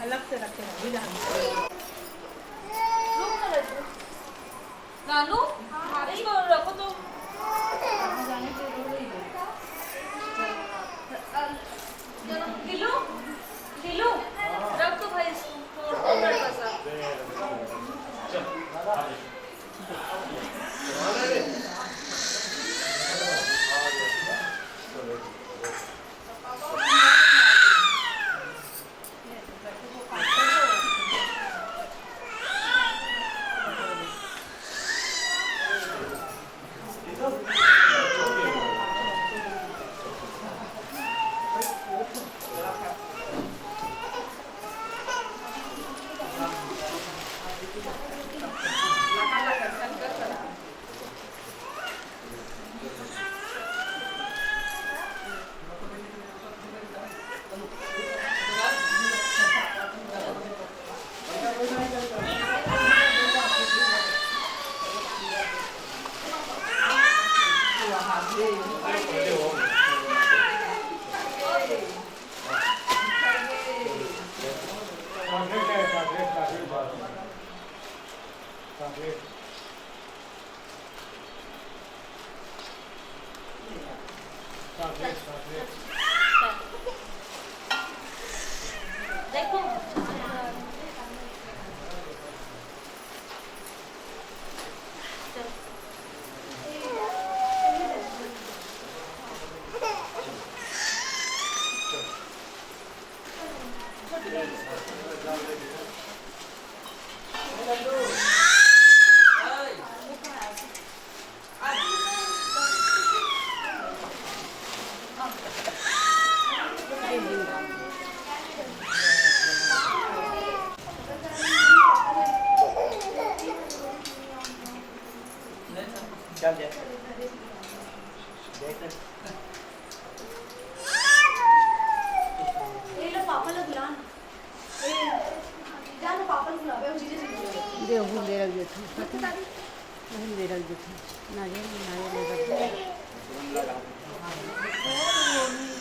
अलग से रखे हैं, ये जान। नानू, इसको रखो तो। चलो, दिलू, दिलू, रख दो भाई इसको, तोड़ दो लड़का सा। चल दे। देख। ए लो, पापा ला बुला ना। ए, जा ना, पापा ला बुलावे, हम जीजा जी को बुलावे। दे, हम ले रख देथन। हम ले रख देथन। ना जाए, ना जाए, ना जाए।